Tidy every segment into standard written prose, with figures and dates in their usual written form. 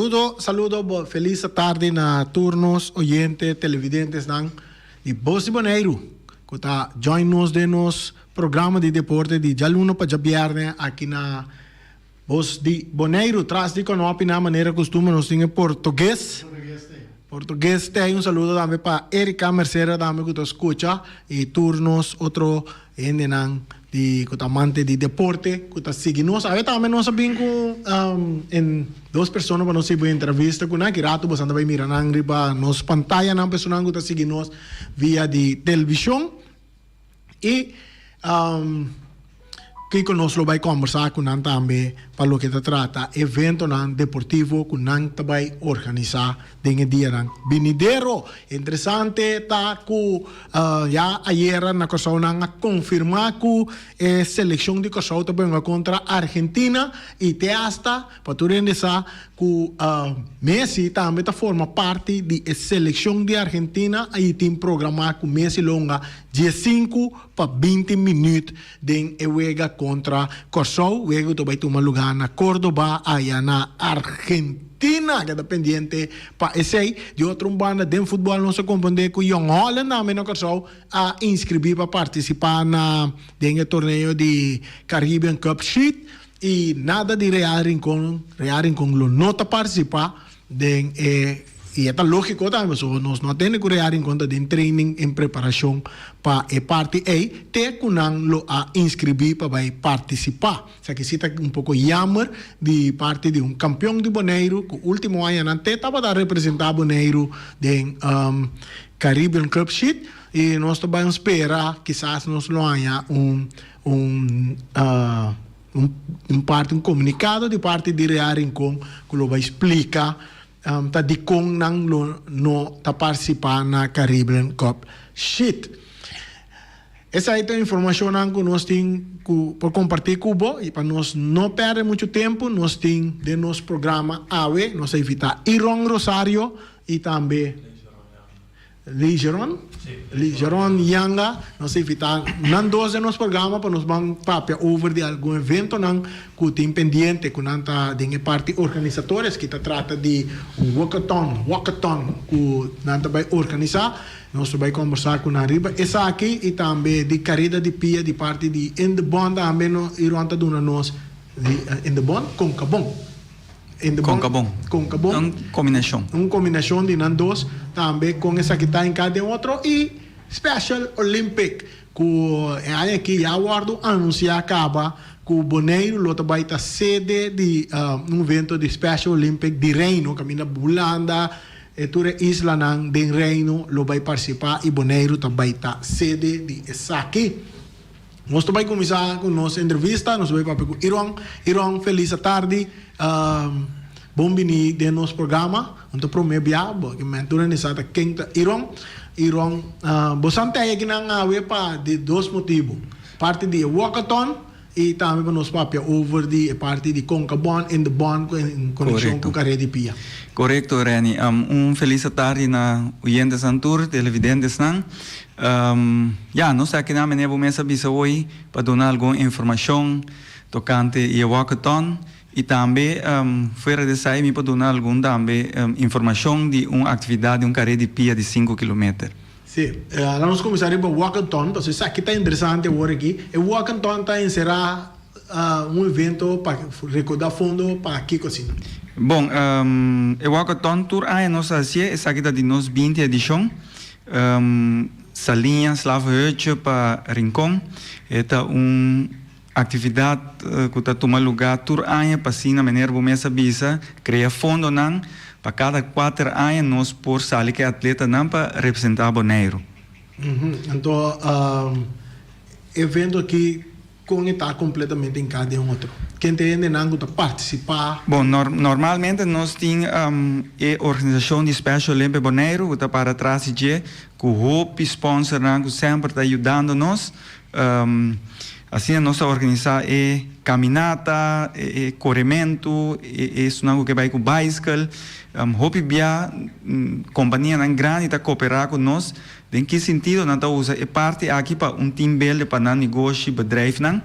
Saludo, saludo, bo felis atardi na tur nos oyente, televidentesnan di Bos di Boneiru ku ta join nos den nos programa di deporte di djaluna pa djabièrnè aki na Bos di Boneiru. Tras di kònòpinan manera kustumber nos tin e portugues. Portugues te un saludo tambe pa Erika Mercera tambe ku ta skucha i tur nos otro hendenan di ku ta amante di deporte ku ta sigui nos. Awe tambe nos a bin ku en dos persona pa nos sigui entrevista ku nan. Ki rato boso ta bai mira nan riba nos pantayanan pa esunnan ku ta sigui nos via di televishon. I kiko nos lo bai kombersá ku nan tambe pa loke ta trata eventonan deportivo ku nan ta bai organisá den e dianan binidero. Interesante ta ku ya ayera na Kòrsou nan a konfirmá ku e selekshon di Kòrsou ta benga kontra Argentina i te asta pa tur hende sa ku Messi tambe ta forma parti di e selekshon di Argentina i tin programá ku Messi lo hunga diesinku pa 20 minüt den e wega kontra Kòrsou. Wega ku ta bai tuma lugá na Córdoba aya na Argentina. Keda pendiente pa esei. Di otro un banda den futbòl nos a komprondé ku Jong Holland tambe na Kòrsou a inskribí pa partisipá na den e torneo di Caribbean Cup Sheet. I nada di Real Rincon, Real Rincon lo no ta participa den e, y e ta logico tambe pasobra nos no a tende cu Real Rincon ta den training en preparacion pa e parti ey te cu nan lo a inscribi pa bay participa. Esaki si ta un poco jammer di parti di un campeon di Boneiru cu ultimo añanan te tabata representa Boneiru den Caribbean Cup Sheet y nos ta bay spera kisas nos lo haña un Un un parti un komunikado di parti di Real Rincon ku lo bai splika ta dikon nan lo no ta partisipá na Caribbean Cup Sheet. Esei ta informashonnan ku nos tin ku por kompartí ku bo i pa nos no pèrdè muchu tempu nos tin den nos programa awe nos a invitá Iron Rosario i tambe Ligeron, Ligeron Yanga, nos a invita nan dos den nos programa pa nos ban papia over di algun eventonan cu tin pendiente cu nan ta den e parti organisatorios ki ta trata di un workathon, walkathon, cu nan ta bay organisa. Nos ta bay combersa cu nan riba esaki y tambe di careda di pia di parti di In de Bond tambe no Iron ta duna nos di In de Bond, Concabon. Concabon. Concabon. Un combinacion. Un combinacion di nan dos. Tambe con esaki ta hinca den otro y Special Olympic cu e aña aki ya wordo anuncia caba cu Boneiru lo ta bay ta sede di un evento di Special Olympic di Reino caminda Hulanda e tur e islanan den Reino lo bay participa y Boneiru ta bay ta sede di esaki. Nos ta bai kuminsá ku nos entrevista, nos ta bai papia ku Iron. Iron, felis atardi. Bon bini den nos programa. Un ta promé bia, bo ke men tur hende sa ta ken ta Iron. Iron, bo san tei akinan awe pa di dos motibu. Parti di e walkathon i tambe pa nos papia over di e parti di Concabon in the Bond ku en konekshon ku Kare di Pia. Korekto, Renny. Un felis atardi na oyentesnan tur, televidentesnan. Ya, nos ta akinan meneer bo mes a bisa hoy pa duna algun informacion tocante e walkathon y tambe fuera di esai mi por duna algun tambe informacion di un actividad di un carera di pia di cinco kilometer. Si, laga nos cuminsa riba walkathon pasobra esaki ta interesante awor aki. E walkathon ta encera un evento pa rekoda fondo pa kiko asina? Bon, e walkathon tur aña nos ta hacié, esaki ta di nos 20 edicion. Saliña Slavenhutje pa Rincon. E ta un actividad cu ta tuma lugar tur aña pa asina meneer bo mes a bisa crea fondonan pa cada cuater aña nos por sali cu e atletanan pa representa Boneiru. Anto e evento aki Kon e ta kompletamente hinká den otro? Ken ta e hendenan ku ta partisipá? Bon, normalmente nos tin e organisashon di Special Olympic Boneiru ku ta para tras di dje ku hopi sponsornan ku semper ta yudando nos. Asina nos ta organisá e kaminata, e korementu, e esunnan ku ke bai ku baiskel. Hopi bia kompanianan grandi ta koperá ku nos. Den ki sintido nan ta usa e parti aki pa un team builder pa nan negoshi, bedrijfnan?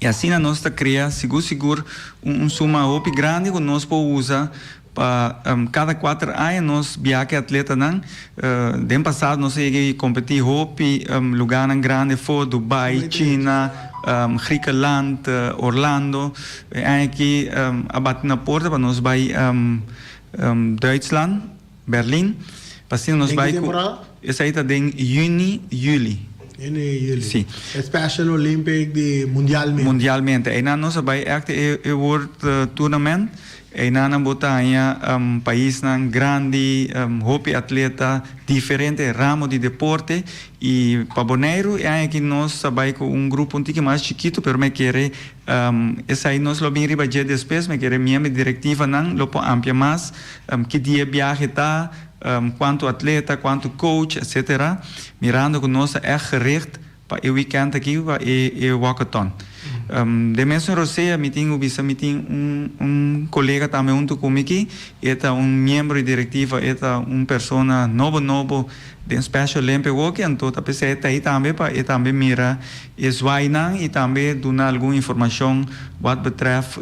I asina nos ta krea sigur sigur un suma hopi grandi ku nos por usa. Pa kada kuater aña nos biaha ku e atletanan. Den pasado nos a yega i kompetí hopi lugánan grandi afó, Dubai, China, Griekenland, Orlando. E aña aki a bati na porta pa nos bai Duitsland. Berlin, pa asina nos Den ki bai ku temporada? Esei ta den yüni, yüli. Yüni, yüli. Si. E Special Olympic di mundialmente. Mundialmente. Einan nos a bai ègt e e World Tournament. Einan nan bo ta haña paisnan grandi, hopi atleta, diferente ramo di deporte. I pa Boneiru e aña aki nos a bai ku un grupo un tiki mas chikitu, pero mi kere Esei nos lo bin riba dje despues, mi kere miembro di direktivanan lo por amplia mas ki dia e biahe ta, kuantu atleta, kuantu coach, etcetera, mirando ku nos ta ègt gericht pa e weekend aki pa e walkathon. Den mesun rosea mi tin ku bisa mi tin un un kolega tambe huntu ku mi aki, e ta un miembro di direktiva, e ta un persona nobo nobo den Special Olympic hoki, anto ta p'esei e ta ei tambe pa e tambe mira E zwaainan y tambe duna algun informacion wat betreft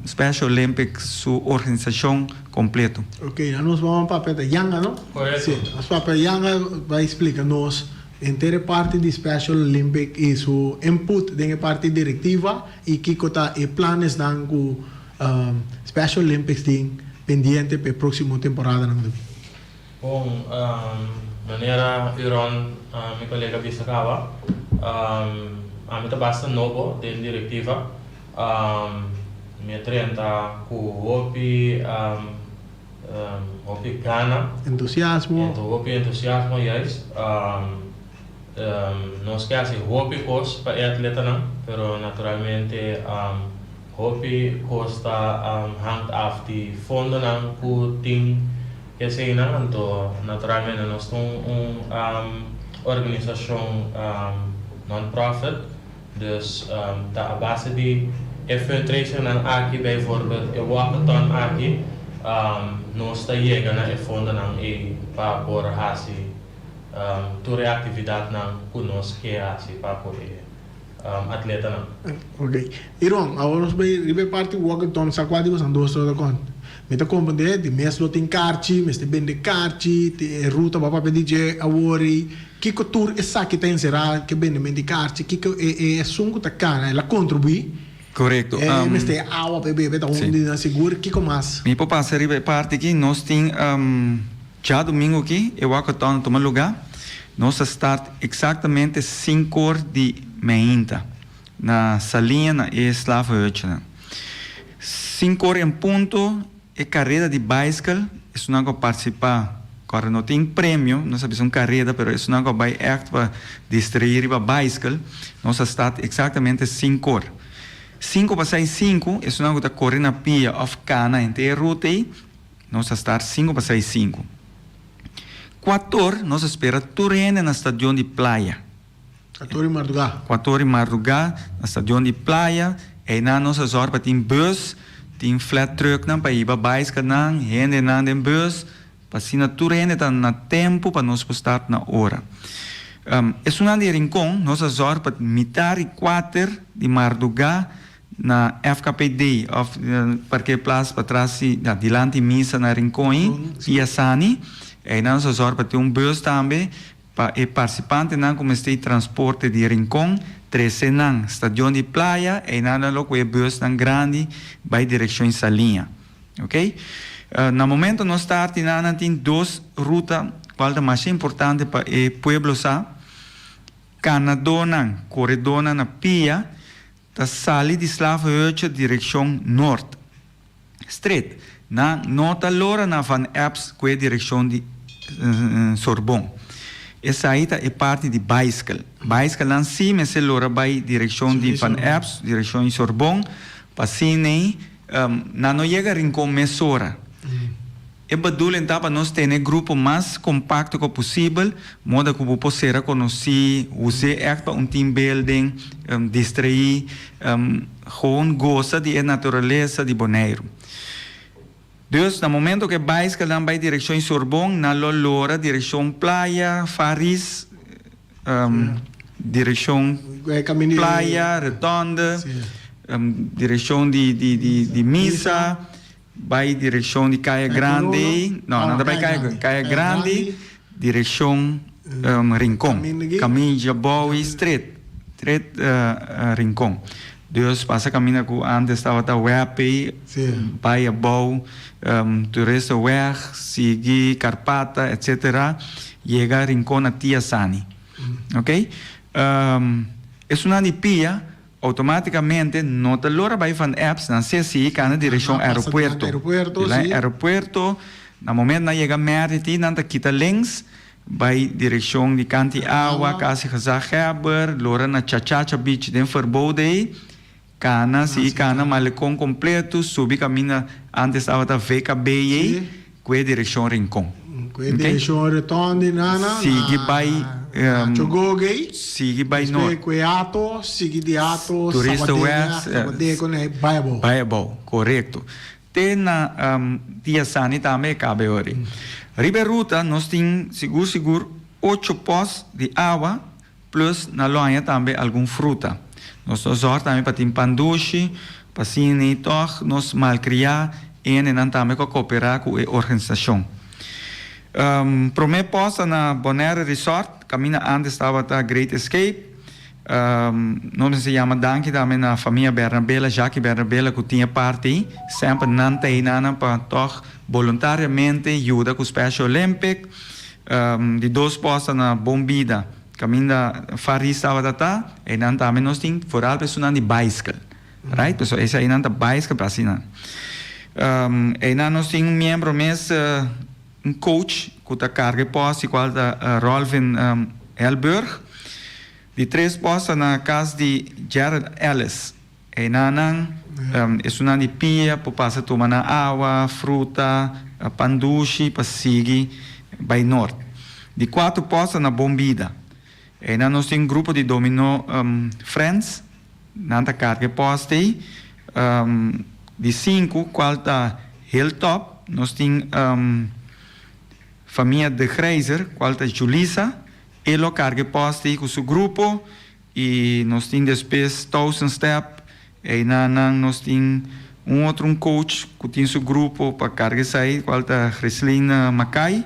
Special Olympics su organisacion completo. Ok, ya nos vamos papia ta Yanga, no? Correcto. Si, nos papia Yanga bay splica nos henter e parti di Special Olympic y su input den e parti directiva y kico ta e planesnan cu Special Olympics tin pendiente pa e proximo temporadanan. Bon, manera Uron, mi kolega bisa kaba, ami ta basta nobo den direktiva. Mi a drenta ku hopi hopi gana. Entusiasmo. Hopi entusiasmo, juist. Nos ke hasi hopi kos pa e atletanan, pero naturalmente hopi kos ta hangt af di fondonan ku tin eseinan. Anto naturalmente nos ta un organisashon non-profit, dus ta a base di e fundraisingnan aki, bijvoorbeeld e walkathon aki, nos ta yega na e fondonan ei pa por hasi Tur e aktividatnan ku nos ke hasi pa ku e atletanan. Ok. Iron, awor nos bai riba e parti walkathon sa kua di bosan dos ta kont. Mi ta komprendé di mes lo tin karchi, mester bende karchi, e ruta bo a papia di dje awor ei. Kiko tur esaki ta enserá ke bendement di karchi? Kiko e e esun ku ta kana el a kontribuí? Korekto. E mester awa pa e bebe ta un di nan sigur. Kiko mas? Mi por pasa riba e parti aki. Nos tin. Djadumingu aki e walkathon a tuma lugá. Nos a start eksaktamente sinkor di meinta na Saliña na e Slavenhutjenan. Sinkor en punto e kareda di baiskel, esunnan ku a partisipá, kòrda no tin premio, nos a bisa un kareda pero esunnan ku a bai ègt pa distraí riba baiskel, nos a start eksaktamente sinkor. Sinku pasá e sinku esunnan ku ta kore na pia òf kana henter e ruta ei, Nos a start sinku pa seis sinku. Kuator nos a spera tur hende na stadion di Playa. Kuator di mardugá. Kuator di mardugá na stadion di Playa. Einan nos a zòrg pa tin bus, tin flat trucknan pa hiba baiskelnan, hendenan den bus, pa asina tur hende ta na tempu pa nos por start na ora. Esunnan di Rincon nos a zòrg pa mitar di kuater di mardugá Na FKPD of parkeerplaats patras di, na dilanti misa na Rincon i Asani. Einan nos a zorg pa tin un bus tambe pa e participantenan ku mester transporte di Rincon trese nan stadion di Playa. Einan nan lo ku e busnan grandi bai direkshon Saliña. Ok. Na momento nos ta artinan nan tin dos ruta kual ta masha importante pa e pueblo sa. Kanadónan, koredónan na pia. Ta sali di Slavenhutje direkshon nort. Stret. Nan no ta lora na Van Epps ku e direkshon di Sorbon. Esai ta e parti di baiskel. Baiskelnan si mester lora bai direkshon di Van Epps, direkshon di Sorbon, pa asin'ei nan no yega Rincon mesora. E bedoeling ta pa nos tene e grupo mas compacto cu posibel, moda cu bo por cera conoci, us'e echt pa un team building, distraí, gewoon goza di e naturalesa di Boneiru. Dus, na momento cu e baiskelnan bay direccion Sorbon, nan lo lora direccion Playa, Faris, direccion Playa, Rotonde, direccion di Misa. Bai direccion di Kaya Grandi, no, nan ta bai Kaya, Kaya Grandi, direccion Rincon, Caminda Jabowie Street, Street Rincon. Dus pasa caminda cu antes tabata Weppey, bai abou Toeristenweg, sigui Karpata, etcetera, yega Rincon na Tia Sani. Ok, esunnan di pia. Automaticamente no ta lora bay van Eps, nan sea sigui cana direccion aeropuerto. Di aeropuerto, na momento nan yega Merity nan ta kita links bay direccion di Kanti Awa, casi Gezaghebber, lora na Chachacha Beach den Verboden ey, cana sigui cana Malecon completo, subi caminda antes tabata VKB ey. Ku e direkshon Rincon. Ku e direkshon Retondi nana Sigui bai na Chogogei. Sigui bai nort. Despues ku e ato, sigui di ato Turista West. Sabadega ku na bai abou. Bai abou, korekto. Te na Tia Sani tambe e kabe ori. Riba e ruta nos tin sigur sigur ocho pòst di awa Plus na lo haña tambe algun fruta. Nos ta zòrg tambe pa tin pan dushi, pa asina tòg nos malkriá hendenan tambe ku a koperá ku e organisashon. Promé pòst ta na Bonaire Resort, kaminda ántes tabata Great Escape. Nos mester yama danki tambe na famia Bernabela, Jackie Bernabela ku tin e parti ei. Semper nan ta einan pa tòg boluntariamente yuda ku Special Olympic. Di dos pòst ta na Bon Bida, kaminda Faris tabata ta, einan tambe nos tin foral pa esunnan di baiskel, right? Pasobra esei einan ta baiskel pa asina. Einan nos tin un miembro mes, un coach ku ta karga e pòst, di kual ta Rolvin Helburg. Di tres pòst ta na kas di Gerald Ellis. Einanan, esunnan di pia por pasa tuma nan awa, fruta, pan dushi pa sigui bai nort. Di kuater pòst ta na Bon Bida. Einan nos tin un grupo di Domino Friends, nan ta karga e pòst ei. Di sinku, kual ta Hilltop, nos tin famia De Grijzer, kual ta Julisa, e lo karga e pòst ei ku su grupo. I nos tin despues Thousand Step, einan nos tin un otro un coach ku tin su grupo pa karga esei kual ta Greslin Mackay.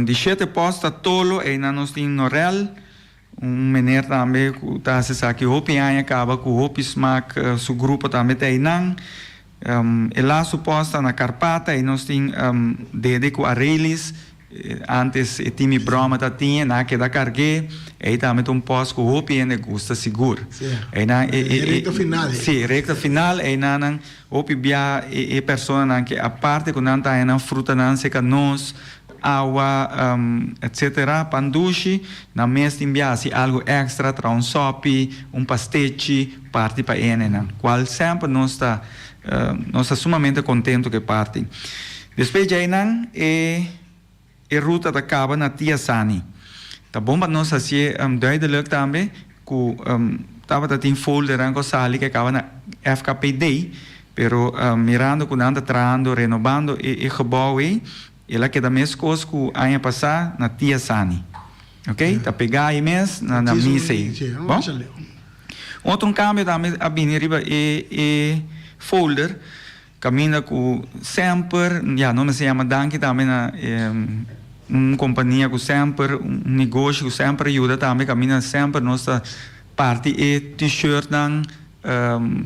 Di shete pòst ta Tolo, einan nos tin Norel, un meneer tambe ku ta hasi esaki hopi aña kaba ku hopi smak, su grupo tambe ta einan. E lastu pòst ta na Karpata, ei nos tin Dede ku Arelis, Antes e Timmy Broma ta tin, nan a keda karg'é. Ei tambe ta un pòst ku hopi hende gusta sigur. Einan e e rekta final. Sí, rekta final. Einan nan hopi bia e e personanan ke aparte ku nan ta haña nan frutanan seka nos, awa, etsetera, pan dushi, nan mes tin bia hasi algu èkstra, traha un sòpi, un pastechi, parti pa e hendenan. Kual semper nos ta nos ta sumamente kontentu ku e parti. Despues djainan e e ruta ta kaba na Tia Sani. Ta bon pa nos hasié duidelijk tambe ku tabata tin foldernan ku a sali ku a kaba na FKPD, pero mirando ku nan ta trahando, renobando e e gebou ei, el a keda meskos ku aña pasá na Tia Sani. Oké, ta pegá ei mes na na misa ei. Bon? Otro un kambio tambe a bini riba e e folder. Caminda cu semper, ya no mester yama danki tambe na un compania cu semper, un negoshi cu semper a yuda tambe, caminda semper nos ta parti e t-shirtnan,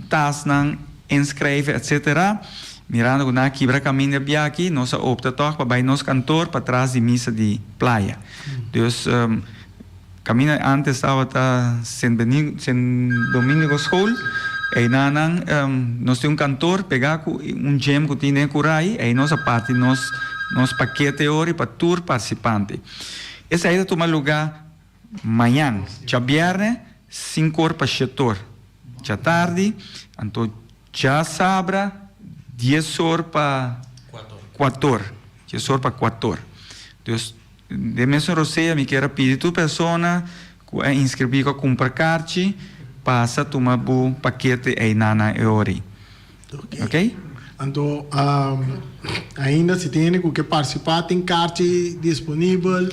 tasnan, inschrijven etcetera. Mirando cu nan a kibra caminda biaki, nos a opta toch pa bay nos kantoor patras di misa di playa. Dus. Caminda antes tabata Sint Dominico School, eynan nan nos tin un kantoor pega cu un gym cu tin den Curai, ey nos a parti nos nos pakete ori pa tur participante. Esey ta tuma luga mañan, djabierne, sinkor pa shetor djatardi, anto djasabra diesor pa kuator, diesor pa kuator. Dus. Den mesun rosea mi kier a pidi tur persona ku a inskribí ku a kumpra karchi pasa tuma bo pakete einan na e ora. Oké? Anto ainda si tin hende ku ke partisipá tin karchi disponibel?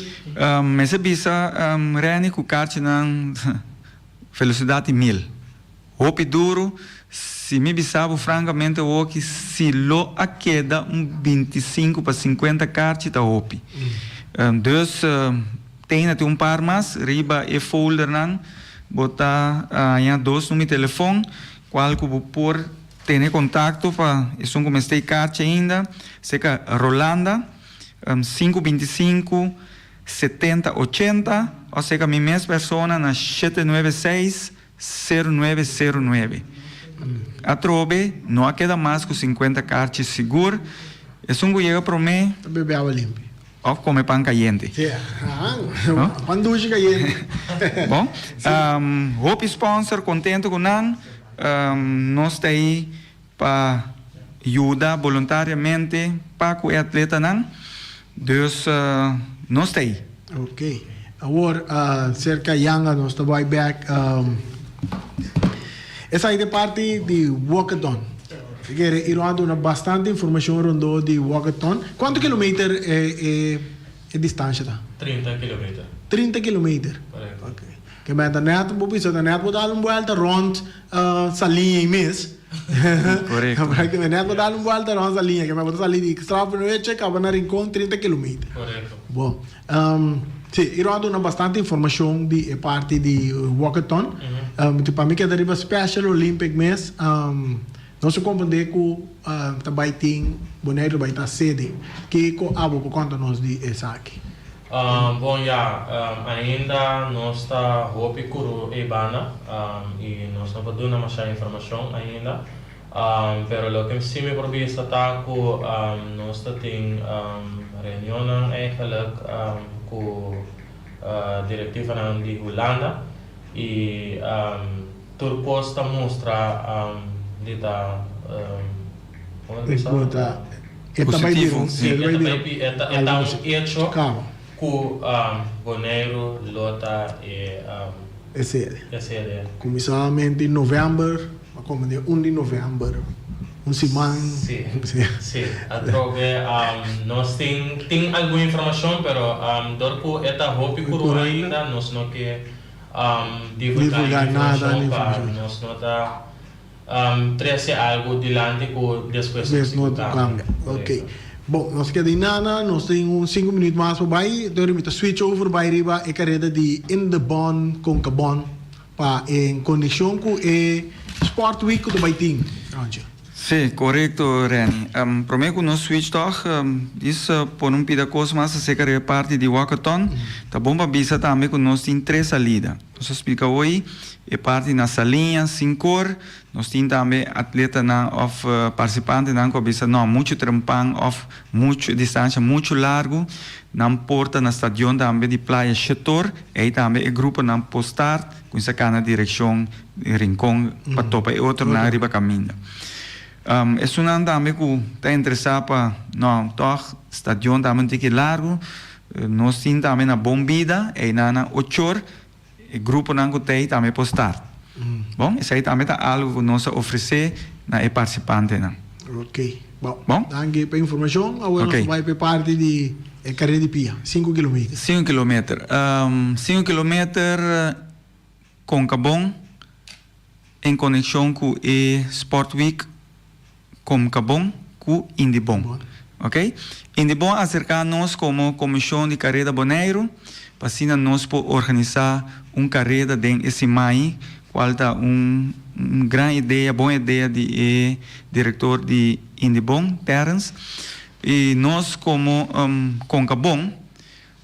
Mester bisa Renny ku karchinan felisidat di mil. Hopi duru. Si mi bisa bo francamente awoki si lo a keda un 25 pa 50 karchi ta hopi. Dus teina tin un par mas riba e foldernan bo ta haña dos number di telefon cual cu bo por tene contacto pa esun cu mester e karchi ainda cerca Rolanda sinku 25 70 80 of cerca mi mes persona na shete nuebe seis 0909. Atrobe no a keda mas ku 50 karchi sigur. Esun ku yega promé. Ta bebe awa limpi. Òf kome pan kayente. Sí, pan dushi kayente. Bon, hopi sponsor kontento ku nan. Nos ta ei pa yuda boluntariamente pa ku e atletanan. Dus nos ta ei. Ok. Awor serka Yanga nos ta bai bek. Esaki ta e parti di walkathon. Mi kere Iron a duna bastante informashon rondó di walkathon. Kuantu kilometer e e distansha ta? 30 kilometer. 30 kilometer. Korekto. Ok. Ke men ta nèt bo bisa ta nèt bo dal un buèlta rònt Saliña ei mes. Korekto. Ke men nèt bo dal un buèlta rònt Saliña. Ke men bo ta sali di Strafbenootje kaba na Rincon 30 kilometer. Korekto. Bon. Sí, Iron a duna bastante informashon di e parti di walkathon. Pa mi keda riba Special Olympic mes, nos a komprendé ku ta bai tin Boneiru ta bai ta sede. Kiko abo por konta nos di esaki? Bon ya, ainda nos ta hopi kuru ei banda i nos no por duna masha informashon ainda. Pero loke si mi por bisa ta ku nos ta tin reunionnan eigenlijk ku direktivanan di Hulanda i tur kos ta mustra di ta como ta bisa? Positivo. Si, e ta bai e ta un hecho ku Boneiru lo ta e E sede. E sede. Kuminsamente novèmber, a komo den un di novèmber, un siman. Si, si. Atrobe nos tin tin algun informashon pero dor ku e ta hopi kuru ainda nos no ke divulgá informashon pa nos no ta trese algu dilanti ku despues nos no ta kambia. Ok. Bon, nos keda inana, nos tin un sinku minuut mas pa bai, dor mi ta switch over bai riba e kareda di In de Bon Concabon pa en konekshon ku e Sport Week ku ta bai tin, Roger. Sí, korekto Renny. Promé ku nos switch tòg, dis pone un pida kos mas aserka riba e parti di walkathon. Ta bon pa bisa tambe ku nos tin tres salida. Nos a splika hoy e parti na Saliña, sin kor. Nos tin tambe atletanan òf partisipantenan ku a bisa no, muchu trempan òf muchu distansha muchu largu. Nan por ta na stadion tambe di Playa Shetor. Ei tambe e gruponan por start kuminsá kana direkshon Rincon pa topa e otronan riba kaminda. Esunnan tambe ku ta interesá pa no tòg stadion tambe un tiki largu. Nos tin tambe na Bon Bida, einan na ochor, e gruponan ku t'ei tambe por start. Bon, esei tambe ta algu ku nos a ofresé na e partisipantenan. Ok, bon. Bon? Danki pa e informashon. Awor nos ta bai pa e parti di e karera di pia, sinku kilometer. Sinku kilometer. Sinku kilometer Konkabon en konekshon ku e Sport Week Komkabon ku Indibon. Ok. Indibon a aserká nos komo Komishon di Kareda Boneiru pa asina nos por organisá un kareda den e siman kual ta un un gran idea, bon idea di e direktor di Indibon, Terrence. I nos komo Konkabon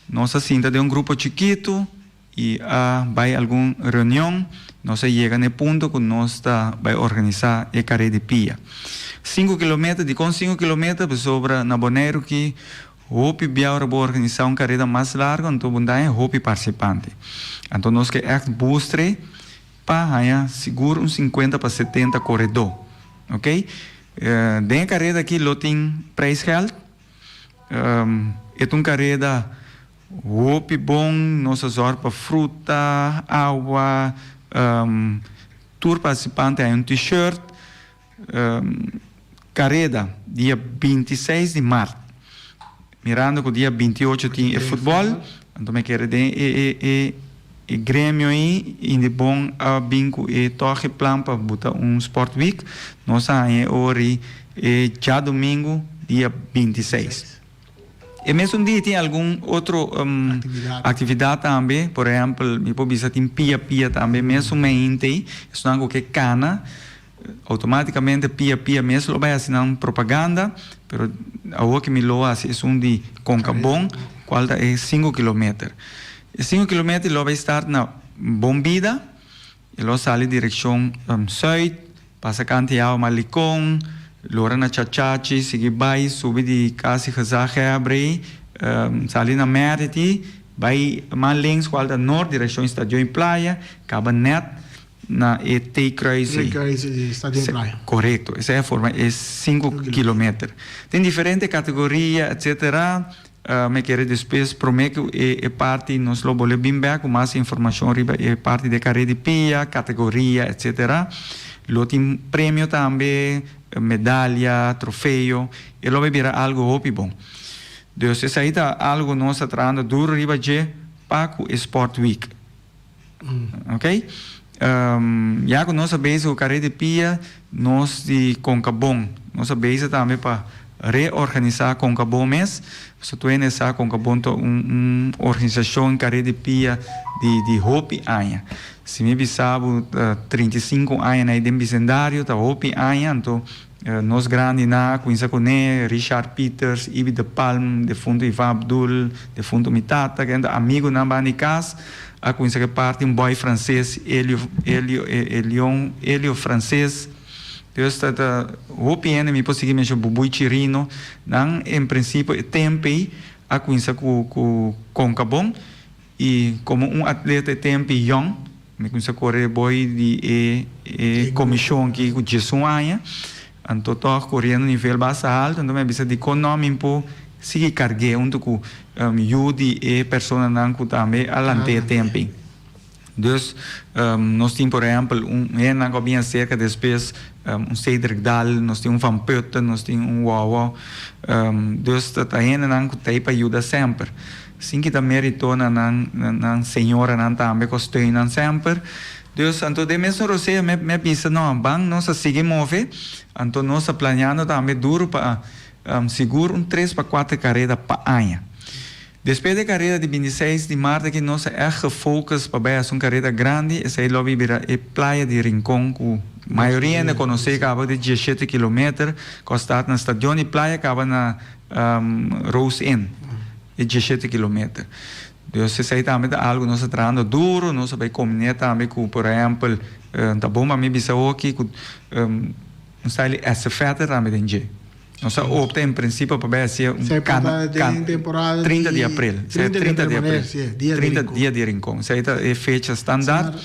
nos a sinta den un grupo chikitu. I a bai algun reunion, nos a yega na e punto ku nos ta bai organisá e karé di pia. Sinku kilometer, dikon sinku kilometer? Pasobra na Boneiru ki hopi bia ora bo organisá un kareda mas largu anto bo ta haña hopi partisipante. Anto nos ke ègt bustre pa haña sigur un sinkuenta pa setenta koredó. Oke? Den e kareda aki lo tin prijsgeld. E ta un kareda. Hopi bon, nos a zorg pa fruta, awa, tur participante hay un t-shirt. Careda dia 26 di maart, mirando cu dia 28 tin e futbol, anto mi kere den e e e. e gremio ei Indebon a bin ku e tòg e plan pa buta un Sport Week. Nos a haña e ora e djadumingu dia 26. E mesun dia tin algun otro aktividat tambe, por ehèmpel mi por bisa tin pia pia tambe mesun meinte ei, esnan ku ke kana outomátikamente pia pia mes lo bai hasi nan propaganda, pero awor ke mi lo hasi esun di Konkabon kual ta e sinku kilometer. E sinku kilometer lo bai start na Bon Bida. E lo sali direkshon sùit, pasa kanti awa Malikon, lora na Chachachi, sigui bai subi di kasi Gezaghèber, sali na Mèriti, bai mas links kual ta nort direkshon Stadion i Playa, kaba nèt na e T-kruis ei. T-kruis di Stadion i Playa. Korekto, esei a forma e sinku kilometer. Tin diferente kategoria etsetera. Mi kere despues prome ku e parti nos lo bolbe bin bek ku mas informashon riba e parti di e kare di pia, kategoria etsetera. Lo tin premio tambe, medalia, trofeo, e lo bai bira algu hopi bon. Dus esei ta algu nos ta trahando duru riba dje pa ku e sport week. Ok. Ya ku nos a bezig ku kare di pia, nos di Konkabon, nos a bezig tambe pa reorganisá Konkabon mes. Pasobra tur hende sa Konkabon ta un un organisashon kare di pia di di hopi aña. Si mi bisa bo ta 35 aña na e den bisendario ta hopi aña, anto Nos grandinan a cuminsa cune, Richard Pieters, Ibi de Palm, defunto Ivan Abdul, defunto mi tata, kende ta amigonan banda di cas, a cuminsa cu e parti un boy frances, Elio, Elio, Elion, Elio Frances. Dus ta ta hopi hende mi por sigui menciona, Bubuy Chirino, nan en principio e tempo ey a cuminsa cu cu Concabon y como un atleta e tempo ey yong, Mi kuminsá kore boi di e e komishon aki ku 11 aña, anto tòg koriendo nivel basta altu, anto mi a bisa dikon nò mi por sigui karg'é huntu ku yu di e personanan ku tambe a lant'é e tempu ei. Dus nos tin por ehèmpel un hendenan ku a bin aserka despues, un Cedric Daal, nos tin un Van Putten, nos tin un Wawa, dus ta hendenan ku ta ei pa yuda semper. Sin kita merito na nan nan señoranan tambe cu a steun nan semper. Dus anto den mesun rosea mi mi a bisa no ban nos a sigui move anto nos ta planeando tambe duro pa sigur un tres pa cuater careda pa aña. Despues di e careda di 26 di maart aki nos a echt gefocus pa bay haci un careda grandi esey lo a bira e playa di Rincon cu mayoria hende conoce caba di 17 kilometer cu a start na stadion di playa caba na Rose Inn. E 17 kilometer. Dus esei tambe ta algu nos ta trahando duro, nos a bai kombiné tambe ku por ehèmpel ta bon pa mi bisa hoki ku un style di estafète tambe den dje. Nos a opta en prinsipio pa bai hasié un Esei por ta den temporada di 30 di aprel. 30 di aprel, dia di Rincon. Dia di Rincon. Esei ta e fecha standaard.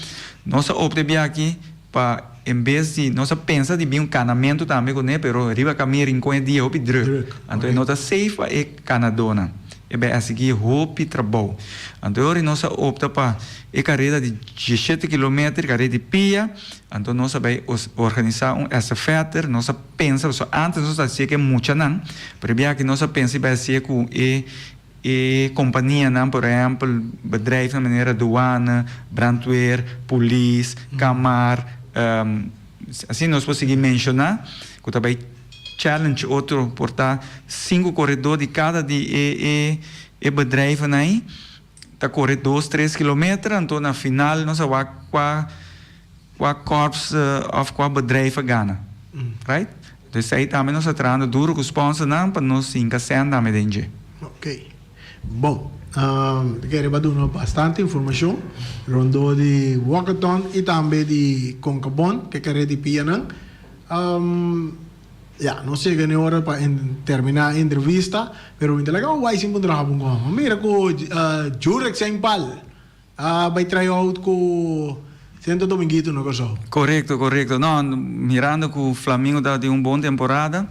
Nos a opta e bia aki Pa en bes di, nos a pensa di bin un kanamentu tambe kuné, pero riba kamin Rincon e dia hopi druk. Anto e no ta safe pa e kanadónan. E bai a sigui hopi trabou. Anto e ora nos a opta pa e kareda di 17 kilometer, kareda di pia, anto nos a bai organisá un estafèter, nos a pensa, pasobra antes nos ta hasié ku e muchanan, pero e biaha aki nos a pensa di bai hasié ku e E kompanianan, por ehèmpel bedrijfnan manera douane, brandweer, polis, kamar, asina nos por sigui menshoná ku ta bai challenge otro por ta sinku koredó di kada di e e bedrijfnan ei ta kore dos tres kilometer anto na final nos a wak kua Kua korps of kua bedrijf a gana. Right? Dus esei tambe nos ta trahando duro ku sponsornan pa nos hinka sèn tambe den dje. Ok. Bon. Mi kere pa duna bastante informashon rondó di Walkathon i tambe di Concabon, ke kere di pianan. Ya, nos yega n'e ora pa terminá e entrevista, pero mi ta laga un wai sin puntra hapun kon. Mira ku Jurek Sengpal A bai try out ku Santo Dominguito na Kòrsou. Korekto, korekto. No, mirando ku Flamingo ta tin un bon temporada,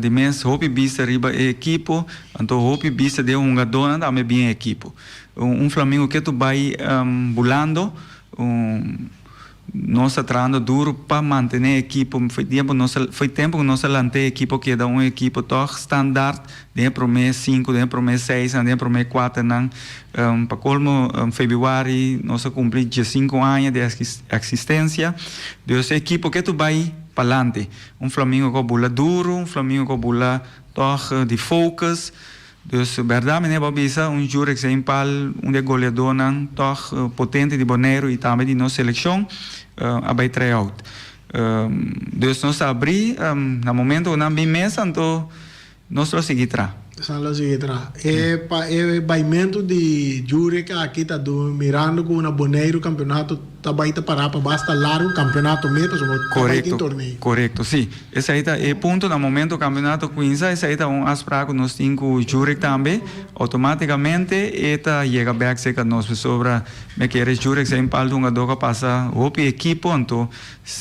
di mes hopi bista riba e ekipo, anto hopi bista den hungadónan tambe bien ekipo. Un Flamingo ke tu bai bulando, un. Nos ta trahando duro pa mantene e ekipo. Foi tiempo nos a foi tempo ku nos a lanta e ekipo keda un ekipo tòg standaard den e promé sinku, den e promé seisnan, den e promé kuaternan. Pa kolmo febrüari nos a kumpli diesinku aña di eksistensia. Dus e ekipo ke tur bai palante. Un Flamingo ku a bula duro, un Flamingo ku a bula tòg di focus. Dus bèrdat meneer bo a bisa un Jurek Zeempaal, un di e goleadónan tòg potente di Boneiru i tambe di nos selekshon a bai try out. Dus nos ta abrí na momento ku nan bin mesa anto nos lo sigui tra. Nos lo sigui tra. E pa e baimentu di Jurek aki ta du mirando ku na Boneiru kampeonato ta bai ta pará pa basta largu kampeonato mes pasobra ta bai tin torneo. Korekto, si. Esei ta e punto na momento campeonato cuinsa esei ta un afspraak cu nos tin cu Jurek tambe automaticamente e ta yega bek cerca nos pasobra mi a kere Jurek sa impal di hungador cu a pasa hopi ekipo anto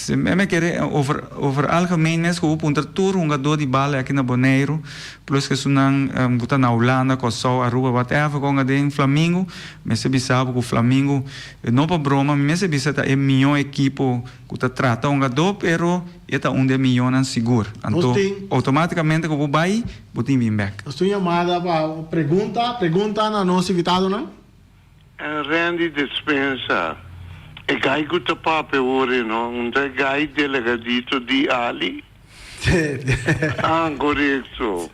mi a kere over over algemeen mes cu bo puntra tur hungador di bal aki na Boneiru plus cu esunnan cu ta na Hulanda Corsou Aruba whatever cu hunga den Flamingo mester bisa bo cu Flamingo no pa broma mi mester bisa ta e miho ekipo cu ta trata hungador pero E ta un di e miyonan sigur. Anto, automaticamente cu bo bay, bo tin bin bek. Nos tin un yamada pa pregunta. Pregunta na nos invitadonan. Randy Despensa, E guy cu ta papia awor e no un ta e guy delegadito di Ali? Ah, corecto.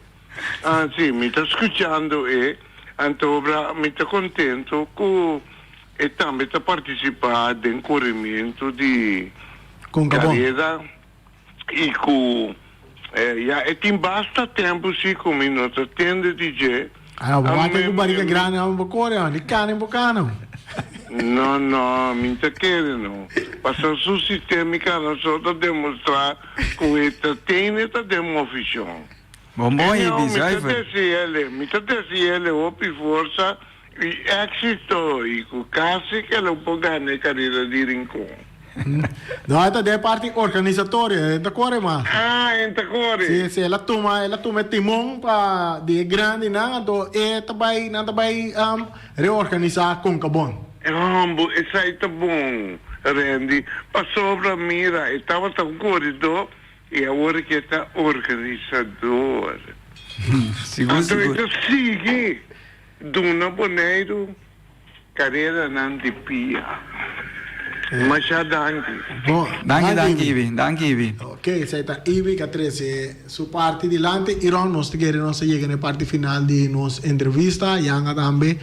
Ah, si, mi ta scuchando e, anto obra mi ta contento cu e tambe ta participa den coremento di Careda y cu ya e tin basta tempo si cu mi no ta tende di dje. Ah, bo wak cu bariga grandi amo bo core amo, di cana bo cana. No, no, mi ta kere no. Pasobra su sistema y cana so ta demostra cu e ta tene ta den moficion. Bon bon, Ibi, zuiver. Mi ta desiele hopi forsa I éxito i ku kasi ke lo por gana e karera di Rincon. No, e ta den e parti organisatorio, e ta kore mas. Ah, e ta kore. Si, si, el a tuma, el a tuma e timon pa di e grandinan, anto e ta bai, nan ta bai reorganisá Concabon. Hombo, esai ta bon, Randy, pasobra mira, e tabata un koredó i awor ke ta organisador. Sigur, Anto e sigur. ta sigui. Duna Boneiru kareranan di pia. Masha danki. Bon, Danki, danki Ibi. Danki Ibi. Ok, esei ta Ibi ku a trese su parti dilanti. Iron, nos ta kere nos a yega na e parti final di nos entrevista. Yanga tambe.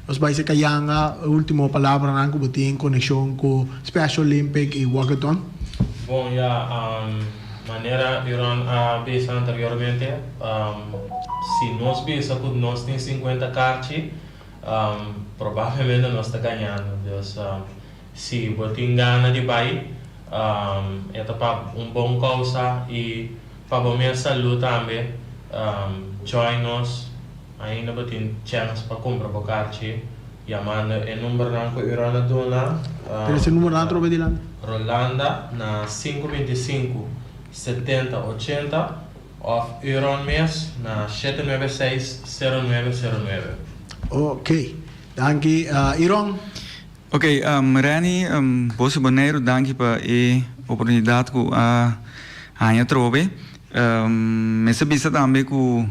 Nos bai seka Yanga ultimo palabranan ku bo tin en konekshon ku Special Olympic i Walkathon. Bon, ya. Manera Iron a bisa anteriormente, si nos bisa ku nos tin sinkuenta karchi, probablemente nos ta gañando. Dus, si bo tin gana di bai, e ta pa un bon kousa i pa bo mes salú tambe, join nos. Ainda bo tin chèns pa kumpra bo karchi yamando e numbernan ku Iron a duna. Trese numbernan atrobe dilanti. Rolanda na sinku 25 70 80 òf Iron mes na shete nuebe seis sero nuebe sero nuebe. Ok, danki Iron. Ok, Renny, Bos di Boneiru danki pa e oportunidat ku a haña atrobe. Mester bisa tambe ku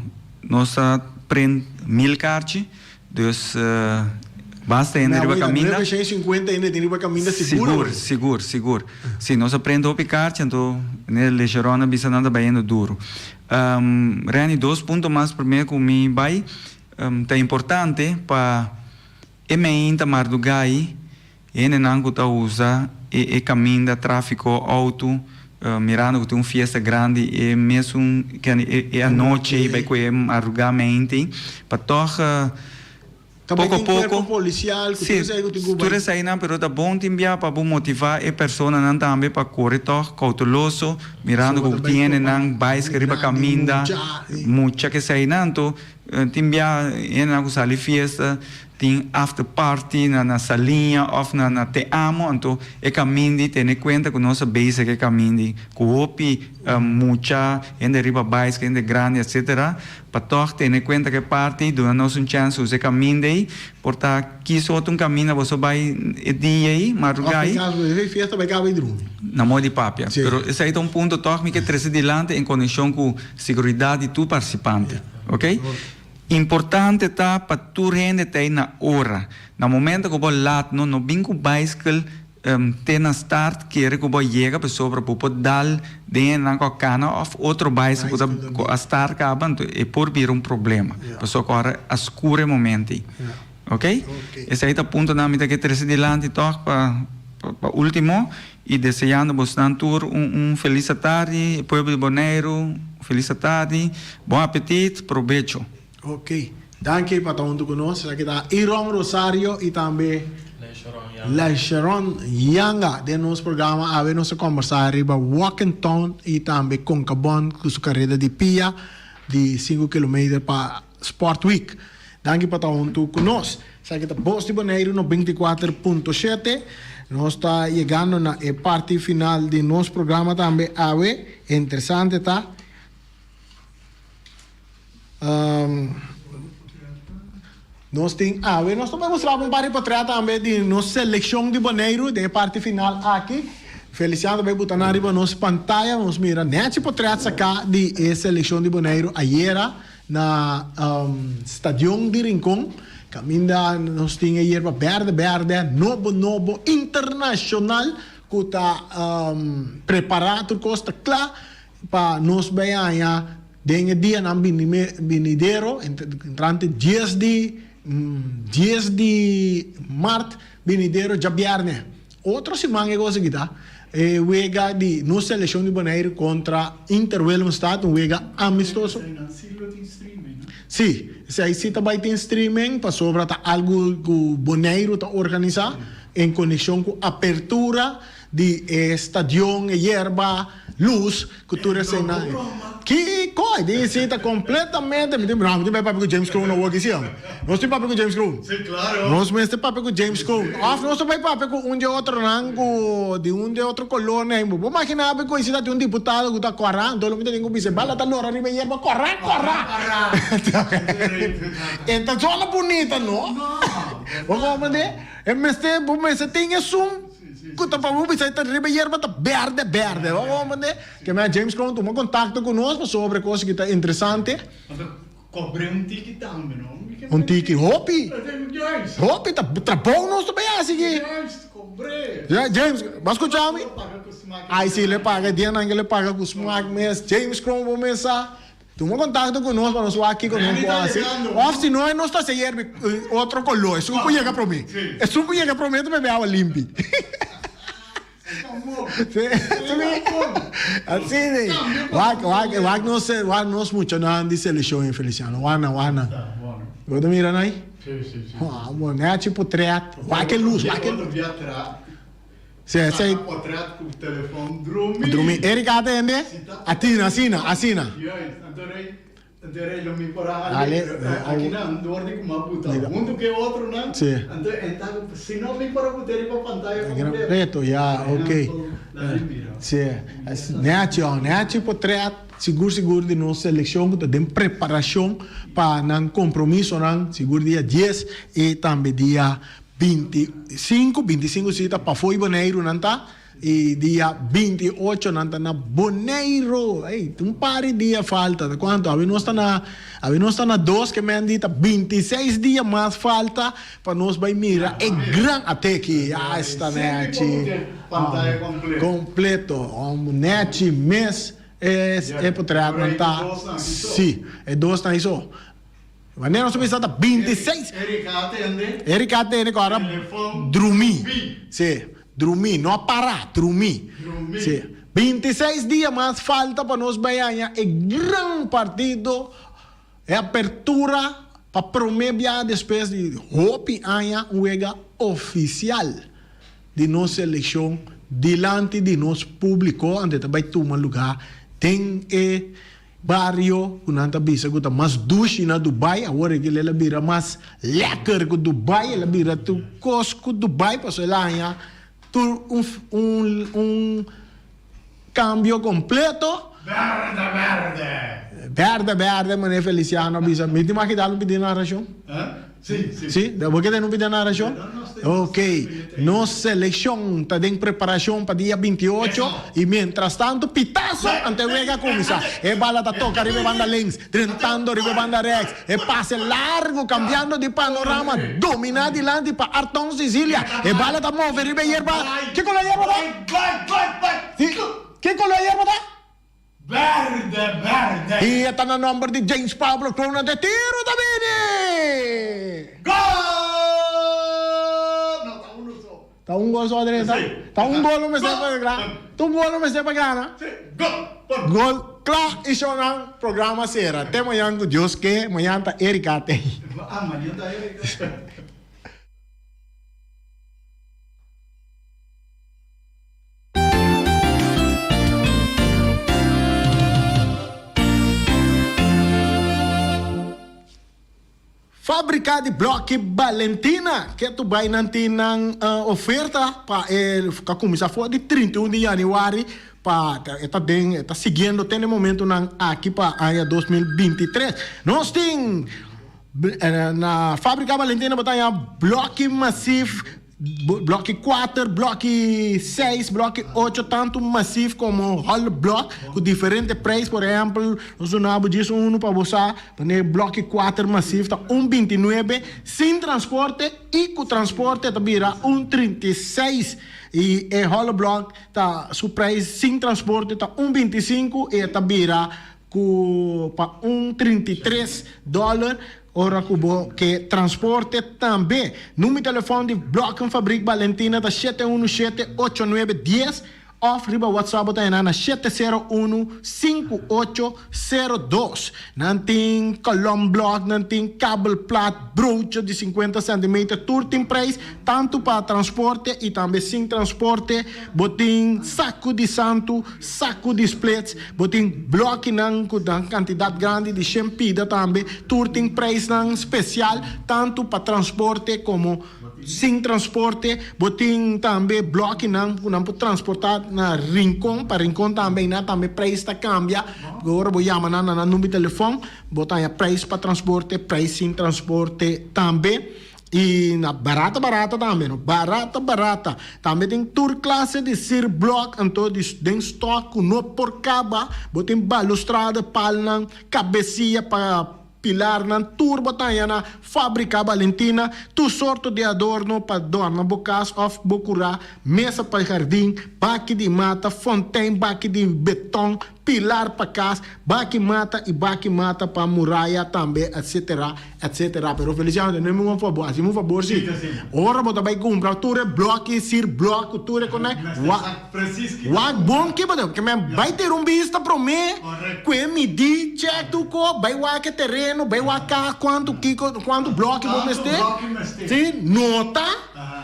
nos a prent mil karchi, dus basta hende riba kaminda. Nueve shen sinkuenta hende tin riba kaminda sigur Sigur, sigur, sigur. Si, nos a prent hopi karchi, anto ne Lecheron a bisa nan ta bayendo duru. Renny, dos punto mas prome ku mi bai. Ta importante pa E meinta mardugai hendenan ku ta usa e e kaminda trafiko outo mirando ku tin un fiesta grandi e mesun e anochi ei bai ku e mardugá meinta ei pa tòg poko poko si tur eseinan pero ta bon tin bia pa bo motivá e personanan tambe pa kore tòg kouteloso mirando ku tin hendenan baiska riba kaminda mucha keseinan anto Tin bia hendenan ku sali fiesta. Tin after party na na Saliña of na na Te Amo anto e camindi tene cuenta cu nos a bezig e camindi cu hopi mucha, hende riba baiske, hende grandi etc. Pa tog tene cuenta cu e party duna nos un chance usa e caminda ey por ta kies otro un caminda boso bay e dia ey madruga ey. Of e fiesta bay caba y drumi. Na modo di papia. Pero esey ta un punto tog mi ke trece dilanti en conexion cu seguridad di tur participante. Ok. Importante ta pa tur hende ta ei na ora. Na momento ku bo lat no no bin ku baiskel te na start kere ku bo yega pasobra bo por dal den e nan ku a kana òf otro baiskel ku ta ku a start kaba anto e por bira un problema pasobra ku ora a skur e momento ei. Ok? Esei ta puntonan mi ta ke trese dilanti tòg pa pa ultimo i deseando bosnan tur un un felis atardi, e pueblo di Boneiru felis atardi, bon apetit, probecho. Ok, danki pa ta huntu ku nos. Esaki ta Iron Rosario i tambe Leisheron Yanga den nos programa. Awe nos a kombersá riba Walkington i tambe Concabon ku su kareda di pia di sinku kilometer pa Sport Week. Danki pa ta huntu ku nos. Esaki ta Bos di Boneiru no 24.7. Nos ta yegando na e parti final di nos programa tambe awe. Interesante ta. Nos tin awe, nos ta bai mustra bo un par di potret tambe di nos selekshon di Boneiru den e parti final aki. Feliciano ta bai buta nan riba nos pantaya. Nos mira nèchi potret saká di e selekshon di Boneiru ayera. Na Stadion di Rincon, caminda nos tin e yerba berde berde, nobo nobo, internacional, cu ta prepara tur cos ta cla pa nos bay haña den e dianan binidero, entrante dies di dies di mart binidero djabierne. Otro siman e cos aki ta e wega di nos seleccion di Boneiru contra Inter Willemstad, un wega amistoso. Si, esei si ta bay tin streaming pasobra ta algo cu Boneiru ta organisa en conexion cu apertura di e stadion, e yerba, luz, cu tur eseinan. Kico? Di si ta completamente, mi tin, no, mi tin bay papia cu James Kroon awor ki si amo. Nos tin papia cu James Kroon. Si, claro. Nos mester papia cu James Kroon. Of nos ta bay papia cu un di e otronan cu di un di e otro colornan. Bo por magina bo coincida tin un diputado cu ta cora, anto lo mi ta tin cu bisa e bala ta lora riba e yerba, cora, cora. E ta zona bunita, no? Bo comprende? E mester, bo mester tin esun cu ta pa bo bisa e ta riba e yerba ta berde, berde. Bo comprende? Ke men James Kroon tuma contacto cu nos pasobra e cos aki ta interesante. Cobr'é un tiki tambe no. Un tiki hopi. Hopi ta trabou nos ta bay haci aki. James cobr'é. James bo a scucha mi? Ay si le paga e dianan ke le paga cu smaak mes. James Kroon bo mes sa. Tuma contacto cu nos pa nos wak kico nos por haci. Of si no nos ta haci yerba otro color. Esun cu yega prome. Esun cu yega prome ta bebe awa limpi. Así wak wak wak nos wak nos muchanan di seleccion en Feliciano wak nan wak nan bo ta mira nan ahi amo nechi potret wak e luz wak e luz si esey drumi Erika ta hende atina asina asina. Anto lo mi por a hali akinan dor di kuma buta huntu ku e otronan. Anto e ta si no mi por a buta riba pantaya kompleto. Ya, ok. Si, nechi oh, nechi potret sigur sigur di nos selekshon ku ta den preparashon pa nan kompromisonan sigur dia dies i tambe dia 25, 25 si ta pafó i Boneiru nan ta. E dia 28 nan ta na Boneiru. Ey, un par di dia falta. Ta cuanto? Awe nos ta na, awe nos ta na dos ke men di ta 26 dia mas falta pa nos bay mira e gran ateki. Ya esta nechi. Completo. Nechi mes e e potretnan ta. Si, e dos nan hizo. Wanneer nos ta bisa ta 26. Erika a tende. Erika a tende ku ora drumi. Si, drumi, no a para, drumi. Si, 26 dia mas falta pa nos bai haña e gran partido, e apertura pa prome biaha despues di hopi aña un wega ofisial di nos selekshon dilanti di nos publiko, ante ta bai tuma luga den e. bario ku nan ta bisa ku ta mas dushi na Dubai, awor aki el a bira mas lekker ku Dubai, el a bira tur kos ku Dubai pasobra el a haña tur un un un kambio kompleto. Berde berde. Berde berde manera Feliciano a bisa. Mi tin mag dal un pidi narashon? Sí, sí. Sí? Bo ke tene un pidi narashon? Ok. Nos selekshon ta den preparashon pa dia 28 i mientrastantu pitaso ante wega a kuminsá. E bala ta toka riba e banda links, drentando riba e banda rèks. E pase largu kambiando di panorama, dominá dilanti pa Arton Sicilia. E bala ta move riba e yerba. Ke koló e yerba ta? Sí, ke koló e yerba ta? Berde, berde. I e ta na nomber di James Pablo Kroon ante tiro ta bini! Gol! No, ta uno so. Ta un gol so Adresa? Si. Ta un gol lo mester pa gana? Ta un gol lo mester pa gana? Si, gol! Pon. Gol kla i shownan programa sera. Te mañan ku Dios ke, mañan ta Erika tei. Ah, mañan ta Erika. Fábrika di blòki Balentina ke tu bai nan tin nan oferta pa e ka kuminsá for di 31 di yanüari pa e ta den e ta siguiendo te na e momentunan aki pa aña 2023. Nos tin na Fábrika Balentina bo ta haña blòki masif. Blòki kuater, blòki seis, blòki ocho, tantu masif komo hòl blòk ku diferente preis. Por ehèmpel, nos duna bo djis unu pa bo sa, manera blòki kuater masif ta un bintinuebe sin transporte i ku transporte ta bira un 36. I e hòl blòk ta su preis sin transporte ta un 25 i e ta bira ku pa un 33 dòler. Ora ku bo ke transporte tambe. Number di telefòn di Blokkenfabriek Balentina ta 717 89 10 òf riba WhatsApp bo ta hena na 701 5802. Nan tin kolomblòk, nan tin kabelplat, broodje di 50 centimeter, tur tin prijs tantu pa transporte i tambe sin transporte. Bo tin saku di santu. Saku di splits, bo tin blòkinan ku nan kantidat grandi di shen pida tambe, tur tin preisnan spesial tantu pa transporte komo sin transporte, bo tin tambe blòkinan ku nan por transportá na Rincon, pa Rincon tambe einan tambe preis ta kambia, ora bo yama nan na nan number di telefòn bo ta haña preis pa transporte, preis sin transporte tambe. I na barata barata tambe no, barata barata. Tambe tin tur klase di sirblòk anto di den stòk ku no por kaba. Bo tin balustrada, palnan, kabesia pa pilarnan, tur bo ta haña na Fábrika Valentina. Tur sorto di adorno pa dòrna bo kas òf bo kurá, mesa pa hardin, baki di mata, fontein, baki di beton, Pilar pa cas, baki mata y baki mata pa muraya tambe etc. Etc. Pero Feliciano tene mi un fabor, haci mi un fabor si. Ora bo ta bay cumpra tur e bloki, sir blok cu tur e conai, wak bon ki bo ta, ke men bay tira un bista prome cu e midi, check tur cos, bay wak e tereno, bay wak cas cuanto kico, cuanto bloki bo mester, si, nota,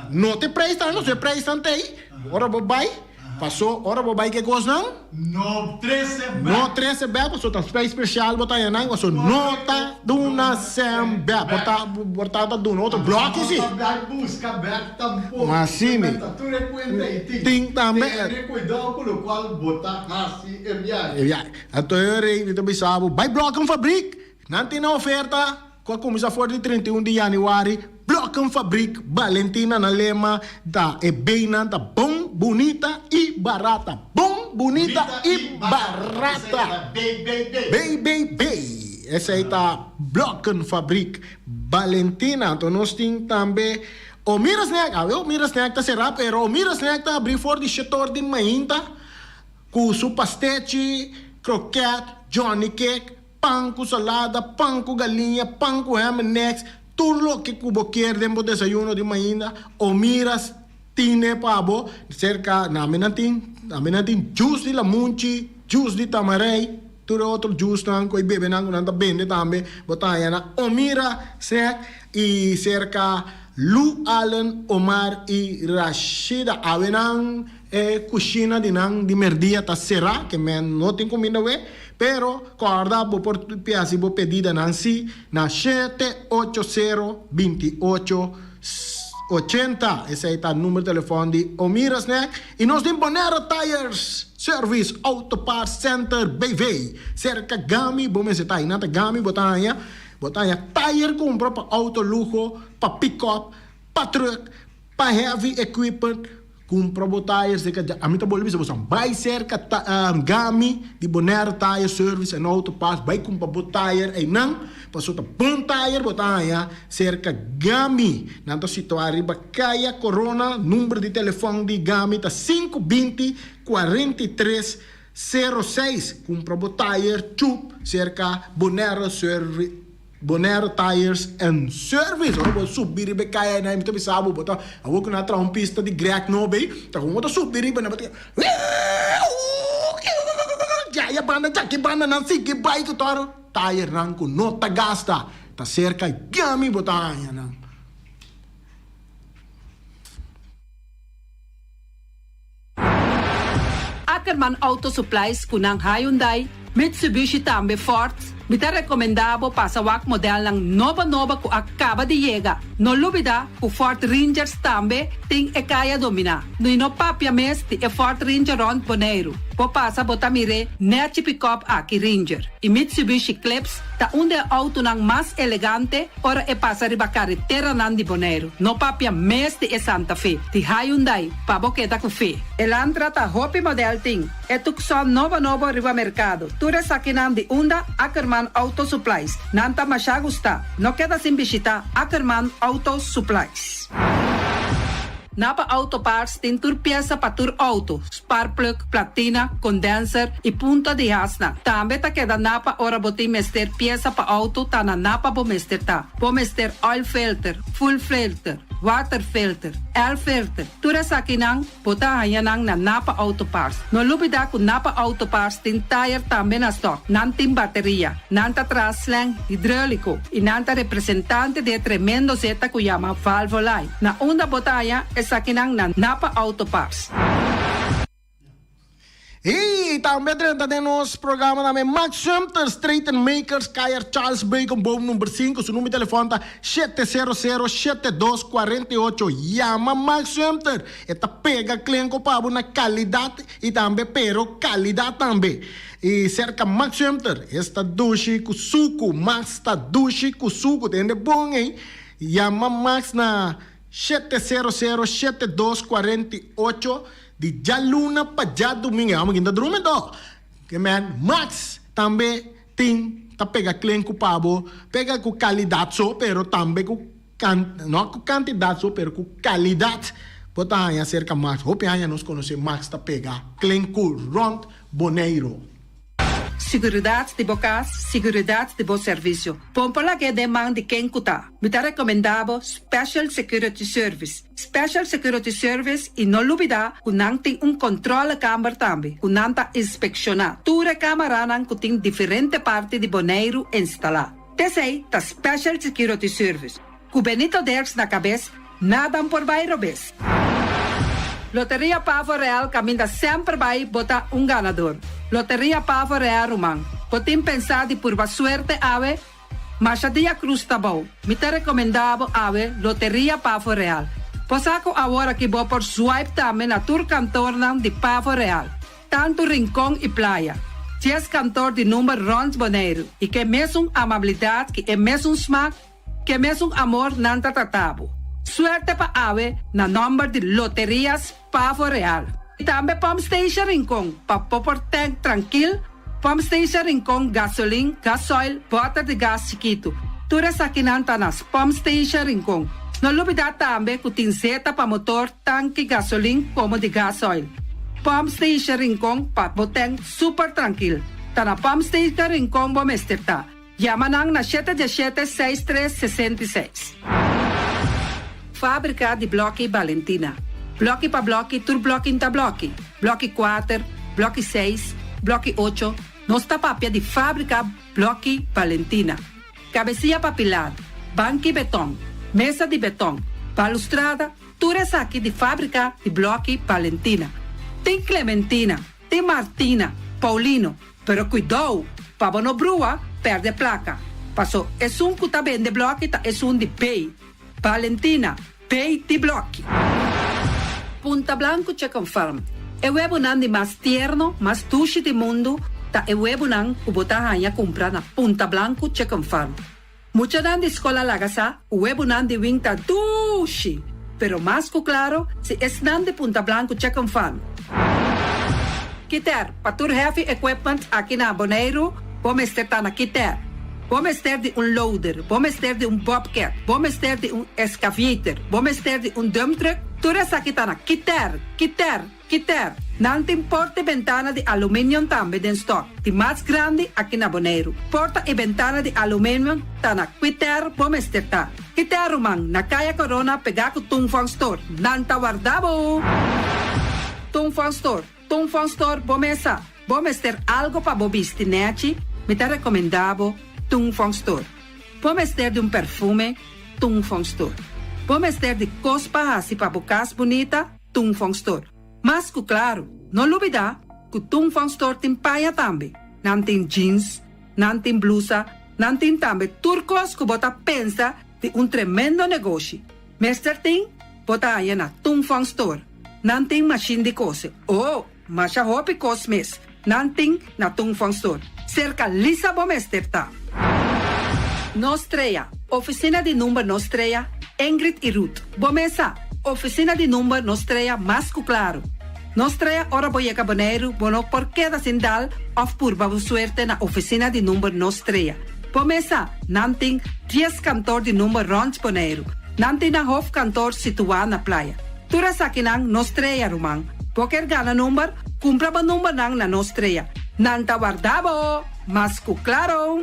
nota e prijsnan, pasobra e prijsnan ta ey, ora bo bay. Paso ora bo bai ke kosnan? No trese bek. No trese bek paso ta spei spesial bo ta haña nan paso no ta duna sèn bek. Por ta por ta ta duna otro blòki si. No ta bai buska bek tampoko. Ma si mi. Ta tur e kuenta ei tin. Tin tambe. Tene kuidou ku lokual bo ta hasi e biahe. E biahe. Anto e rei mi ta bisa bo bai blòki un fabrik. Nan tin nan oferta ku a kuminsá for di 31 di yanüari, Blokkenfabriek Balentina na lema ta e beinan ta bon, bunita i barata. Bon, bunita i barata. Bei, bei, bei. Esei ta Blokkenfabriek Balentina. Anto nos tin tambe Omira Snack. Awe Omira Snack ta será pero Omira Snack ta abrí for di shetor di mainta ku su pastechi, kroket, johnny cake, Pan ku salada, pan ku galiña, pan ku ham and eggs, tur loke ku bo kier den bo desayuno di mainda, Omiras tine pa bo. Serka nami nan tin, nami nan tin juice di lamunchi, juice di tamarei, tur e otro juicenan ku e bebenan ku nan ta bende tambe bo ta haña na Omira Snack i serka Lu Allen, Omar i Rashida. Awe nan e kushina di nan di merdia ta será, ke men no tin kuminda awe. Pero kòrda bo por hasi bo pedidanan si na shete ocho sero binti ocho ochenta. Esei ta number telefòn di Omira Snack. I nos tin Bonaire Tires Service Auto Parts Center BV. Serka Gami bo mester ta. Einan ta Gami bo ta haña. Bo ta haña tire kumpra pa auto luho, pa pick-up, pa truck, pa heavy equipment. Kumpra bo tire serka dja. Ami ta bolbe bisa boso, bai serka Gami di Bonaire Tire Service and Auto Parts, bai kumpra bo tire einan, pasobra ta bon tire bo ta haña serka Gami. Nan ta situá riba Kaya Corona. Number di telefòn di Gami ta sinku binti 43 06. Kumpra bo tire chup serka Bonaire Servi. Bonaire Tires and Service. Ora bo subi riba e kaya einan, mi ta bisa bo, bo ta awor ku nan a traha un pista di grek nobo ei, ta komo bo ta subi riba nan bo ta djaya banda djaki banda nan sigui bai ku tòr tayernan ku no ta gasta ta serka yami bo ta haña nan. Ackerman Auto Supplies ku nan Hyundai, Mitsubishi tambe Ford, mi ta rekomendá bo pasa wak modelnan nobo nobo ku a kaba di yega. No lubidá ku Ford Rangers tambe tin e kaya dominá. I no papia mes di e Ford Ranger rònt Boneiru. Bo pasa bo ta mir'é nèchi pikòp aki Ranger i Mitsubishi Eclipse ta un di e outonan mas elegante ora e pasa riba kareteranan di Boneiru. No papia mes di e Santa Fe di Hyundai. Pa bo keda ku fe. Elantra ta hopi model tin. E Tucson nobo nobo riba merkado. Tur esakinan di unda Ackerman Auto Supplies. Nan ta masha gusta. No keda sin bishita Ackerman Auto Supplies. Napa Auto Parts tin tur piesa pa tur auto, sparkplug, platina, condenser y punta di hasnan. Tambe ta keda Napa ora bo tin mester piesa pa auto ta na Napa bo mester ta. Bo mester oil filter, fuel filter, water filter, air filter, tur esakinan bo ta haña nan na Napa Auto Parts. No lubida ku Napa Auto Parts tin tayer tambe na stock, nan tin bateria, nan ta traha slang hidroliko i nan ta representante di e tremendo zeta ku yama Valvoline. Na unda bo ta haña esakinan na Napa Auto Parts. Y tambe drenta den nos programa tambe Max Sumter, Stratenmakers, Kaya Charles Bacon, boom number 5. Su numero di telefon ta shete sero sero shete dos cuarenta y ocho. Yama Max Sumter. E ta pega klenko pa bo na calidad y tambe pero calidad tambe. Y cerca Max Sumter, esta dushi cu sucu. Max ta dushi cu sucu. Tende bon ey. Yama Max na shete sero sero shete dos cuarenta y ocho. Di djaluna pa djadumingu e amo kin ta drumi to. Ke men Max tambe tin ta pega klen ku pa bo, pega ku kalidat so pero tambe ku kan no ku kantidat so pero ku kalidat bo ta haña serka Max. Hopi aña nos konosé Max ta pega klen ku rònt Boneiru. Siguridat di bo kas, siguridat di bo servisio. Bon por lag'é den man di ken ku ta. Mi ta rekomendá bo Special Security Service. Special Security Service i no lubidá ku nan tin un kontrolekamber tambe ku nan ta inspekshoná tur e kamaranan ku tin diferente parti di Boneiru instalá. T'esei ta Special Security Service. Ku Benito Dirks na kabes, nadan por bai robes. Loteria Pavo Real kaminda semper bai bo ta un ganador. Loteria Pavo Real ruman, bo tin pensá di purba suerte awe? Masha dia cruz ta bou. Mi ta recomendá bo awe Loteria Pavo Real. Bo sa ku awor aki bo por swipe tambe na tur kantornan di Pavo Real. Tantu Rincon i Playa. Dies kantor di number rònt Boneiru i ke mesun amabilidat ki e mesun smak Ke mesun amor nan ta trata bo. Suerte pa awe na nomber di Loterias Pavo Real. I tambe Pump Station Rincon pa bo por tank trankil, Pump Station Rincon gasolin, gasoil, boter di gas chikitu. Tur esakinan ta na Pump Station Rincon. No lubida tambe ku tin zeta pa motor, tanki gasolin komo di gasoil. Pump Station Rincon pa bo tank super trankil. Ta na Pump Station Rincon bo mester ta. Yama nan na shete diashete seis tres 66. Fábrika di blòki Balentina. Blòki pa blòki tur blòki n'ta blòki. Blòki kuater, blòki seis, blòki ocho, nos ta papia di fábrika blòki Balentina. Kabesia pa pilar, banki betòn, mesa di betòn, balustrada, tur esaki di fábrika di blòki Balentina. Tin Clementina, tin Martina, Paulino. Pero kuidou pa bo no brua pèrdè plaka, paso esun ku ta bende blòki ta esun di bei. Valentina, Bei di blòki. Punta Blanku Chicken Farm, E webunan di mas tierno, mas dushi di mundu ta e webunan ku bo ta haña kumpra na Punta Blanku Chicken Farm. Muchanan di skol a laga sa ku webunan di win ta dushi, pero mas ku klaro si esnan di Punta Blanku Chicken Farm. Kiter, pa tur heavy equipment aki na Boneiru bo mester ta na Kiter. Bo mester di un loader, bo mester di un bobcat, bo mester di un excavator, bo mester di un dump truck, tur esaki ta na Kiter, Kiter. Kiter, Nan tin porta i bentana di aluminium tambe den stock, di mas grandi aki na Boneiru. Porta i bentana di aluminium ta na Kiter bo mester ta. Kiter ruman, na Kaya Corona pegá ku Tung Fong Store. Nan ta warda bo! Tung Fong Store, Tung Fong Store bo mesa. Bo mester algo pa bo bisti nechi, mi ta rekomendá bo Tung Fong Store. Bo mester di un perfume, Tung Fong Store. Bo mester di kos pa hasi pa bo kas bunita, Tung Fong Store. Mas ku klaru, no lubidá ku Tung Fong Store tin paña tambe. Nan tin jeans, nan tin blusa, nan tin tambe tur kos ku bo ta pensa di un tremendo negoshi. Mester tin, bo ta haña na Tung Fong Store. Nan tin mashin di kose. Oh, masha hopi kos mes nan tin na Tung Fong Store. Serka Lisa bo mester ta. Nos Trea, Oficina di number Nos Trea, Ingrid y Ruth. Bo mesa, Oficina di number Nos Trea mas cu claro. Nos Trea ora bo yega Boneiru bo no por keda sin dal of purba bo suerte na oficina di number Nos Trea. Bo mesa, nan tin dies kantoor di number rond Boneiru. Nan tin nan hoofdkantoor situa na Playa. Tur esakinan Nos Trea, ruman. Bo kier gana number? Cumpra bo numbernan na Nos Trea. Nan ta warda bo! Mas cu claro!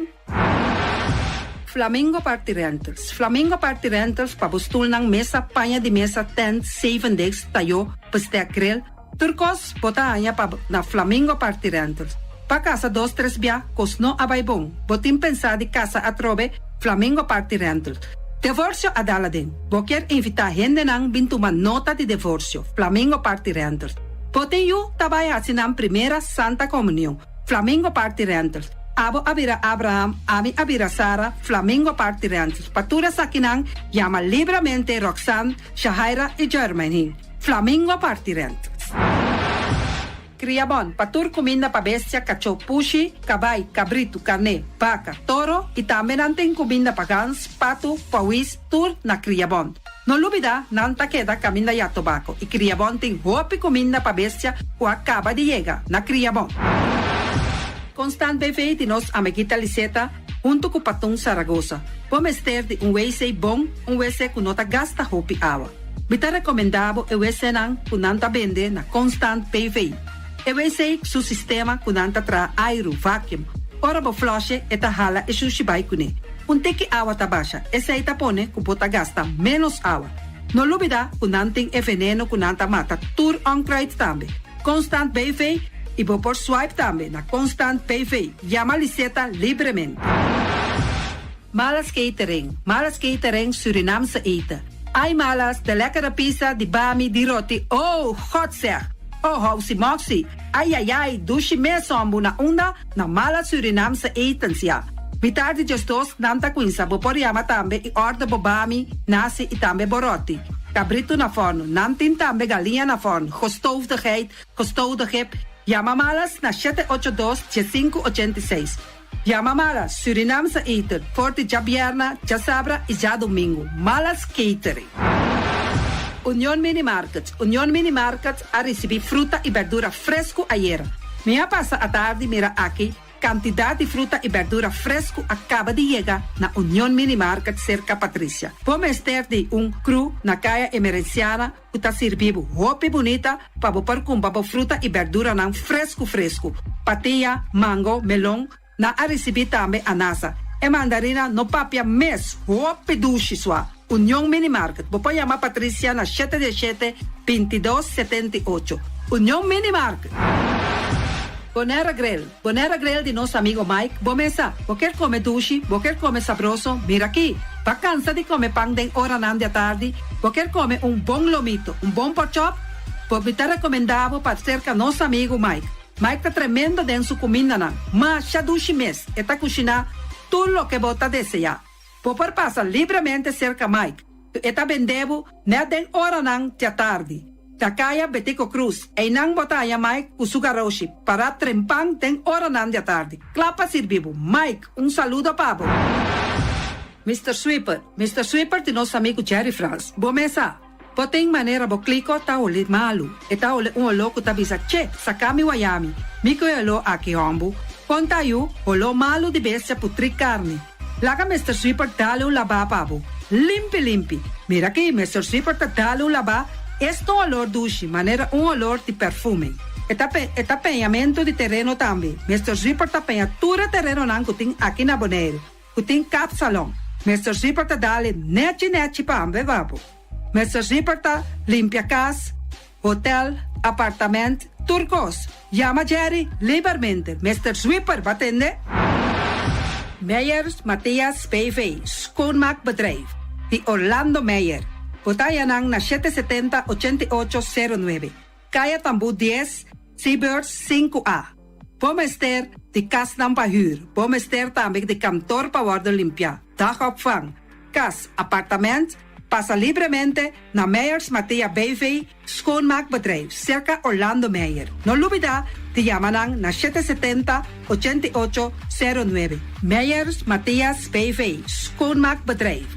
Flamingo Party Rentals Flamingo Party Rentals pa bo stulnan, mesa, paña di mesa, tent, zevendegs, tayó, bestek, grill, tur kos bo ta haña pa na Flamingo Party Rentals. Pa kasa dos tres bia kos no a bai bon, bo tin pensá di kasa atrobe, Flamingo Party Rentals. Devorsio a dal aden, bo kier invitá hendenan bin tuma nota di devorsio, Flamingo Party Rentals. Bo tin yu ta bai hasi nan primera Santa Komunion, Flamingo Party Rentals. Abo a bira Abraham, ami a bira Sara, Flamingo Party Rentals. Pa tur esakinan, yama libramente Roxanne, Shahaira y Jermaine. Flamingo Party Rentals. Kriabon, pa tur kuminda pa bestia, kachó, pushi, kabai, kabritu, karné, baka, toro y tambe nan tin kuminda pa gans, patu, pawis, tur na Kriabon. No lubida, nan ta keda kaminda ya tobako i Kriabon tin hopi kuminda pa bestia ku a kaba di yega na Kriabon. Constant BV di nos amiguita Liseta huntu ku Patun Saragosa. Bo mester di un wc bon, un wc ku no ta gasta hopi awa. Mi ta rekomendá bo e wcnan ku nan ta bende na Constant BV. E wc su sistema ku nan ta traha airu, vacuum. Ora bo flush'e e ta hala e shushi bai kuné. Un tiki awa ta basha, esei ta pone ku bo ta gasta ménos awa. No lubidá ku nan tin e veneno ku nan ta mata tur onkruid tambe. Constant BV i bo por swipe tambe na Constant BV. Yama Liseta libremente. Malas Catering, Malas Catering Surinaamse eten. Ai Malas, de lekkere pizza, di bami, di roti, oh, God zeg! Oh, housi moxi, ai ai ai, dushi mes hombu na unda? Na Malas Surinaamse etens ya. Mitar di djesdos nan ta cuinsa bo por yama tambe y order bo bami, nasi y tambe bo roti. Cabrito na forno, nan tin tambe galiña na forno, gestoofde geit, gestoofde gip. Yama Malas na shete ocho dos, diesinku ochenta i seis. Yama Malas Surinaamse eten for di djabierna, djasabra y djadomingo. Malas Catering. Union Mini Market, Union Mini Market a ricibi fruta y berdura fresco ayera. Mi a pasa atardi mira aki cantidad di fruta y berdura fresco a caba di yega na Union Mini Market cerca Patricia. Bo mester di un cru na Caya Emerenciana cu ta sirbi bo hopi bunita pa bo por cumpra bo fruta y berduranan fresco fresco. Patia, mango, melon, Nan a ricibi tambe anasa. E mandarina no papia mes, hopi dushi sua. Union Mini Market, bo por yama Patricia na shete dieshete, bintidos setenta i ocho. Union Mini Market! Bonera Grill, Bonera Grill di nos amigo Mike, bo mesa, bo kier come dushi, bo kier come sabroso, mira aki! Ba cansa di come pan den oranan di atardi, bo kier come un bon lomito, un bon pork chop? Bo mi ta recomenda bo pa cerca nos amigo Mike. Mike ta tremendo den su kumindanan. Masha dushi mes, e ta kushiná tur loke bo ta deseá. Bo por pasa libremente serka Mike, ku e ta bende bo nèt den oranan djatardi. Na kaya Betico Cruz, einan bo ta haña Mike ku su garoshi pará trempan den oranan djatardi, kla pa sirbi bo. Mike, un saludo pa bo! Mister Sweeper, Mister Sweeper di nos amigu Jerry Frans. Bo mes sa. Bo tin manera bo kliko ta holi malu. E ta holi un oló ku ta bisa, Che, saka mi wayami. Mi ku e oló aki hòmbu. Kon ta yu, holó malu di bestia putrí karni. Laga Mister Sweeper dal un labá pa bo. Limpi limpi. Mira aki, Mister Sweeper ta dal un labá, esta un olor dushi, manera un olor di perfume. E ta e ta peñamentu di tereno tambe. Mister Sweeper ta peña tur e terenonan ku tin aki na Boneiru. Ku tin kapsalon. Mister Zipper ta dale nechi nechi pa hambe babo. Mister Zipper ta limpia kas, hotel, apartament, tur kos. Yama Jerry libermente. Mister Zwipper, bo a tende? Meyers Mathias BV, Schoonmaakbedrijf, di Orlando Meyer. Bo ta haña nan na 770 88 09. Kaya Tambú 10, Seabirds 5A. Bo mester di kasnan pa hür. Bo mester tambe di kantor pa wòrdu limpiá, dagopvang, kas, apartament. Pasa libremente na Meyers Mathea BV Schoonmaakbedrijf, serka Orlando Meyer. No lubidá di yama nan na 770 88 09. Meyers Mathias BV Schoonmaakbedrijf.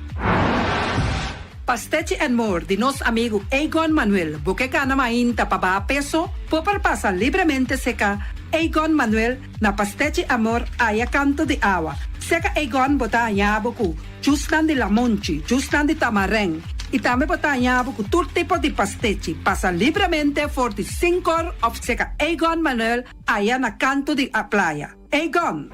Pastechi and More di nos amigu Egon Manuel. Bo ke gana mainta pa baha peso? Bo por pasa libremente seka Egon Manuel na Pastechi Amor aya kanto di awa. Seka Egon bo ta haña bo ku jusnan di lamonchi, jusnan di tamarèn i tambe bo ta haña bo ku tur tipo di pastechi. Pasa libremente for di sinkor òf seka Egon Manuel aya na kanto di playa. Egon!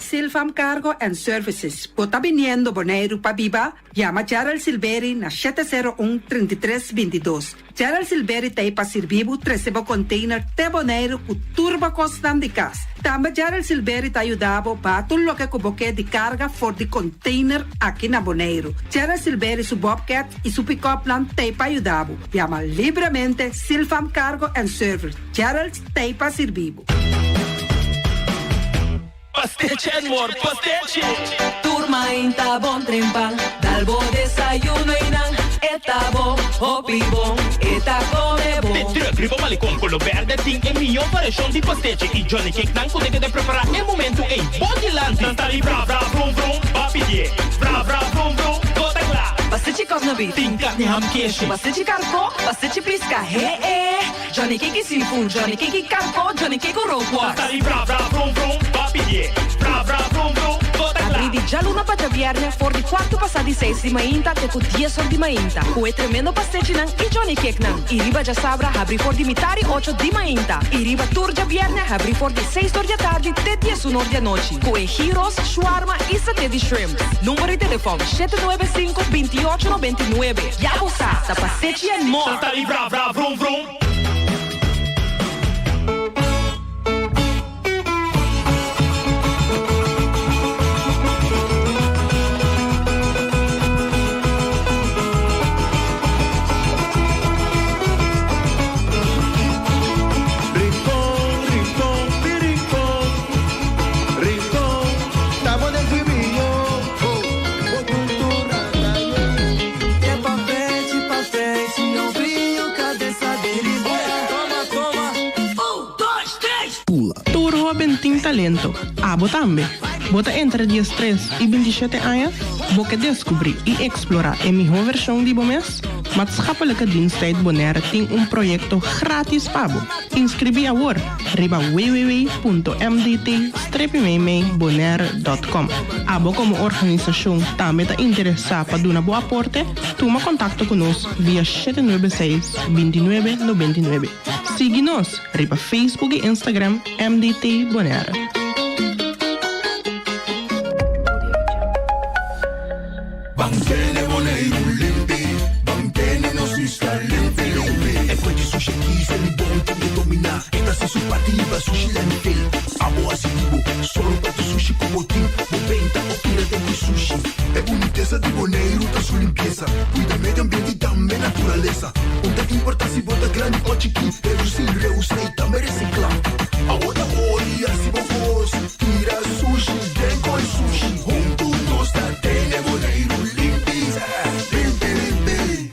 Silvam Cargo and Services, bo ta biniendo Boneiru pa biba? Yama Gerald Silveri na 701 33 22. Gerald Silveri ta ei pa sirbi bo trese bo container te Boneiru ku tur bo kosnan di kas. Tambe Gerald Silveri ta yuda bo baha tur loke ku bo ke di karga for di container aki na Boneiru. Gerald Silveri su bobcat i su pick-upnan ta ei pa yuda bo. Yama libremente Silvam Cargo and Service. Gerald ta ei pa sirbi bo. Pastechi and more pastechi! Tur mainta bon trempan, dal bo desayuno y nan e ta bon, hopi bon, e ta come bon. De truck riba malecon color berde tin e miyo variacion di pastechi y johnny cake nan cu ta keda prepara e momento ey bo dilanti. Nan ta di bra bra brum brum, ba pidie bra bra brum brum, bo ta cla. Pastechi kòkna beef. Tin carni ham keshi. Pastechi karko, pastechi pisca, he e. Johnny Cake seafood, Johnny Cake karko, Johnny Cake rookworst. Tata di bra bra vrum vrum, ba pidié. Bra bra vrum vrum, bo ta kla. Abrí di djaluna pa djabièrnè for di kuartu pasá di seis di mainta te ku dies or di mainta, ku e tremendo pastechinan i Johnny Cakenan. I riba djasabra habrí for di mitar i ocho di mainta. I riba tur djabièrnè habrí for di seis or di atardi te diesun or di anochi, ku e gyros, shwarma i saté di shrimp. Number di telefòn, 795 28 99. Ya bo sa, ta pastechi and more! Tata di bra bra vrum vrum. Rincon, Rincon, mi Rincon. Rincon, ta bo den mio. Oh, bo cultura ta yen. Ke pa fechi, pa fechi, obriu kabesa di riba. Toma, toma. Un, dos, tres! Pula. Tur hoben tin talento, abo tambe. Bo ta entre 13 i 27 aña? Bo ke deskubrí i eksplorá e mihó vershon di bo mes? Maatschappelijke Diensttijd Bonaire tin un proyekto grátis pa bo. Inskribí awor riba www.mdt-bonaire.com. Abo komo organisashon tambe ta interesá pa duna bo aporte? Tuma kontakto ku nos via 796 29 99. Sigui nos riba Facebook i Instagram MDT Bonaire. Ban tene Boneiru limpi, ban tene nos isla limpi limpi. E fuente sushi aki se mi bon tin ke dominá. E ta hasi su parti riba sushi landfill. Abo hasi di bo, solo pa tu sushi ku bo tin. Bo benta o tira den di sushi. E bunitesa di Boneiru ta su limpiesa. Kuida medio ambiente i tambe naturalesa. naturalesa. Un ta importá si bo ta grandi o chikí, redusí, reusá i tambe resiklá. Awor ta ora di hasi bo kos, tira sushi den koi sushi. Huntu nos ta tene Boneiru limpi, limpi limpi.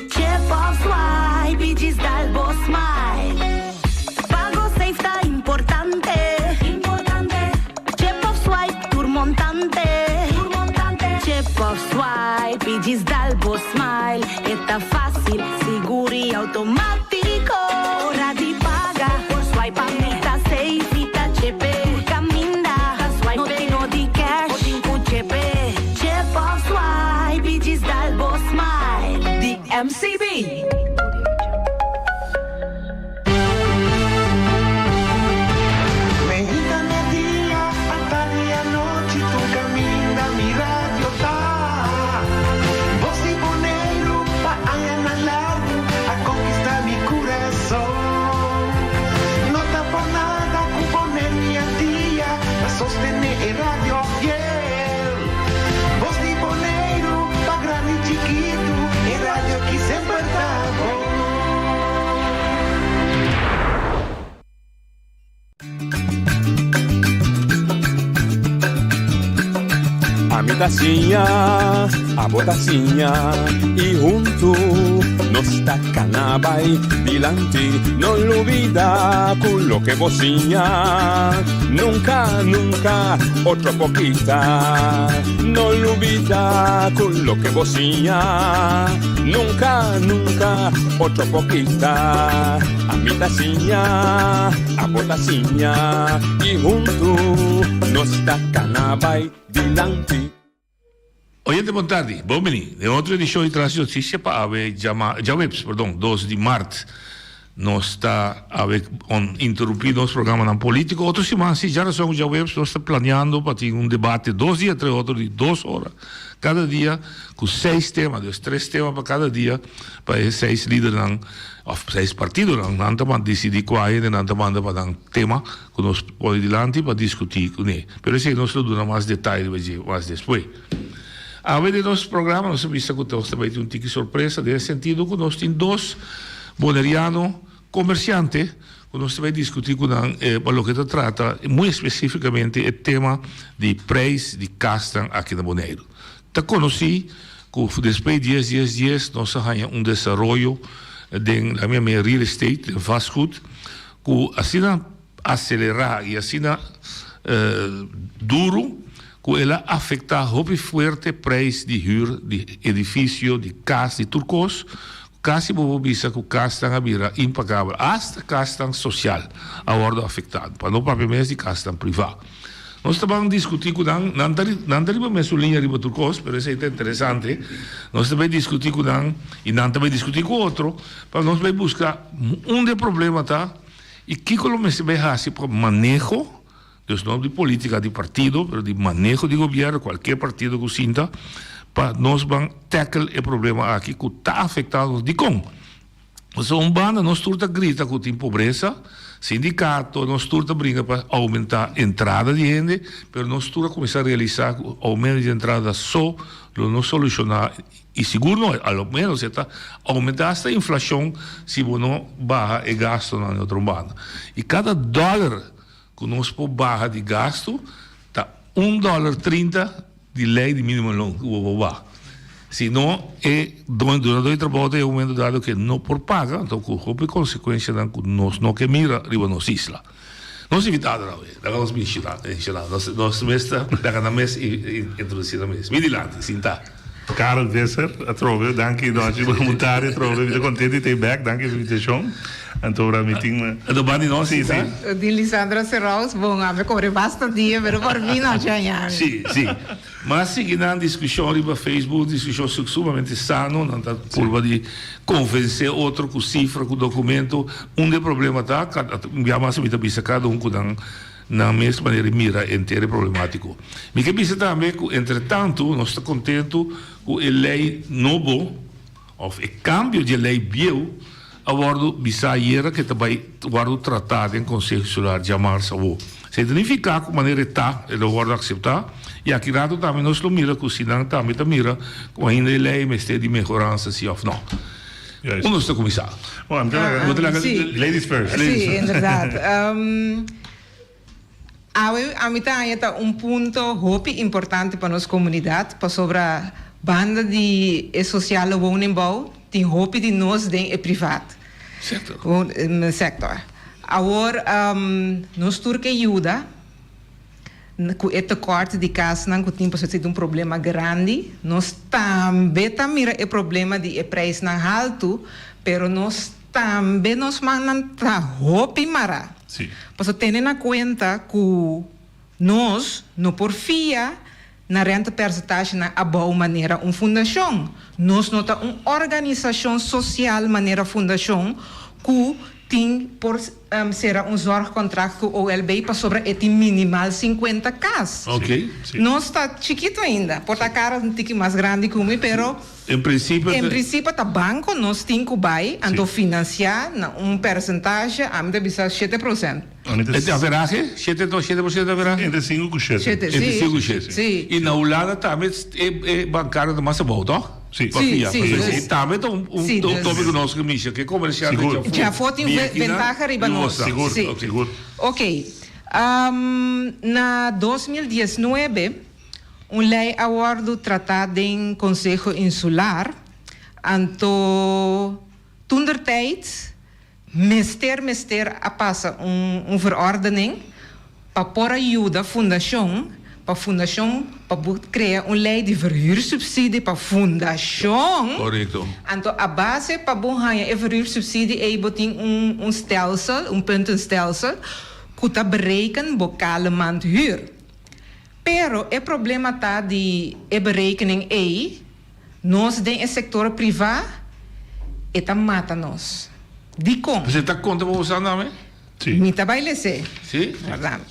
Chip of swipe i djis dal bo smile. Pago safe ta importante. Chip of swipe tur montante. Chip of swipe i djis dal bo smile. E ta fácil, sigur i automático. Ora di paga por swipe pa mi ta safe i ta chepe. Tur caminda ta swipe no tin no di cash bo tin cu chepe. Chip of swipe i djis dal bo smile. Di MCB. Meinta merdia, atardi anochi tur caminda mi radio ta. Bos di Boneiru pa añanan largu a conquista mi curason. No ta por nada cu Boneiru y Antia ta sostene e radio fiel. Bos di Boneiru pa grandi y chikitu e radio ki semper ta bon. Ami ta siña, abo ta siña y huntu nos ta cana bay dilanti. No lubida cu loke bo siña nunca, nunca otro por kita. No lubida cu loke bo siña nunca, nunca otro por kita. Ami ta siña, abo ta siña y huntu nos ta cana bay dilanti. Oyente bon tardi, bon bini den otro edicion di Tras di Noticia pa awe djama, djaweps, perdon, dos di mart. Nos ta awe on interumpi nos programanan politico. Otro siman si djarason cu djaweps nos ta planeando pa tin un debate dos dia tres otro di dos ora cada dia cu seis tema, dus tres tema pa cada dia pa e seis lidernan of seis partidonan nan ta dicidi cua hende nan ta manda pa nan tema cu nos pone dilanti pa discuti cune. Pero esey nos lo duna mas detaye riba dje mas despues. Awe den nos programa nos a bisa cu nos ta bay tin un tiki sorpresa den e sentido cu nos tin dos Boneriano comerciante cu nos ta bay discuti cu nan pa loke ta trata muy especificamente e tema di prijs di casnan aki na Boneiru. Ta conoci cu despues dies dies dies nos a haya un desaroyo den la mi a real estate, den vastgoed, cu asina aselerá i asina duru ku el a afektá hopi fuerte preis di hür di edifisio, di kas, di tur kos. Kasi bo por bisa ku kasnan a bira impagabel. Asta kasnan sosial a wòrdu afektá, pa no papia mes di kasnan privá. Nos ta ban diskutí ku nan, nan ta nan ta riba mesun liña riba tur kos, pero esei ta interesante. Nos ta bai diskutí ku nan i nan ta bai diskutí ku otro pa nos bai buska unda e problema ta. I kiko lo mester bai hasi pa maneho, dus no di politica di partido, pero di maneho di gobierno, cualkier partido cu sinta, pa nos ban tackle e problema aki cu ta afecta nos. Dicon? Pasobra un banda nos tur ta grita cu tin pobresa, sindicato, nos tur ta bringa pa aumenta entrada di hende, pero nos tur a cuminsa realisa cu aumento di entrada so lo no soluciona I sigur no, a lo menos e ta aumenta hasta inflacion si bo no baha e gastonan di otro banda. I cada dollar cu nos por baha di gasto ta un dollar trinta di ley di minimum loon cu bo por baha. Si no e dunador di trabao ta e momento dado ke no por paga, anto cu hopi consecuencianan cu nos no ke mira riba nos isla. Nos invitado awe, laga nos menciona, menciona, nos, nos mes ta, laga nan mes introduci nan mes. Mi dilanti, sinta. Karel Visser, atrobe, danki Donchi Muntari atrobe, mi ta contento di ta bek, danki pa invitacion. Anto ora mi tin. Anto bandi nos Si, si. Di Lisandra Serraus, bon, a mi core basta dia, pero por fin nos a haña. Si, si. Mas sigui nan discusion riba Facebook, discusion sumamente sano, nan ta purba di convence otro cu cifra, cu documento. Unda e problema ta, ya mas mi ta bisa cada un cu nan nan mes manera di mira henter e problematico. Mi ke bisa tambe cu entre tanto nos ta contento cu e ley nobo of e cambio di e ley bieu a wordo bisa ayera ke ta bay wordo trata den Conseho Insular djamars awo. Esey ta nifica cu manera e ta e lo wordo acepta y aki rato tambe nos lo mira cu si nan tambe ta mira cu ainda e ley mester di mehoransa si of no. Unda nos ta kuminsá? Bo ta laga ladies first. Sí, inderdaad. Awe ami ta haña ta un punto hopi importante pa nos komunidat pasobra banda di e sosiale woningbouw tin hopi di nos den e privat sektor. Awor nos tur ke yuda ku e tekort di kasnan ku tin pasobra esei ta un problema grandi. Nos tambe ta mira e problema di e preisnan haltu pero nos tambe nos mannan ta hopi mará. Pasobra tene na kuenta ku nos no por fia na rentepersentashenan abou manera un fundashon. Nos no ta un organisashon sosial manera fundashon ku tin por sera un zorgcontract ku OLB pasobra e tin minimal sinkuenta kas. Nos ta chikitu ainda. Por ta kara un tiki mas grandi ku mi pero. En principio En principio ta banco nos tin cu bay, anto financia na un percentage, ami ta bisa 7%. E averahe? Shete to 7% averahe? Entre sinku cu shete. Shete, si. Entre sinku cu shete. Si. Y na Hulanda tambe e e bancario ta mas abou, toch? Si. Pa Si, fia. si. Pasobra Dus esey tambe ta un un Si, dus. topico cu nos ke mishi, ke comerciante Sigur. djafó. Djafó tin Di aki nan, ventaha riba di nos. bosa. Sigur, Si. sigur. Ok. Na 2019. Un lei a wòrdu tratá den Konseho Insular, anto toentertijd mester mester a pasa un un verordening pa por a yuda fundashon, pa fundashon pa bo krea un lei di verhuursubsidie pa fundashon. Korekto. Anto a base pa bo haña e verhuursubsidie ei bo tin un un stelsel, un puntenstelsel, ku ta bereken bo kale maand huur. Pero e problema ta di e berekening ei, nos den e sector priva e ta mata nos. Dicon? Pues e ta conta pa bo sa name? Si. Mi ta bay lese. Si? Warda mi.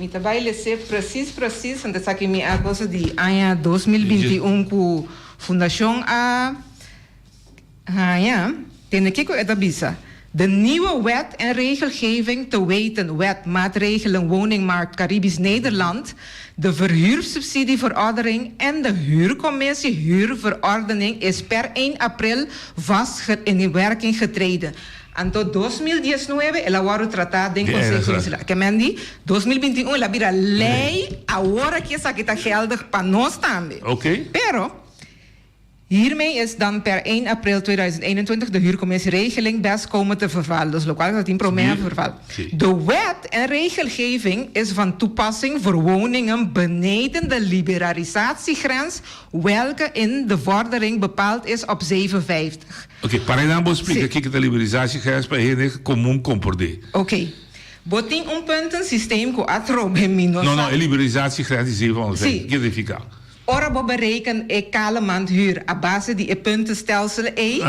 Mi ta bay lese precies precies, want esaki mi a cosa di aña 2021 cu fundacion a. Haña, tende kiko e ta bisa, De nieuwe wet en regelgeving, te weten Wet maatregelen woningmarkt Caribisch Nederland, de verhuursubsidieverordening en de huurcommissie huurverordening is per 1 april vast in werking getreden. Anto 2019 el a wòrdu tratá den Konseho Insular. Ke men di, 2021 el a bira lei, awor aki esaki ta geldig pa nos tambe. Pero. Hiermee is dan per 1 april 2021 de huurcommissieregeling best komen te vervallen. Dus locual ta tin prome a verval. De wet en regelgeving is van toepassing voor woningen beneden de liberalisatiegrens welke in de vordering bepaald is op 750. Oké, para nan bo splika kiko ta liberalisatiegrens pa hende komun kompordé. Oké. Bo tin un puntensysteem ku a trobe mi no No, no, sa. e liberalisatiegrens di 750, Sí. kiko ta nifiká? Ora bo bereken e kale mand huur a base di e puntenstelsel ei,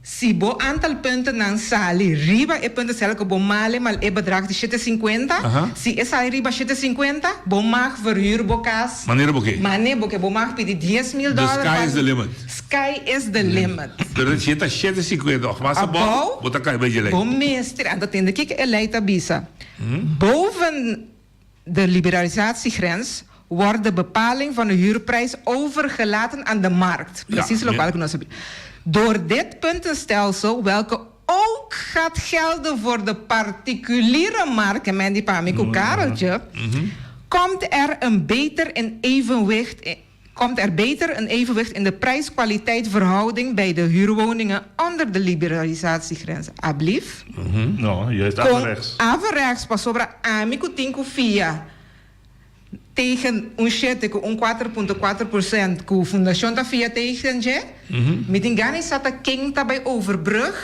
si bo antal puntennan sali riba e puntenstelsel ku bo male mal e bedrag di 750, si e sali riba 750, bo mag verhuur bo kas Manera bo ke. mane bo ke. Bo mag pidi 10,000 The dòler sky pa is the limit. Sky is the limit. Pero si e ta 750 òf mas abou, Abou, bo ta kai bij dje lei. bo mester. Anto tende kiko e lei ta bisa. Boven de liberalisatiegrens wordt de bepaling van de huurprijs overgelaten aan de markt. Precies ja, lokaal ja. Door dit puntenstelsel, welke ook gaat gelden voor de particuliere markt, en die pamico mm. Kareltje, mm -hmm. komt er een beter in evenwicht komt er beter een evenwicht in de prijs-kwaliteit verhouding bij de huurwoningen onder de liberalisatiegrens. Ablief? Mm -hmm. No, juist averechts. Averechts, pasobra ami ku tin ku fia tegen un shete ku un 4.4% ku fundashon ta fia tegen dje, mi tin gana di sa ta ken ta bai overbrug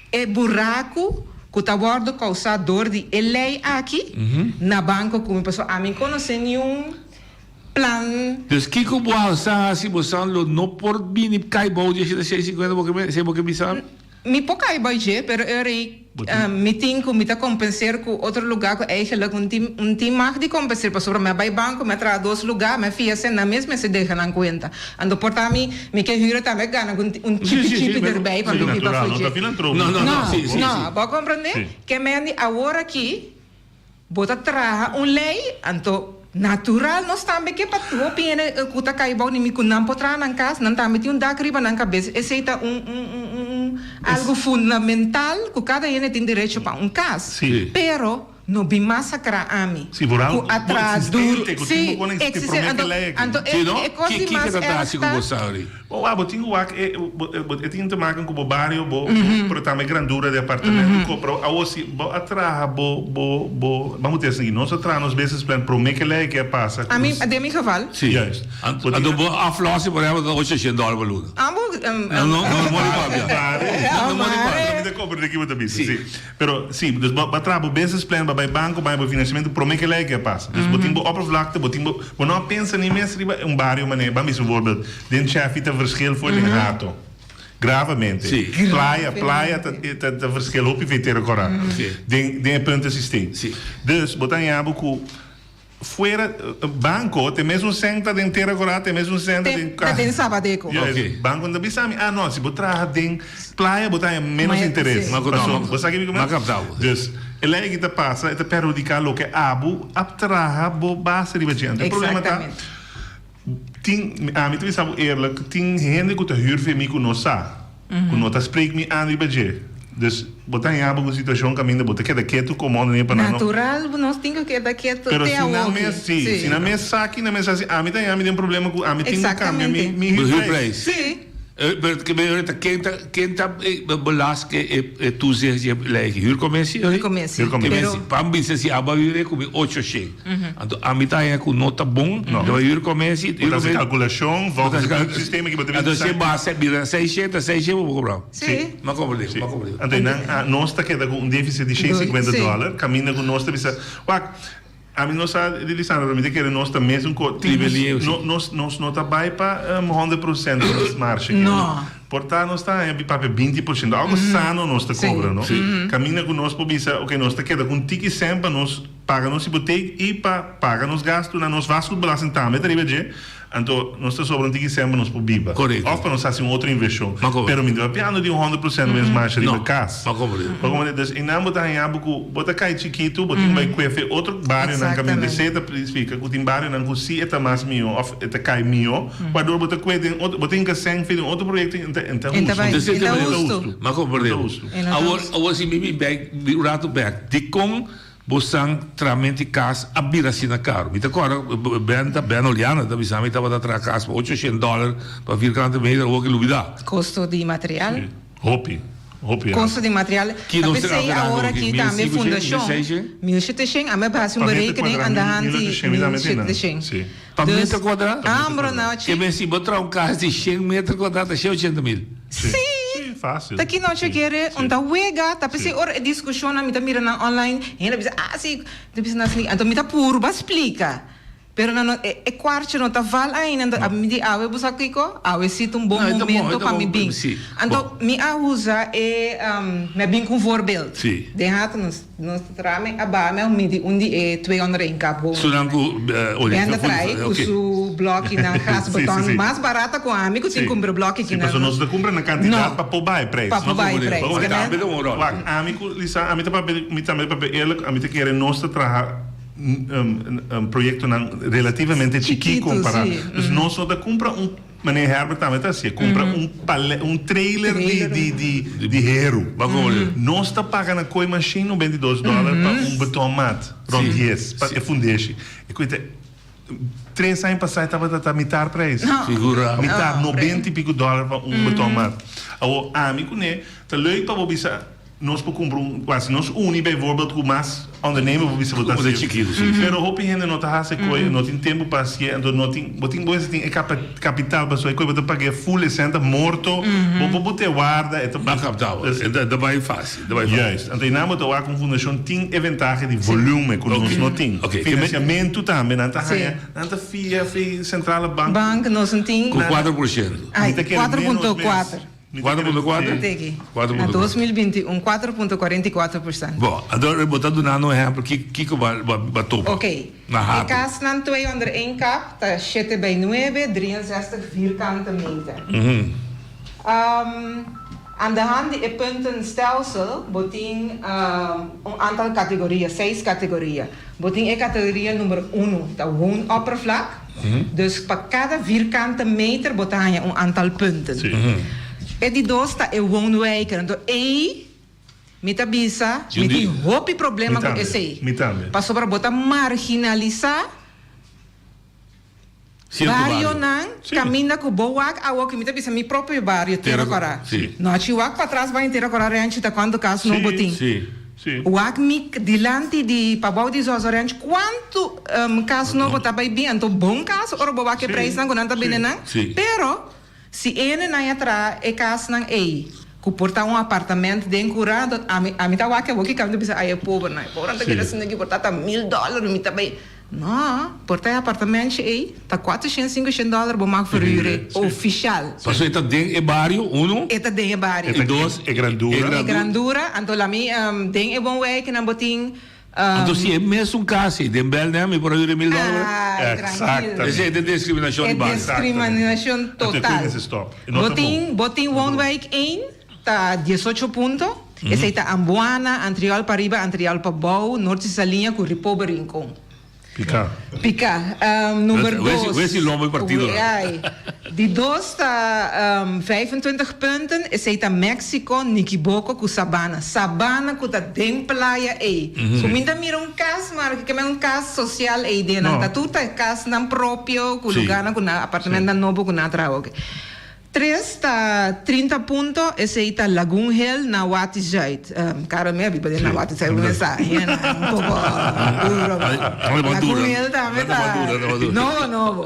e buraku ku ta wòrdu kousá dor di e lei aki na banko ku mi, pasobra ami konosé niun plan. Dus kiko bo a sa hasi bo san lo no por bini kai bou di e shete shei sinkuenta bo ke esei bo ke bisa? Mi por kai bou dje pero e ora ei mi tin ku mi ta kompenser ku otro luga ku eigenlijk un tin un tin mag di kompenser pasobra mi a bai banko mi a traha dos luga mi a fia sèn nan mes mester deha nan kuenta anto por ta mi mi ke hura tambe gana ku un chipi chipi derbei pa mi biba for dje. No bo a komprende? Ke mendi awor aki bo ta traha un lei anto. Natural nos tambe ke pa hopi hende ku ta kai bou di mi ku nan por traha nan kas, nan tambe tin un dak riba nan kabes. Esei ta un un un algu fundamental ku kada hende tin derecho pa un kas. Pero no bin masakrá ami ku a traha duru. Sí, eksistente. Anto anto e e kos di mas erg ta. Bo wak, bo tin ku wak e e tin te maken ku bo bario, bo pero tambe grandura di apartamento ku pero awor si bo a traha bo bo bo ban ku esaki nos a traha nos business plan prome ke lei ke a pasa ku Ami den mi geval. Si. Juist. Anto bo aflossing por ehempel ta ocho shen dòler pa luna. Amo No no no mori papia. No mori papia. Mi ta comprende ki bo ta bisa si. Pero si, dus bo a traha bo business plan, bo a bai banco, bo a haña bo financiamento prome ke lei ke a pasa. Dus bo tin bo oppervlakte, bo tin bo, bo no a pensa ni mes riba un bario manera, ban bisa bijvoorbeeld, den Chaffee ta verschil for den Hato. Gravemente. Si. Playa, playa ta, ta, ta verschil hopi fe Tera Kora. Si. Den, den e puntensysteem. Si. Dus bo ta haña bo ku Fuera banco te mesun cent ta den Tera Cora te mesun cent ta den Ta den Sabadeco. Juist, Ok. banco no ta bisa mi, ah no, si bo traha den playa bo ta haña menos interes. Ma ku Paso, no, bo sa kico mi ma kapta bo. Dus, e lei aki ta pasa, e ta perhudica loke abo a traha bo base riba dje. Anto e problema ta, Exactamente. tin, ami ta bisa bo eerlijk, tin hende ku ta huur for mi ku no sa. Ku no ta spreek mi aan riba dje. Dus bo ta haña bo ku situashon kaminda bo ta keda ketu komo unda pa nan no. Natural nos tin ku keda ketu Pero te si nan awoki. mes, si, si nan mes sa ki nan mes hasi, ami ta haña mi den problema ku ami tin ku kambia mi mi Bo huurprijs. huurprijs. Si. Pero ke men ora ta ken ta ken ta belast ke e toezicht dje lei aki? Huurcommissie? Huurcommissie. Huurcommissie. Pero Pa mi bisa si abo a huur e ku mi ocho shen. Anto ami ta haña ku no ta bon, No. ta bai huurcommissie. Bo ta hasi kalkulashon volgens het systeem aki bo ta Anto bisa. si e base bira seishenta, seishenta bo por kobra. Si. Mi a komprende, mi a komprende. Anto nan a nos ta keda ku un deficit di shen sinkuenta dòler, kaminda ku nos ta bisa, wak, ami no sa di Lisandro, pero mi ta kere nos ta mesun ko, tin nos, nos, nos no ta bai pa 100% nos marshe. No. Por ta nos ta haña papia 20%, algo sano nos ta kobra, no? Kaminda ku nos por bisa, oke, nos ta keda ku un tiki sèn pa nos paga nos hipotek i pa paga nos gastunan, nos vastgoedbelasting tambe ta riba dje, anto nos ta sobra un tiki sèn pa nos por biba. Korekto. Òf pa nos hasi un otro invershon. Ma komo? Pero mi ta papiando di un honderd prosènt wens marsha riba No. kas. Ma komo di? Ma komo di? Dus einan bo ta haña bo ku bo ta kai chikitu, bo tin ku bai kuefe otro barionan kaminda. Exactamente. Esei ta splika ku tin barionan ku si e ta mas mihó òf e ta kai mihó, waardoor bo ta kue den otro, bo tin ku sèn fi den otro proyekto i ta En ta hustu. bai, Entonces, en ta e ta hustu. hustu. Ma komo E di? ta hustu. En ta Awor, hustu. awor si mi bin bèk, un ratu bèk, dikon Bo san tramenti kas a bira asina karu. Mi ta kòrda Ben ta Ben Oliana ta bisa mi tabata traha kas pa ocho shen dòler pa vierkante meter awor ki lubidá. Kosto di material. Sí, hopi, hopi alto. Kosto di material. Ki Ta nos ta p'esei hablando awor aki? aki Mil tambe sinku shen, mil fundashon. seis shen? Mil shete shen, ami a hasi un Pa meter berekening kuadrá aan de mil, hand mil di ocho shen, mi mil tambe tin shete nan. shen. Sí. Pa Dus, meter kuadrá? ambro nou Ke chi. men si bo traha un kas di shen meter kuadrá ta shen ochenta mil. Sí. Sí. Sí, fácil. Ta ki nochi Sí, kere sí. un ta wega, ta p'esei Sí. ora e diskushonnan mi ta mira nan online, hende a bisa, ah si, ta bisa nan asina, anto mi ta purba splika, pero nan no, e e kwartje no ta val ainda, anto No. mi di awe bo sa kiko, awe si ta un bon No, e ta bon, momento e ta pa mi bon, bin. sí. Anto Bon. mi a usa e, mi a bin ku un voorbeeld. Sí. Den hato nos Nos ta traha mi a baha mi a midi un di e 200 en kap wonen. Sunan ku olie. Benda trae ku su blokinan gas beton mas barata ku ami ku tin kumpra bloki Si kinan. pasobra nos ta kumpra na kantidat pa por baha e prijs. Pa por baha e prijs. Wak ami ku Lisa ami ta papia mi tambe ta papia eerlijk ami ta kere nos ta traha proyektonan relativamente chikí kompara. Dus nos no ta kumpra un. Meneer Herbert tambe ta hacié, cumpra un pale, un trailer di, di, di, di heru. Nos ta paga na kooi machine 92 dollar pa un betonmat, rond dies, pa e fundeshi. E koe ta, tres aña pasá e tabata ta mitar prijs. Figura. Mitar, 90 y pico dollar pa un betonmat. Awor, ami kuné, ta leuk pa bo bisa. Nos por cumpra un, bueno, si nos uni bijvoorbeeld cu mas ondernemer por bisa bo ta Como de haci. chikitu, si. Pero hopi hende no ta haci coy, no tin tempo pa hacié, anto no tin, bo tin bo mester tin e capital pasobra e coy bo ta pagué full e cen ta morto, bo por bote warda, e ta. Ba capta bo, e ta bay facil, ta bay facil. Juist, anto einan bo ta wak un fundacion tin e ventaha di volume cu nos no tin. Financiamento tambe, nan ta haña, nan ta fia fi centrale bank. Bank nos no tin. Cu 4%. Ay, Mi ta kere cuatro menos punto mes. cuatro. 4.4? Teki. Na 2021, 4.44%. Bo, anto bo ta duna un ehempel kiko bo a topa Ok. na E Hato. kasnan 201 kap ta shete bij nuebe, 63 vierkante meter. Aan de hand di e puntenstelsel bo tin un aantal categoria, seis categoria. Bo tin e categoria number uno, ta woonoppervlak. Dus pa cada vierkante meter bo ta haña un aantal punten. E di dos ta e woonwijken. Anto ei mi ta bisa mi tin hopi problema cu esei. Pasobra bo ta marginalisa. Barionan kaminda ku bo wak awo ki mi ta bisa mi propio bario Tera Kora. Nochi wak patras bai Tera Kora Ranch ta kuantu kas nobo tin. Wak mi dilanti di pabou di Zozo Ranch kuantu kas nobo ta bai bin anto bon kas ora bo wak e preisnan ku nan ta bende nan. Pero si ene nan a traha e kasnan ei ku por ta un apartament den kura anto ami ami ta wak awo ki kaminda bisa ay e pobernan e pobernan ta keda asina ki por ta ta mil dòler mi ta bai No, por ta e apartamentje ei ta kuatershen, sinkoshen dòler bo mag verhuur e ofishal. Pasobra e ta den e bario, uno. E ta den e bario. I dos, e grandura. E grandura, anto lami den e woonwijknan bo tin. Anto si e mesun kas ei den Belnem mi por a huur e mil dòler? Ai, trankil. Esei ta diskriminashon di bario. E diskriminashon total. Bo tin, bo tin woonwijk één ta diesocho punto. Esei ta Ambuana, Antriol pariba, Antriol pabou, Norte Saliña ku Ripobe Rincon. Piká. Piká. Number dos. Wes i lombo e partido nan. Ai. Di dos ta 25 punten, esei ta Mexico, Nikiboko ku Sabana. Sabana ku ta den playa ei. Ku mi ta mira un kas, maar ke men un kas sosial ei den nan. Ta tur ta kasnan propio ku lugarnan ku nan apartamentonan nobo ku nan a traha oke. Tres ta 30 punto, esei ta Lagoon Hill na Wati Zuid. Karel mi a biba den na Wati Zuid, mi sa hena un poko duro. Lagoon Hill tambe ta nobo nobo.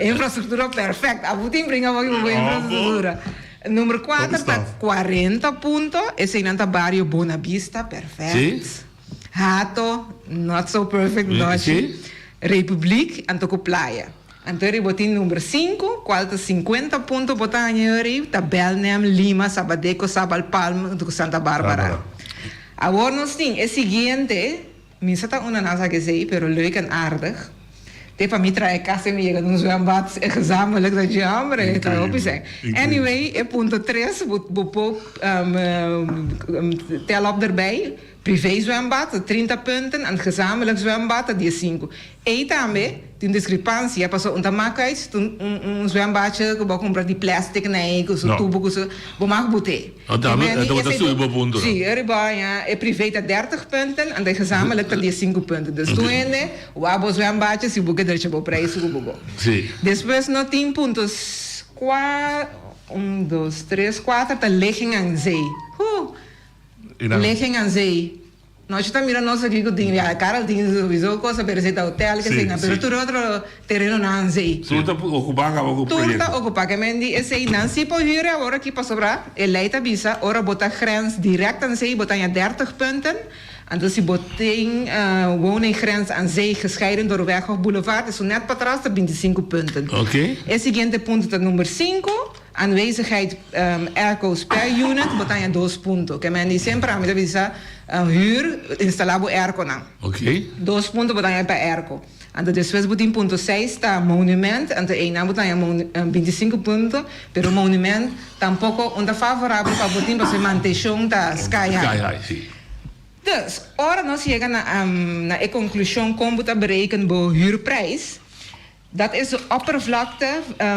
Infrastruktura perfect. Abu tin bringa bo ku bo infrastruktura. Number kuater ta 40 punto, eseinan ta bario Bonabista, perfect. Hato, not so perfect nochi. Republiek, anto ku Playa. Anto eri bo tin number sinku, kual ta sinkuenta punto bo ta haña eri, ta Belnem, Lima, Sabadeco, Sabal, Palm huntu ku Santa Barbara. Awor nos tin e siguiente, mi sa ta una nan sa kesei, pero leuk en aardig. Te pa mi traha e kas en mi yega na un zwembad gezamenlijk, dat je hombre, ta hopi sèn. Anyway, e punto tres bo bo por tel op derbij, Privé zwembad ta 30 punten en gezamenlijk zwembad ta diesinku. Ei tambe tin discrepancia pasobra un ta mak uit si ta un zwembadje ku bo a kumpra di plastic nei ku su tubo ku su bo mag bute. Oh, tambe e tabata subi bo punto Si, e riba ya e privé ta dertig punten en de gezamenlijk ta diesinku punten. Dus tur hende wak bo zwembadje si bo ke drecha bo prijs ku bo bo. Si. Despues no tin punto kua un dos tres kuater ta ligging aan zee. Huh! Ligging aan zee. Nochi ta mira nos aki cu tin, ya Karel tin sowieso cosa pero esey ta hotel que esey na, pero tur otro tereno na aan zee. Tur ta ocupa caba cu Tur proyecto. ta ocupa ke men di esey nan si por huur awor aki pasobra e ley ta bisa ora bo ta grens direct aan zee bo ta haña dertig punten, anto si bo tin woninggrens aan zee gescheiden door weg of boulevard esun net patras ta bintisinco punten. E siguiente punto ta number cinco. Aanwezigheid airco's per unit bo ta haña dos punto. Ke men di semper ami ta bisa huur instala bo airconan. Dos punto bo ta haña pa airco. Anto despues bo tin punto seis ta monument anto einan bo ta haña bintisinku punto pero monument tampoco un ta favorabel pa bo tin pasobra e mantenshon ta sky high. Dus ora nos yega na e konklushon kon bo ta bereken bo huurprijs. Dat is de oppervlakte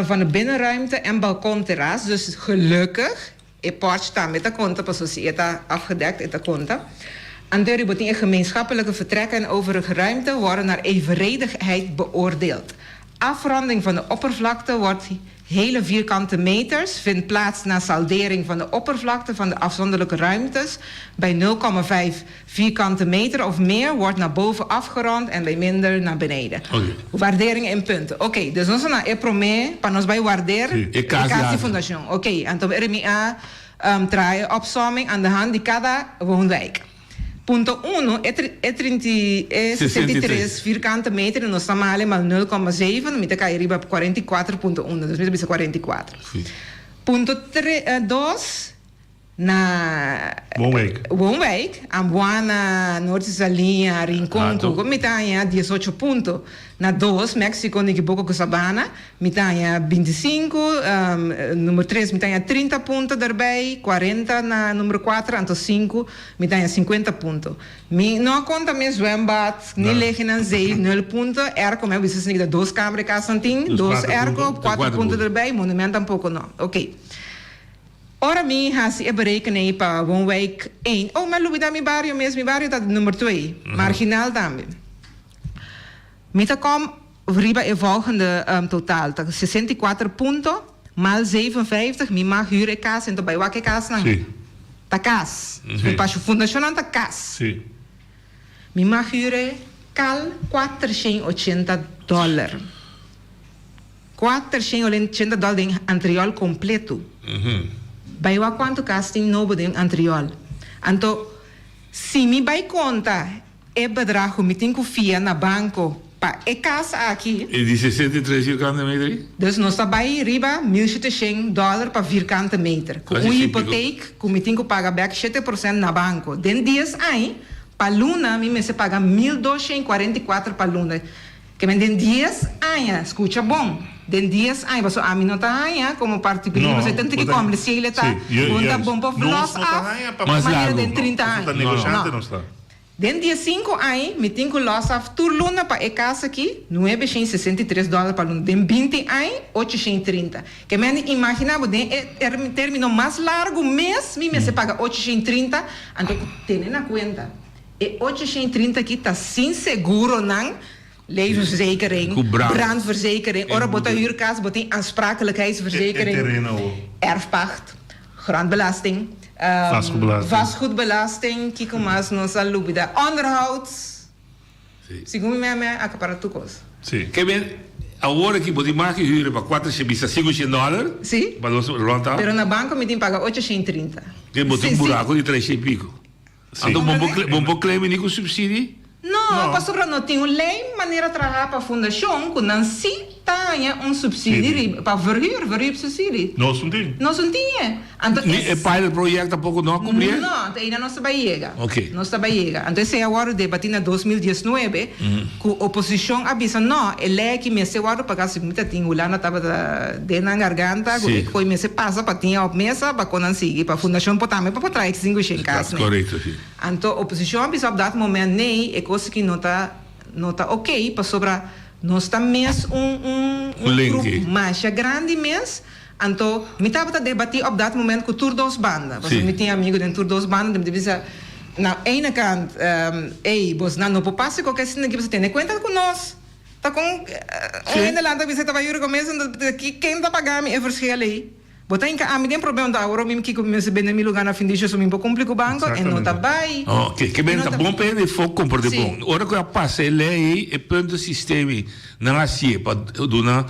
van de binnenruimte en balkonterras, dus gelukkig, e porch tambe ta konta pasobra si e ta afgedekt e ta konta. Anto riba tin e gemeenschappelijke vertrekken en overige ruimte worden naar evenredigheid beoordeeld. Afronding van de oppervlakte wordt hele vierkante meters vindt plaats na saldering van de oppervlakte van de afzonderlijke ruimtes bij 0,5 vierkante meter of meer wordt naar boven afgerond en bij minder naar beneden. Waardering in punten. Oké, dus nos a na e promé pa nos bai waardeer E e kas kas di di fundashon. Oké, anto eri mi a traha e opsomming aan de hand di kada woonwijk. Punto uno, e tri e trinta i e 63 vierkante meter i nos ta male mal 0,7, mi ta kai riba 44,1, dus mi ta bisa 44. Punto tre dos. Na Woonwijk. Woonwijk, Amboana, Norte Saliña, Rincon, Cuco, mi ta haña diesocho punto. Na dos, Mexico, Nikiboko ku Sabana, mi ta haña bintisinku. Number tres, mi ta haña trinta punto derbij, kuarenta na number kuater, anto sinku, mi ta haña sinkuenta punto. Mi no a konta mi zwembad, ni legenan zee, nul punto. Airco, mi a bisa esaki ta dos kamer e kasnan tin, dos airco, kuater punto derbij, monument tampoko no. Oké. Ora mi hasi e berekening pa woonwijk één, oh mi a lubida mi bario mes, mi bario ta number twee, marginal tambe. Mi ta kom riba e volgende total, ta 64 punto maal 57, mi mag huur e kas en ta bai wak e kasnan. Ta kas, pa su fundashonnan ta kas. Mi mag huur e kal 480 dollar. 480 dòl den Antriol kompletu. Bai wak kuantu kas tin nobo den Antriol. Anto, si mi bai konta e bedrag ku mi tin ku fia na banko pa e kas aki. E di 63 vierkante meter ei? Dus nos ta bai riba 1700 dòler pa vierkante meter. Ku un hipoteek ku mi tin ku paga bèk 7% na banko. Den dies aña, pa luna mi mester paga 1244 pa luna. Ke men den dies aña, skucha bon, den dies aña, pasobra ami no ta haña komo partikular, pasobra e ta un tiki komplisiel e ta, bo ta bon por los af manera den 30 aña. No. Den dies sinku aña mi tin ku los af tur luna pa e kas aki nuebe shen 63 dòler pa luna, den binti aña ocho shen 30. Ke men di imagina bo den e termino mas largu mes mi mester paga ocho shen 30, anto tene na kuenta. E 830 aki ta sin seguronan, levensverzekering, brandverzekering, ora bo ta huur kas bo tin aansprakelijkheidsverzekering, erfpacht, grondbelasting, vastgoedbelasting, kiko mas nos a lubida, onderhoud, segun mi meme a akapara tur kos. Ke men awor aki bo tin mas ki huur pa kuater shen bisa sinku shen dòler pa nos rònt Pero na banko mi tin paga 830. Ke bo tin buraku di tres shen piko. Anto bo bo por claim ni cu subsidie? No, pasobra no tin un ley manera traha pa fundacion cu nan si ta haña un subsidie riba pa verhuur, verhuursubsidie. Nos no tin. Nos no tin e. Anto Ni e pilot project tampoco no a cubri e? No, anto eynan nos ta bay yega. Ok. Nos ta bay yega. Anto esey a wordo debati na 2019 cu oposicion a bisa no, e ley aki mester wordo paga si mi ta tin Hulanda tabata den nan garganta cu e koe mester pasa pa tin op mesa pa kon nan sigui pa fundacion por tambe pa por traha e sinku shen kas ne. Correcto si. Anto oposicion a bisa op dat moment nee e kos aki no ta no ta ok pasobra nos ta mes un un un groep masha grandi mes anto mi tabata debati op dat moment cu tur dos banda pasobra mi tin amigo den tur dos banda mi ta bisa na ene kant ey bosnan no por pasa koke asina aki pasobra tene cuenta cu nos Ta kon un hende lanta bisa ta bai yuri ku mes anto ken ta paga mi e verschil ei? Bo ta hinka ami den problema anto awor mi kiko mi mester bende mi luga na fin di su mi por kumpli ku banko e no ta bai. Oke, ke ben ta bon pa hende fo komprende bon. Ora ku a pasa e lei ei e puntensysteem ei nan a hasié pa duna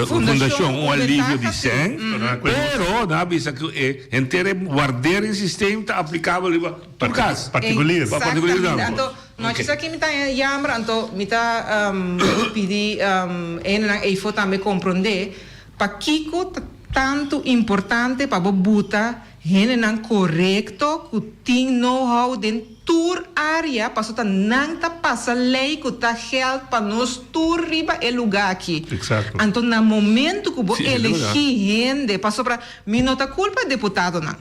fundashon un alivio di sèn, pero nan a bisa ku e henter e waarderingssysteem ta aplikabel riba tur kas. Partikulier. Pa partikulier tambe. No djis aki mi ta jammer anto mi ta pidi hendenan eyfo tambe comprende pakico ta tanto importante pa bo buta hendenan corecto cu tin know how den tur area paso ta nan ta pasa ley cu ta geld pa nos tur riba e luga aki anto na momento cu bo elegi hende pasobra mi no ta culpa e deputadonan.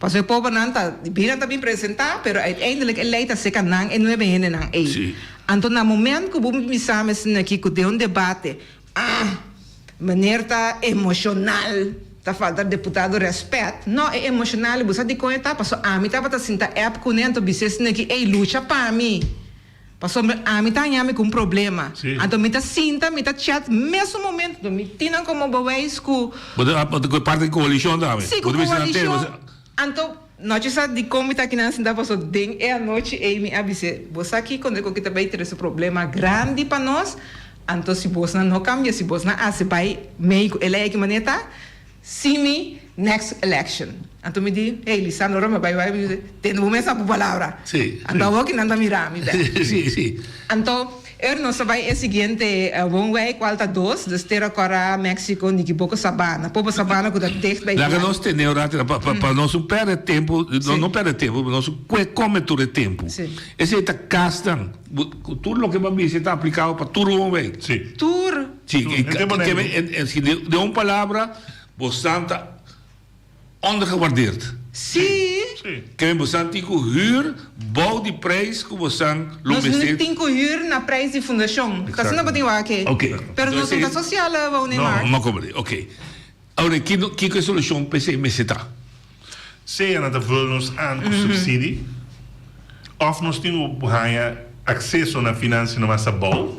Pasobra e pobernan ta bira ta bin presentá, pero uiteindelijk e lei ta seka nan e nuebe hendenan ei. Sí. Anto na moment ku bo bisa mi asina aki ku den un debate, ah, meneer ta emoshonal, ta falta deputado rèspèt. No, e emoshonal bo sa dikon e ta? Pasobra ami tabata sinta app kuné anto bis'é asina aki, ey, lucha pa mi. Pasobra ami ta haña mi ku un problema. Sí. Anto mi ta sinta, mi ta chat mesun momento. Anto mi tin nan komo bewijs ku. Bo ta bo ta ku e parti di koalishon tambe. Sí, ku Bo ta bisa nan tene, bo koalishon. sa. Anto nochi sa dikon mi ta akinan sinta pasobra den e anochi ei mi a bis'é, bo sa kiko no ku ta bai trese problema grandi pa nos, anto si bosnan no kambia, si bosnan hasi bai mei ku e lei aki manera ta, See me next election. Anto mi di, hey Lisandro, ora mi a bai bai, mi di, tende bo mes na bo palabra. Sí. Anto awor ki nan ta mira mi bek. Sí, sí. Anto. Er nos ta bai e siguiente woonwijk cual ta dos, dus Tera Cora, Mexico, Nikiboko, Sabana. Popo Sabana cu ta dicht bij Laga nos tene un rato pa pa pa nos no perde tempo, no no perde tempo, nos kue come tur e tempo. Esey ta casnan, cu tur loke bo a bisa ta aplicabel pa tur woonwijk. Tur. Si, den un palabra, bo santa Ondergewaardeerd. Sí. Kende bosan tin ku huur bou di prijs ku bosan lo Nos mester. no tin ku huur na prijs di fundashon. Ta asina bo tin wak e. Oké. Pero nos no ta sociale woningmarkt. No, no, oké. Awor kiko kiko e solushon pa esei mester ta? Sea nan ta vul nos aan ku subsidie òf nos tin ku haña akseso na finansia mas abou.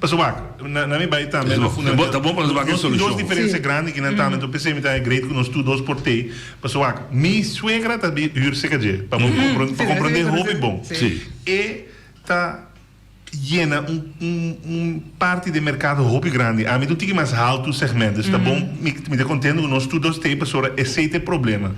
Pasobra wak, na mi bai tambe na fundamental. Ta bon pa nos wak e Nos tin solushon. dos diferensia grandi kinan tambe, enton p'esei mi ta haña great ku nos tur dos por tei. Pasobra wak, mi suegra ta huur serka dje, pa bo pa komprondé hopi bon. E ta yena un un un parti den merkado hopi grandi. Ami ta un tiki mas haltu segment, dus ta bon, mi mi ta kontento ku nos tur dos t'ei pasobra esei ta e problema.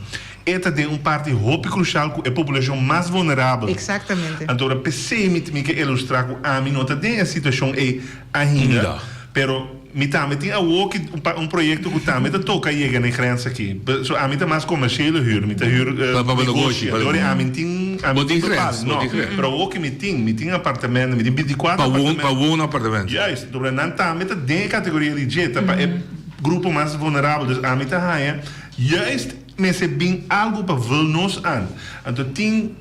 E ta den un parti hopi krushal ku e populashon mas vulnerabel. Exactamente. Anto ora p'esei mi mi ke ilustrá ku ami no ta den e situashon ei ainda, pero Mi tambe tin awoki un pa un proyecto cu tambe ta toca yega na e grens aki. So ami ta mas comerciële huur, mi ta huur Pa pa negoshi, pa negoshi. Ami tin, ami Bo tin tin grens, total, bo no. tin grens. Pero awoki mi tin, mi tin apartamento, mi tin binticuatro Pa woon, apartamento. pa woon apartamento. Juist, dobla nan tambe ta den e categoria di dje, ta pa e grupo mas vulnerabel. Dus ami ta haña juist mester bin algo pa vul nos aan. Anto tin.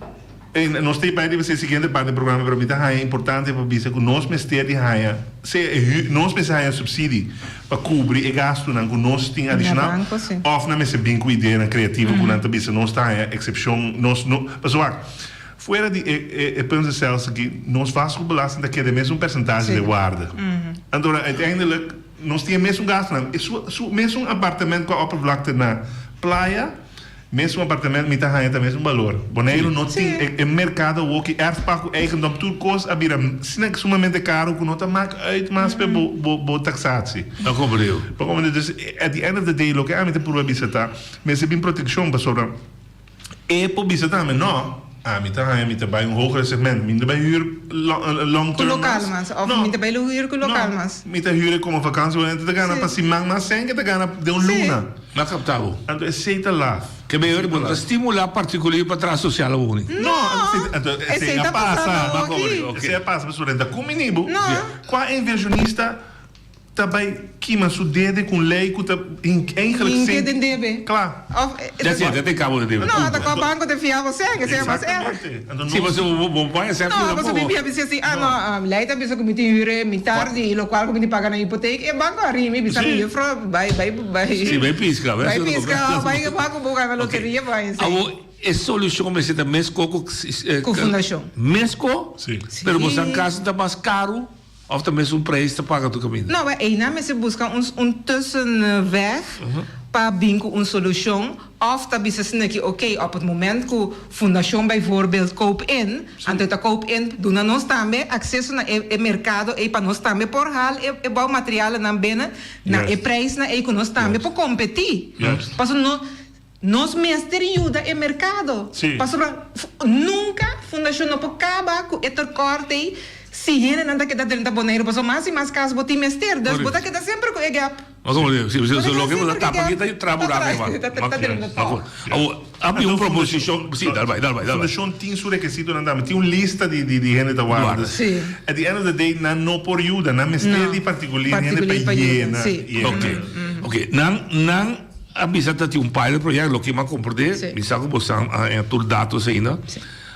E nos ta bai riba e siguiente parti di programa pero mi ta haña importante pa bisa ku nos mester di haña sea e hu nos mester haña subsidi pa kubri e gastunan ku nos tin Na adishonal banko si. òf nan mester bin ku ideanan kreativo ku nan ta bisa nos ta haña eksepshon nos no pasobra wak fuera di e e e puntenstelsel aki nos vastgoedbelasting ta keda e mesun persentahe Si. de waarde anto uiteindelijk nos tin e mesun gastunan e su su mesun apartement ku a oppervlakte na playa. Mesun apartement mi ta haña ta mesun balor. Boneiru no tin e e merkado awoki erfpacht ku eigendom tur kos a bira asina sumamente karo ku no ta mak uit mas p'e bo bo bo taksatsie. Ta komprende. Bo komprende? Dus at the end of the day loke ami ta purba bisa ta mester bin protekshon pasobra e por bisa tambe no ami ta haña mi ta bai un hogere segment mi no ta bai huur long Ku term lokal mas mas of no mi ta bai lo huur ku lokal no mas. mi ta huur e komo vakantie woning ta gana Si. pa siman mas sèn ke ta gana den un Si. luna. Na kapta bo. Anto esey ta laf. Ke behoor bo no ta stimula particulier pa traha sociale woning. No, anto esey a pasa. Esey a pasa pasobra ta kumini bo. Kua inversionista ta bai kima su dede ku un ley ku ta eigenlijk Hinke sin den debe. Kla. Of Ya si, ya te kabo den debe. No, ta kua banco ta fia bo sèn, esey a mas erg. Si, pasobra bo bo paña sèn No, fia pasobra mi tampoco. bia bisa si, ah no, ley ta bisa ku mi tin huur mitar di lokual ku mi tin paga na hipotek, e banco a ri mi bisa mi juffrouw bai bai bai. Si, bai pisca. Bai pisca, bai bai ku bo gana loteria bai esei. Awor e solushon mester ta mesko ku Ku fundashon. Mesko? Si. Pero bo sa kas ta mas karu of ta mesun prijs ta paga tur kaminda? No, einan mester buska un un tussenweg pa bin ku un solushon of ta bisa asina ki ok op het moment ku fundashon bijvoorbeeld koop in, anto e ta koop in duna nos tambe akseso na e e merkado ei pa nos tambe por haal e e bouwmaterialennan binnen na e prijsnan ei ku nos tambe por kompetí. Pasobra no Nos mester yuda e merkado. Pasobra nunka fundashon no por kaba ku e tekort ei si hendenan ta keda drenta Boneiru. Pasobra mas i mas kas bo tin mester. Dus bo ta keda semper ku e gap. Bo ta keda semper ku e gap. Ta drenta tòg. Awor, a bin un proposishon. Si, dal bai, dal bai, dal bai. Fundashon tin su rekesitonan tambe. Tin un lista di di hende ta warda. At the end of the day nan no por yuda. Nan mester di partikulier hende pa yena. Oke, oke. Nan, nan. A bisa ta tin un pilot project, loke mi a comprende, mi sa cu bo sa haña tur datos ainda.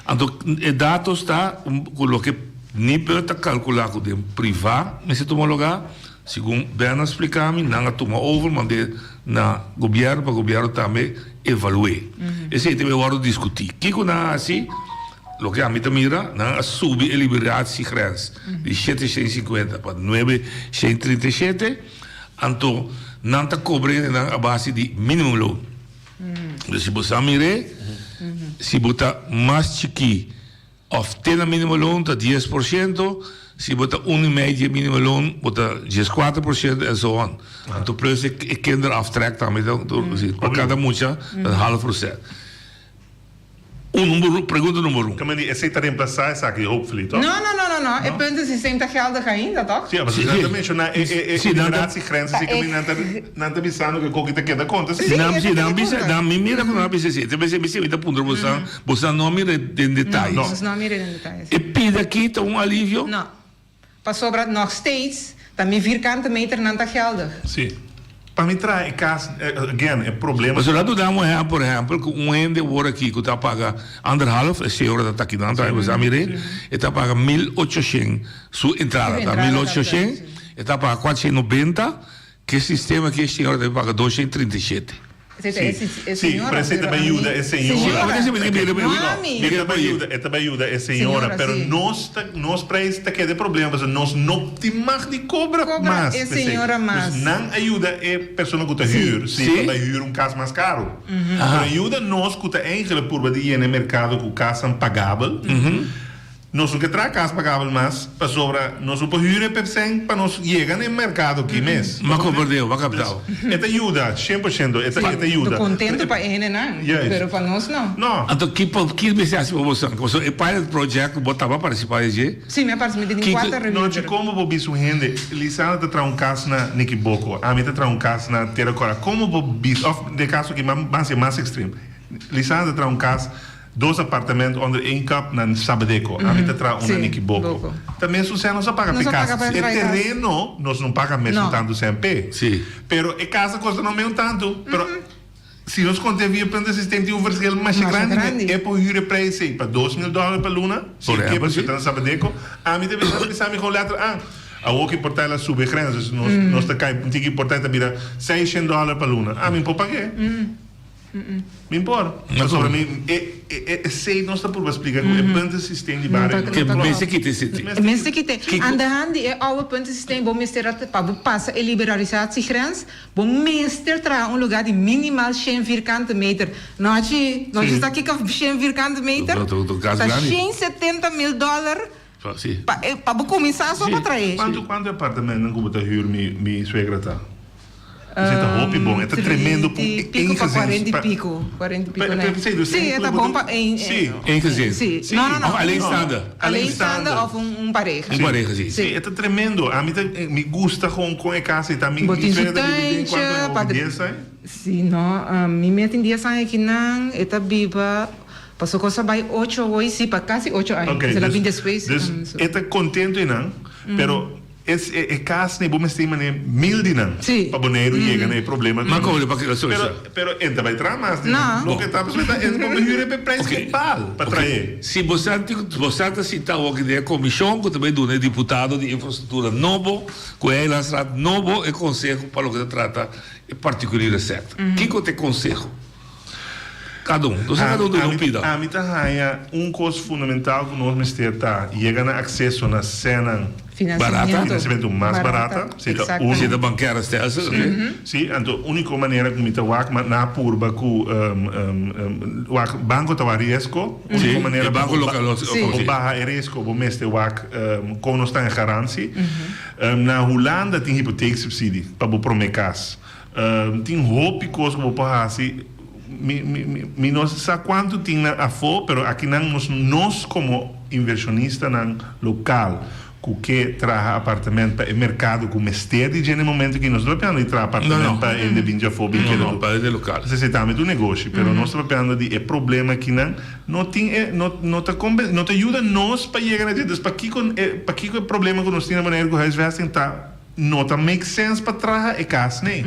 Anto e datos ta cu loke Nipel ta calcula cu den priva mester tuma lugar, segun Ben a splica mi, nan a tuma over mand'e na gobierno pa gobierno tambe evalue. Esey ta bay wordo discuti. Kico nan a haci? Loke ami ta mira, nan a subi e liberatiegrens di 750 pa 937. Anto nan ta cobra hendenan a base di minimum loon. Dus si bo sa mir'é, si bo ta mas chikí of te na minimum loon ta dies por ciento, si bo ta un i mei di e minimum loon bo ta dieskuater por ciento en so on. Anto plus e kinderaftrek tambe ta pa kada mucha ta half procent. Un number, pregunta number un. Kamen di esei ta reemplasa esaki hopefully, toch? No, no, no, no, no. E puntensysteem ta geldig ainda, toch? Sí, pasobra nan ta menshoná e e e liberatiegrens así kamen nan ta nan ta bisando ku e koki ta keda konta sí. Sí, nan sí, nan bisa, nan mi mira ku nan a bisa esei. Te bes mi ta puntra bosan, bosan no a mira den detaye. No, nos no a mira den detaye, sí. E pida aki ta un alivio? No. Pasobra nog steeds ta mi vierkante meternan ta geldig. Sí. Pa mi traha e kas, again, e problema. Pasobra laat duna un ehèmpel, por ehèmpel, ku un hende wor aki ku ta paga anderhalf, e señora ta taki nan traha, bo sa mir'é, e ta paga mil ochoshen, su entrada ta mil ochoshen, e ta paga kuatshen nobenta, Ke sistema ki e señora ta paga 237? Sí, sí, pero esei ta bai yuda e señora. E ta bai yuda, e ta bai yuda e señora, pero nos ta, nos prijs ta keda e problema pasobra nos no tin mag di kobra mas p'esei. Dus nan a yuda e persona ku ta hür, si pa bai hür un kas mas karu. Pero yuda nos ku ta eigenlijk purba di yena e merkado ku kasnan pagabel. Nos no ke traha kas pagabel mas, pasobra nos no por hür e pepsèn pa nos yega na e merkado aki mes. M'a komprendé, m'a kaptau. E ta yuda, 100% e ta e ta yuda. Ta kontentu pa e hendenan, pero pa nos no. No. Anto ki por ki mester hasi pa boso? Pasobra e pilot project ku bo taba partisipá den dje. Sí, mi a partisipá den kuater reunion. No, dje komo bo bisa un hende, Lisandra ta traha un kas na Nikiboko, ami ta traha un kas na Tera Kora. Komo bo bisa, òf den e kaso aki ban hasi mas ekstrem, Lisandra ta traha un kas. Dos apartement onder één kap na Sabadeco. Ami ta traha un na Nikiboko. Ta mesun sèn nos a paga p'e kas. E tereno nos no paga mesun tantu sèn p'e. Pero e kas a kosta no meun tantu. Pero si nos konta e via puntensysteem tin un verschil masha grandi. E por hür e prijs ei pa 2000 dòler pa luna. Si e ke pasobra ta na Sabadeco. Ami ta bisa bisa mi kon lèter an. Awor ki por ta el a subi e grens. Dus nos ta kai un tiki por ta e ta bira 600 dòler pa luna. Ami por pag'é. Mi por. Pasobra mi e e esey nos ta purba splica cu e puntensysteem di bario no ta klopt. Mester kita esey. Mester kita. Aan de hand di e oude puntensysteem bo mester a pa bo pasa e liberalisatiegrens bo mester traha un lugar di minimal shen vierkante meter. Nochi nochi sa kiko shen vierkante meter? Ta shen 70 mil dollar pa pa bo cuminsa so pa trahe. Cuanto cuanto apartamentonan cu bo ta huur mi mi suegra ta? Esei ta hopi bon. E ta tremendo pa un Pico pa cuarenta y pico. Cuarenta y pico, ne? Sí, e ta bon pa een. Sí. Een gezin. Sí. No, no, no. Of alleenstaande. Alleenstaande of un, un pareha. Un pareha, sí. Sí, e ta tremendo. Ami ta, mi gusta gewoon con e casa ei ta. Mi, Bo mi tin su suegra ta biba den tuintje, cuanto pa aña? Dies aña? Sí, no. Mi mia tin dies aña akinan. E ta biba, paso cos a bai ocho hoy, sí, pa casi ocho aña. Ok, Se la dus, bin despues. dus e ta contento einan, pero Es e kas nei bo mester mane mil di nan pa Boneiru yega na e problema Ma kobre pa kila Pero pero e ta bai traha mas di nan. Loke ta pasobra ta e bo huur e pe prijs ke pal pa trae. Si bo sa bo sa ta sinta awor den e komishon ku ta bai duna e diputado di infrastruktura nobo ku e eilandsraad nobo e konseho pa loke ta trata e partikuliere sektor. Kiko ta e konseho? Kada un. Nos a kada un duna un pida. Ami ta haña un kos fundamental ku nos mester ta yega na akseso na sènan Barata. Finansiamentu mas barata. Si ta un. Si ta bankaire stelsel, oké. Si, anto úniko manera ku mi ta wak ma na purba ku wak banko ta wak riesgo. Úniko manera pa bo bo baha e riesgo bo mester wak kon nos ta en garansi. Na Hulanda tin hipoteeksubsidie pa bo promé kas. Tin hopi kos ku bo por hasi. Mi mi mi no sa kuantu tin nan afó, pero akinan nos nos komo invershonistanan lokal ku ke traha apartement pa e merkado ku mester di dje na e momento aki, nos no ta papiando di traha apartement pa hende bin dje afó bin keda ku. Esei tambe ta un negoshi, pero nos ta papiando di e problema akinan no tin e no no ta kombe no ta yuda nos pa yega na dje. Dus pakiko e pakiko e problema ku nos tin na Boneiru ku huisvesting ta No ta make sense pa traha e cas nee.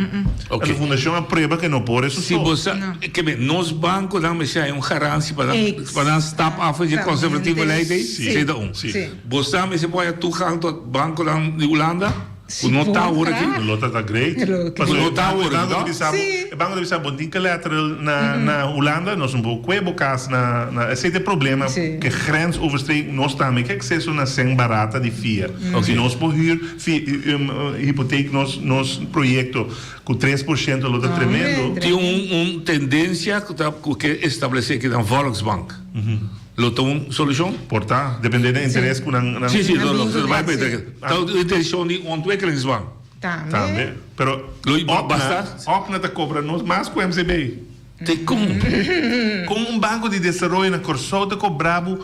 Ok. Anto fundacion a prueba ke no por eso Si so. bo sa, ke men, nos banconan mester hay un garantie pa nan, pa nan stap af di e conservatief beleid ei, Si. esei ta un. Si. Bo sa mester por haya toegang tot banconan di Hulanda, ku no ta awor aki. Lo ta ta great. Ku no ta awor aki, E banco ta no? bisa bo, e banco ta bisa bo tin collateral na, na Hulanda, nos no por kue bo cas na, na, esei ta e problema, ke grensoverstrekend nos tambe ke acceso na sèn barata di fia. Si nos por huur. Si hipoteek nos nos proyecto cu 3% lo ta tremendo. Tin un un tendencia cu ta cu ke establece aki nan Volksbank. Lo ta un solucion? Por ta, depende den interes cu nan nan. Si si lo lo bai pe ta un intencion di ontwikkelingsbank. Tambe. Pero Lo basta? Opna ta cobra nos mas cu MCB. Te kon? Kon un banko di desaroyo na Kòrsou ta kobra bo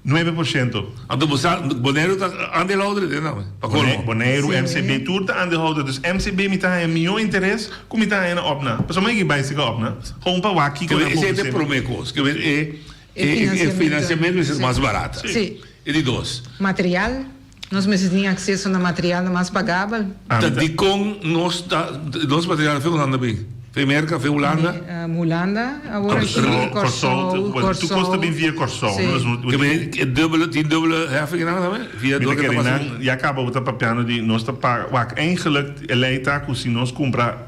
9%? Anto bo sa, Boneiru ta aandeelhouder den nan, pa kolmo. Boneiru, MCB, tur ta aandeelhouder. Dus MCB mi ta haña mihó interes ku mi ta haña na Opna. Pasobra mi a bai seka Opna, gewoon pa wak kiko nan por Esei ta e promé kos. Ke e e finansiamentu mester mas barata. E di dos. Material. Nos mester tin akseso na materialnan mas pagabel. Ta dikon nos ta nos material fe Hulanda bin? Fe Merka, fe Hulanda? Hulanda awor aki, Kòrsou, Kòrsou. Tur kos ta bin via Kòrsou. Ke men e dubbele, tin dubbele heffing nan tambe? Via Mi ta dor ke ta kere pasa. nan ya kaba bo ta papiando di nos ta paga, wak eigenlijk e lei ta ku si nos kumpra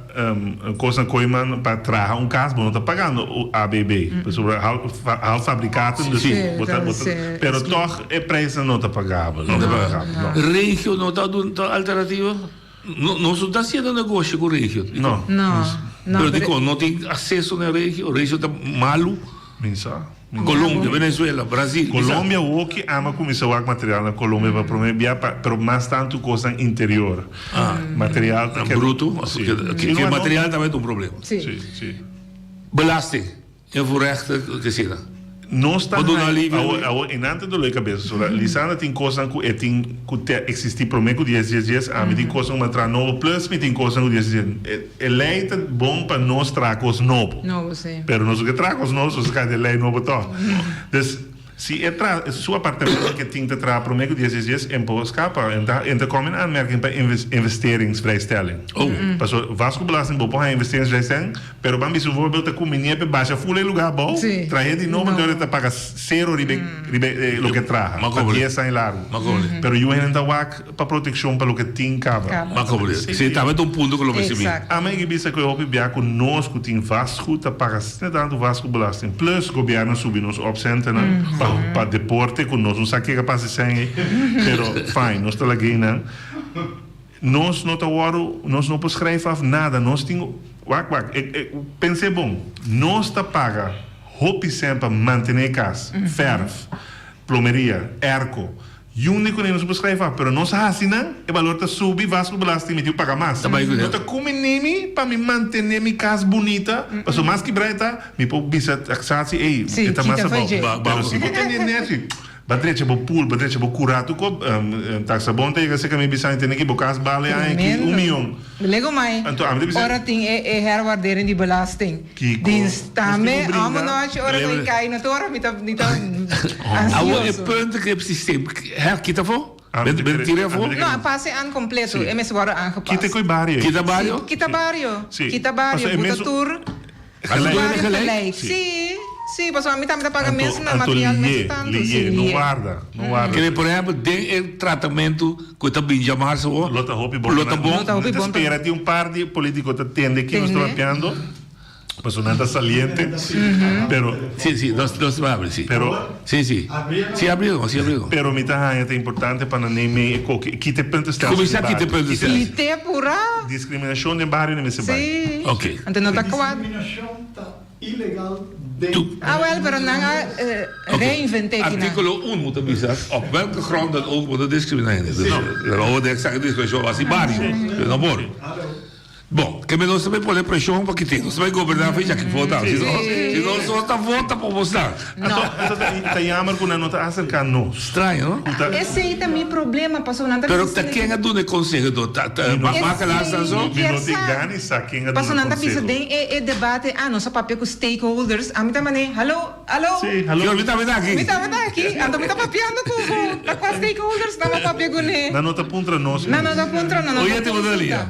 kosnan koiman pa traha un kas bo no ta pagando ABB pasobra halffabrikaten dus bo ta bo ta pero tog e prijsnan no ta pagabel no ta pagabel no. Regio no ta dun ta alternativa? No nos no ta haciendo negoshi ku regio. No. No no pero dikon no tin acceso na regio? Regio ta malu? Mi sa. Colombia, Venezuela, Brasil. Colombia woki ama cuminsa wak material na Colombia pa prome bia pa pero mas tantu cosnan interior. Material ta keda. Bruto, ke material tambe ta un problema. Si, si. Belasting, invoerrechten, ke asina. Nos ta haña, awor, awor enan ta dolor cabeza so Lisandra tin cosnan cu e tin cu ta existi prome cu dies dies dies, ami tin cosnan cu mi a traha nobo plus mi tin cosnan cu dies dies dies. E lei ta bon pa nos traha kos nobo. Nobo, sí. Pero nos no ke traha kos nobo, nos ta kaya den lei nobo tòg. Dus, si e traha su apartamento ke tin ta traha promé ku dies dies dies, en por skapa. En ta en ta kòm in aanmerking pa investeringsvrijstelling. Oh. Paso vastgoedbelasting bo por haña investeringsvrijstelling, pero ban bisa un voorbeeld ta kuminia p'e basha ful e lugá abou, Sí. trah'é di nobo, Nobo. enton e ta paga sero riba e riba e loke e traha Ma pa kobre. dies aña largu. Ma kobre. Pero yu hende ta wak. Pa protekshon pa loke tin kaba. Kaba. Ma komo di? Si tabata un punto ku lo mester bin. Exacto. Ami a bisa ku e hopi bia ku nos ku tin vastgoed ta paga asina tantu vastgoedbelasting plus gobièrnu a subi nos opcentennan pa pa deporte ku nos no sa ke kapas di sèn ei pero fine nos ta lag'ei nan nos no ta wòrdu nos no por schrijf af nada nos tin wak wak e e pens'é bon nos ta paga hopi sèn pa mantené e kas fèrf plomeria airco Yunde ku nos por skrijf af, pero nos hasi nan, e balor ta subi, vas ku belasting mi tin ku paga mas. Ta bai ku No ta kumini mi pa mi mantene mi kas bunita, pasobra mas kibra e ta, mi por bisa taxatie, ey, Sí, e ta mas kita abou. fo'i dje. Pero si bo tene net, si bo drecha bo pool, bo drecha bo kura tur kos, taxabon ta yega serka mi bisa mi tene ki bo kas bale aña aki un Tremendo. mion. Lego mai, Anto ami ta bisa. ora tin e e herwaardering di belasting. Kiko? Dins tambe, Nos tin ku amo brinda. nochi ora ku e kai na tora mi ta mi ta Awor e ansioso. punt ku e systeem her kita afó? Ami ta Ben kere, tira ami afó? ta No, kere. a pase aan kompleto, Sí. e mester wòrdu aangepast. Kita ku e bario ei. Kita bario? Sí, kita bario. Sí. Kita bario, Pasobra e buta mesun. tur. Gelijk. Bario Gelijk? gelijk. Sí. Sí, sí, pasobra ami tambe ta paga Anto, mes na anto material mes lié, tantu. lié, Sí, no lié. warda, no warda. Kere por ehempel den e tratamentu ku ta bin djamarse awor, Lo ta hopi bon. lo ta bon. Lo ta hopi Mi ta bon spera tin un par di politico ta tende ki nos ta Tende. papiando, pasobra nan ta saliente, pero. Sí, sí, nos nos ta habri, sí. Pero. Sí, sí. Sí, habri no, sí, habri no. Pero mi ta haña ta importante pa nan neem e koki, kita e puntenstelsel Kuminsá den kita e bario. puntenstelsel. Kite pura. Discriminacion den bario no mester bai. Sí. Ok. Anto no ta kwad. Discriminacion ta ilegal den. Tu. Ah wel, pero nan a reinventé kinan. Artículo un bo ta bisa op welke grond dan ook bo ta discriminá hende. Dus no de exacte discriminacion a hasi bario, pero no por. Bon, ke nos ta bay pone presion pa kit'é. Nos ta bay goberná fecha aki vota. Si no, si no, nos ta vota pa bos nan. Anto, anto ta, ta jammer ku nan no ta aserká nos. Straño, no? Ku ta. Esei ta mi problema, pasobra nan ta Pero bisa ta ken a duna e konseho do? Ta, ta Mi no. Makelaar Esei sa so? mi Mi kier no tin sa. gana di sa ken a duna Pasobra nan ta bisa konseho. den e, e debate, ah, nos a papia ku stakeholders. Ami ta manera, hallo, hallo. Sí, hallo. Yo, mi tambe ta aki. Mi tambe ta aki. Anto mi ta papiando ku, ku, ta kua stakeholders nan a papia kuné. Nan no ta puntra nos. Nan no ta puntra, nan no Oye, ta te bo ta konsulta. lia.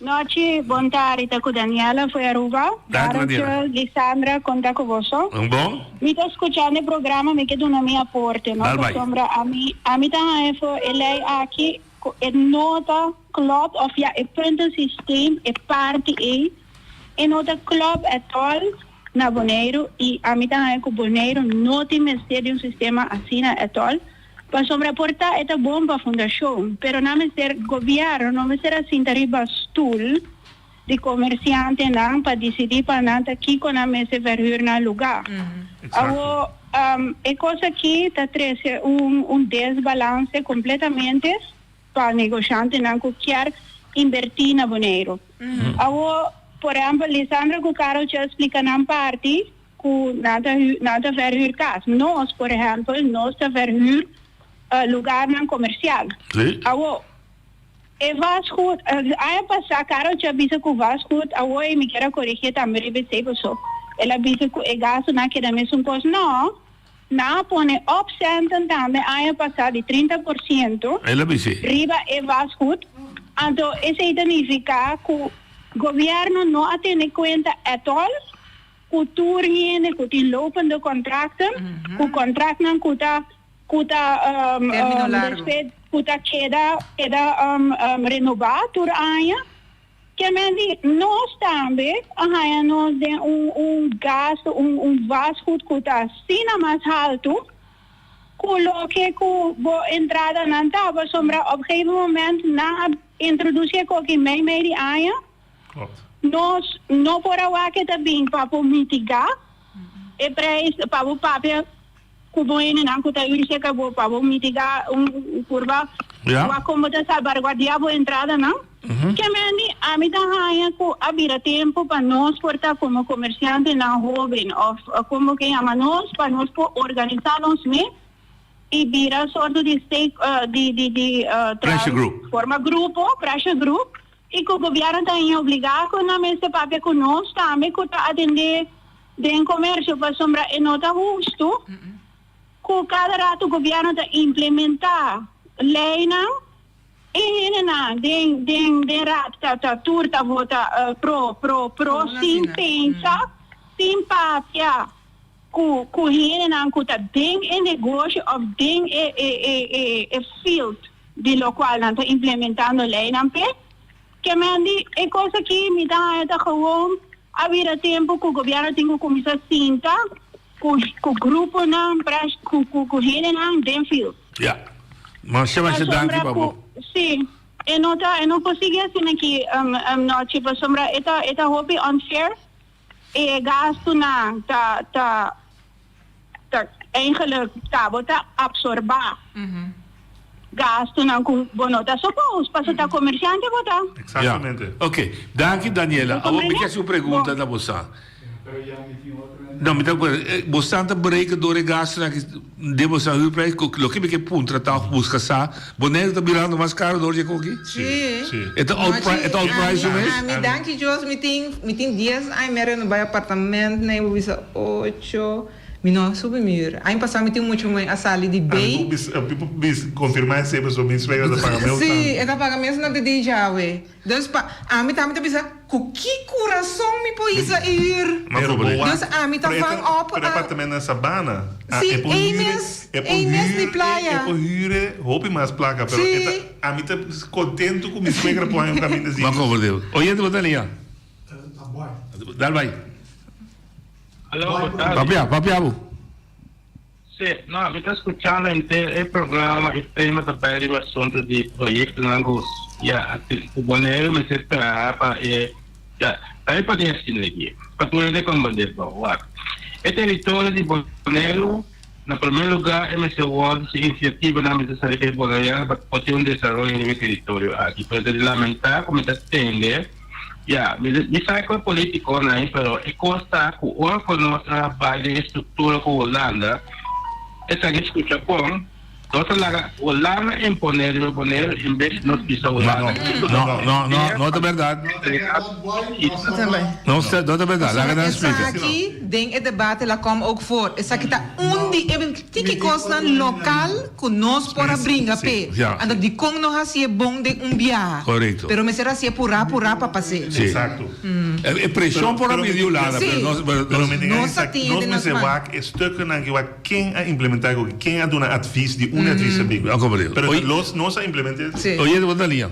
Nochi, bon tardi, ta cu Daniela fo'i Aruba. Danki, Daniela. Barentje, Lisandra, con ta cu boso? Bon. Mi ta scuchando e programa, mi ke duna mi aporte, no? Dal bai. Pasobra ami, ami ta haña for e ley aki cu e no ta klopt, of ja, e puntensysteem, e parti ey, e no ta klopt at all na Boneiru, y ami ta haña cu Boneiru no tin mester di un sistema asina at all. Pasobra por ta e ta bon pa fundashon, pero nan mester, gobièrnu no mester a sinta riba stul di komersiantenan pa disidí pa nan ta kiko nan mester verhür nan lugá. Awor, e kos aki ta trese un un desbalanse kompletamente pa negoshantenan ku kier inbertí na Boneiru. Awor. por ehempel Lisandra ku Kareltje a splika nan parti ku nan ta nan ta verhuur kas. Nos por ehempel nos ta verhuur lugarnan komersial. Sí. Awo e vastgoed aña pasá Kareltje a bisa ku vastgoed awo e mi kier a koregié tambe riba esei paso el a bisa ku e gastunan a keda mesun kos. No. Nan a pone opcenten tambe aña pasá di 30% El a bis'é. riba e vastgoed. Anto esei ta nifiká ku gobièrnu no a tene kuenta at all ku tur hende ku tin lopende kontrakten, ku kontraktnan ku ta ku ta Término largu. despues ku ta keda keda renobá tur aña. Ke men di, nos tambe a haña nos den un un gasto, un un vastgoed ku ta asina mas haltu ku loke ku bo entradanan ta, pasobra op gegeven moment nan a introdusi e koki mei mei di aña, nos no por a wak e ta bin pa por mitigá e prijs, pa bo papia Ku bo hendenan ku ta yuri serka bo pa bo mitigá un kurba wak kon bo ta salbarguardiá bo entradanan. Ke mendi ami ta haña ku a bira tempu pa nos por ta komo komersiantenan hóben òf kon bo ke yama nos pa nos por organisá nos mes i bira sorto di stake di di di Pressure group. Forma grupo, pressure group, i ku gobièrnu ta haña obligá ku nan mester papia ku nos tambe ku ta atendé Den comercio pasobra e no ta husto cu cada rato gobierno ta implementa leynan y hendenan den den den raad ta ta tur ta vota pro pro pro sin pensa sin papia cu cu hendenan cu ta den e negoshi of den e e e e e field di locual nan ta implementando leynan p'e. Ke men di e kos aki mi ta haña ta gewoon a bira tempu ku gobièrnu tin ku kuminsá sinta ku ku gruponan presh ku ku ku hendenan den field. Ya. Masha masha danki Pasobra pa ku bo. si e no ta e no por sigui asina aki nochi pasobra e ta e ta hopi unfair e gastunan ta ta Ta eigenlijk ta bo ta absorba gastunan ku bo no ta suppose paso ta komersiante bo ta. Exactamente. Ya. Ok. Danki Daniela. Awor mi ke hasi un pregunta na bosan. No, mi ta bosan ta bereken door e gastunan aki den bosan huurprijs? Loke mi ke puntra ta of buska sa, Boneiru ta birando mas karo door dje koki? Sí. E ta outpri e ta outprijs su mes? Ami, danki Dios, mi tin, mi tin dies aña mi a renobá e apartament, na e bo bisa ocho, mi no a subi mi huur. Aña pasá mi tin mucho muhé a sali di Ami bay. por bisa, mi por bisa, konfirmá esei pasobra mi suegra ta paga meu Sí, tantu. e ta paga mes na de di djawe. Dus pa ami tambe ta bisa, ku ki kurason mi por hisa e huur? Pero bo wak, Dus ami ta pero e van ta, op pero e a. apartamento na Sabana, a Sí, e por ei huur, mes, e por ei mes di huur, e playa. por huur e hopi mas plaka, pero e ta, Sí. ami ta kontentu ku mi suegra por haña un kaminda así. Bo a komprende. Oyente bo ta liña? Dal bai. Aló, bo tardi. Papia, papia bo. Sí, no, mi ta skuchando henter e programa i tema ta bai riba asuntu di proyektonan ku ya ku Boneiru mester traha pa e ya ta e pone asina aki pa tur hende komprendé bon. Wak, e teritorio di Boneiru na promé lugá e mester wòrdu si inisiativanan mester sali pa e boneiano pa por tin un desaroyo riba e teritorio aki. Pero ta di lamentá ku mi ta tende ya mi mi sa ku e politikonan ei pero e kos ta ku ora ku nos a bai den e struktura ku Hulanda esaki skucha bon. Nos a laga Hulanda imponé riba Boneiru en bes di nos bisa Hulanda kiko No, no, no, no ta berdad. No, no ta berdad. Laga nan splika. Esaki den e debate la kom ook voor. Esaki ta un di e tiki kosnan lokal ku nos por a bringa p'e. Anto dikon no hasié bon den un biaha? Korekto. Pero mester hasié purá purá pa pas'é. Sí. Exacto. E preshon por a bini di Hulanda, pero nos, pero Pero mi tin Nos a tin e nos den nos mester man. wak e stukkennan ki wak Ken a implementá e koki? Ken a duna advis di un advis a big? Pero ta los nos a implement'é. Sí. Oye, bo ta lia.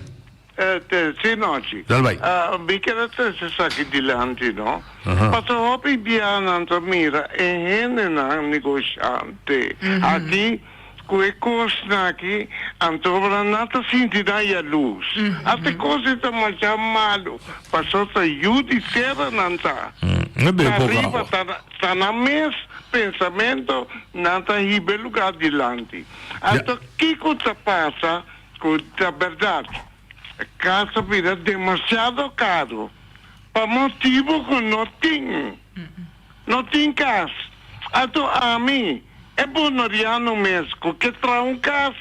Sí, Nochi. Dal bai. Mi keda trese esaki dilanti, no? Pasobra hopi bia nan ta mira e hendenan negoshante aki ku e kosnan aki, anto nan ta sinti nan yalus. Asta e kos ei ta masha malu, pasobra ta yu di tera nan ta. Ta riba, ta nan mes. Pensamento nan ta hiba e lugar dilanti. Anto kico ta pasa cu ta berdad? Cas a bira demasiado caro. Pa motibu ku no tin. No tin kas. Anto ami, e bonoriano mes ku ke traha un kas,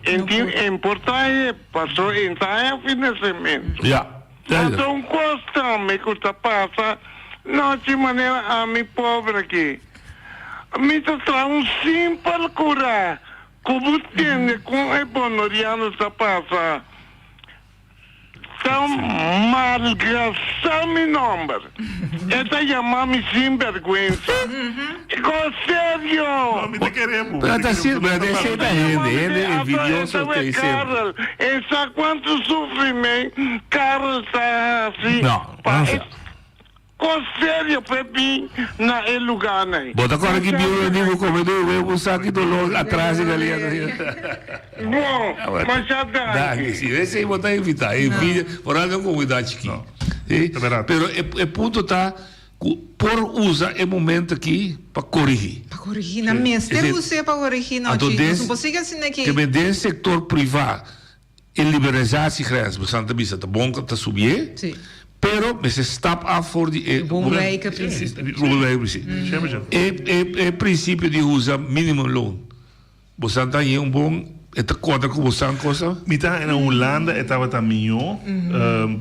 en tin en por trahe paso en ta haña financiamentu. Anto un kos tambe ku ta pasa nochi manera ami pober aki, mi ta traha un simpel kurá ku bo tende kon e bonoriano ta pasa. Ta malgrasá mi nòmber. E ta yamá mi sinbèrgwensa. Kos serio! No, mi ta kere bo. Pero ta asina, pero ta esei ta hende, hende envidioso ta esei. Karel, e sa kuantu sufrimen Karel ta hasi pa e Kos serio p'e bin na e lugánan. Bo ta kòrda ki bieu di bo kome den webu un saki dolor atras di galia ta Bon, masha danki. Danki, si. Esei bo ta evitá, e envidia, foral den un komunidat chikí. Si? Pero e e punto ta ku por usa e momento aki pa korigí. Pa korigí, nan mester us'é pa korigí, no Anto chi. den Nos no por sigui asina aki. Ke men den sektor privá E liberalisatiegrens, bosan ta bisa, ta bon ta subié, pero mester stap af for di e Woonwijkenprincipe. Woonwijkenprincipe. E e e principio di usa minimumloon, bosan ta hañ'é un bon, e ta cuadra cu bosan cosa? Mi ta haña na Hulanda e tabata mihó,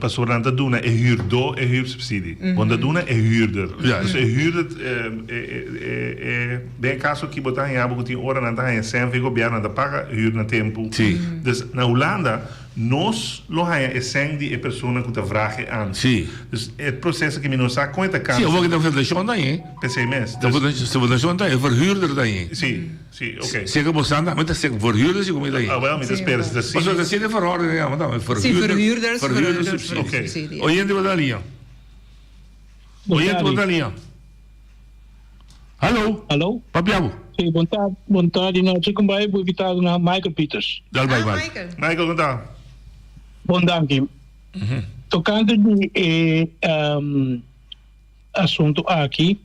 pasobra nan ta duna e huurdó e huursubsidie. Bo no ta duna e huurder. Dus e huurder, e e e. Den e kaso aki bo ta haña bo ku tin ora nan ta haña sèn via gobièrnu, nan ta paga hür na tempu. Sí. Dus na Hulanda nos lo haña e sèn di e persona ku ta vraag e aan. Sí. Dus e proseso aki mi no sa kon e ta kaba. Sí, awor ki ta fundashon ta hañ'é. P'esei mes. Ta fundashon ta hañ'é, verhuurder ta hañ'é. Sí, sí, oké. Seka bo san tambe ta seka verhuurder si ku mi ta hañ'é. Ah, wèl, mi ta spera si ta asina. Pasobra ta asina e verordening yama tambe, Sí, verhuurder, verhuurders, verhuurder verhuurder subsidie. subsidie. Oyente bo ta liña. Oyente bo ta liña. Hallo. Hallo. Papia bo. Sí, bon tardi, bon tardi nochi con bai bo invitado na Michael Pieters. Dal bai bai. Michael, con ta? Bon danki. Tocante di e um, asunto aki,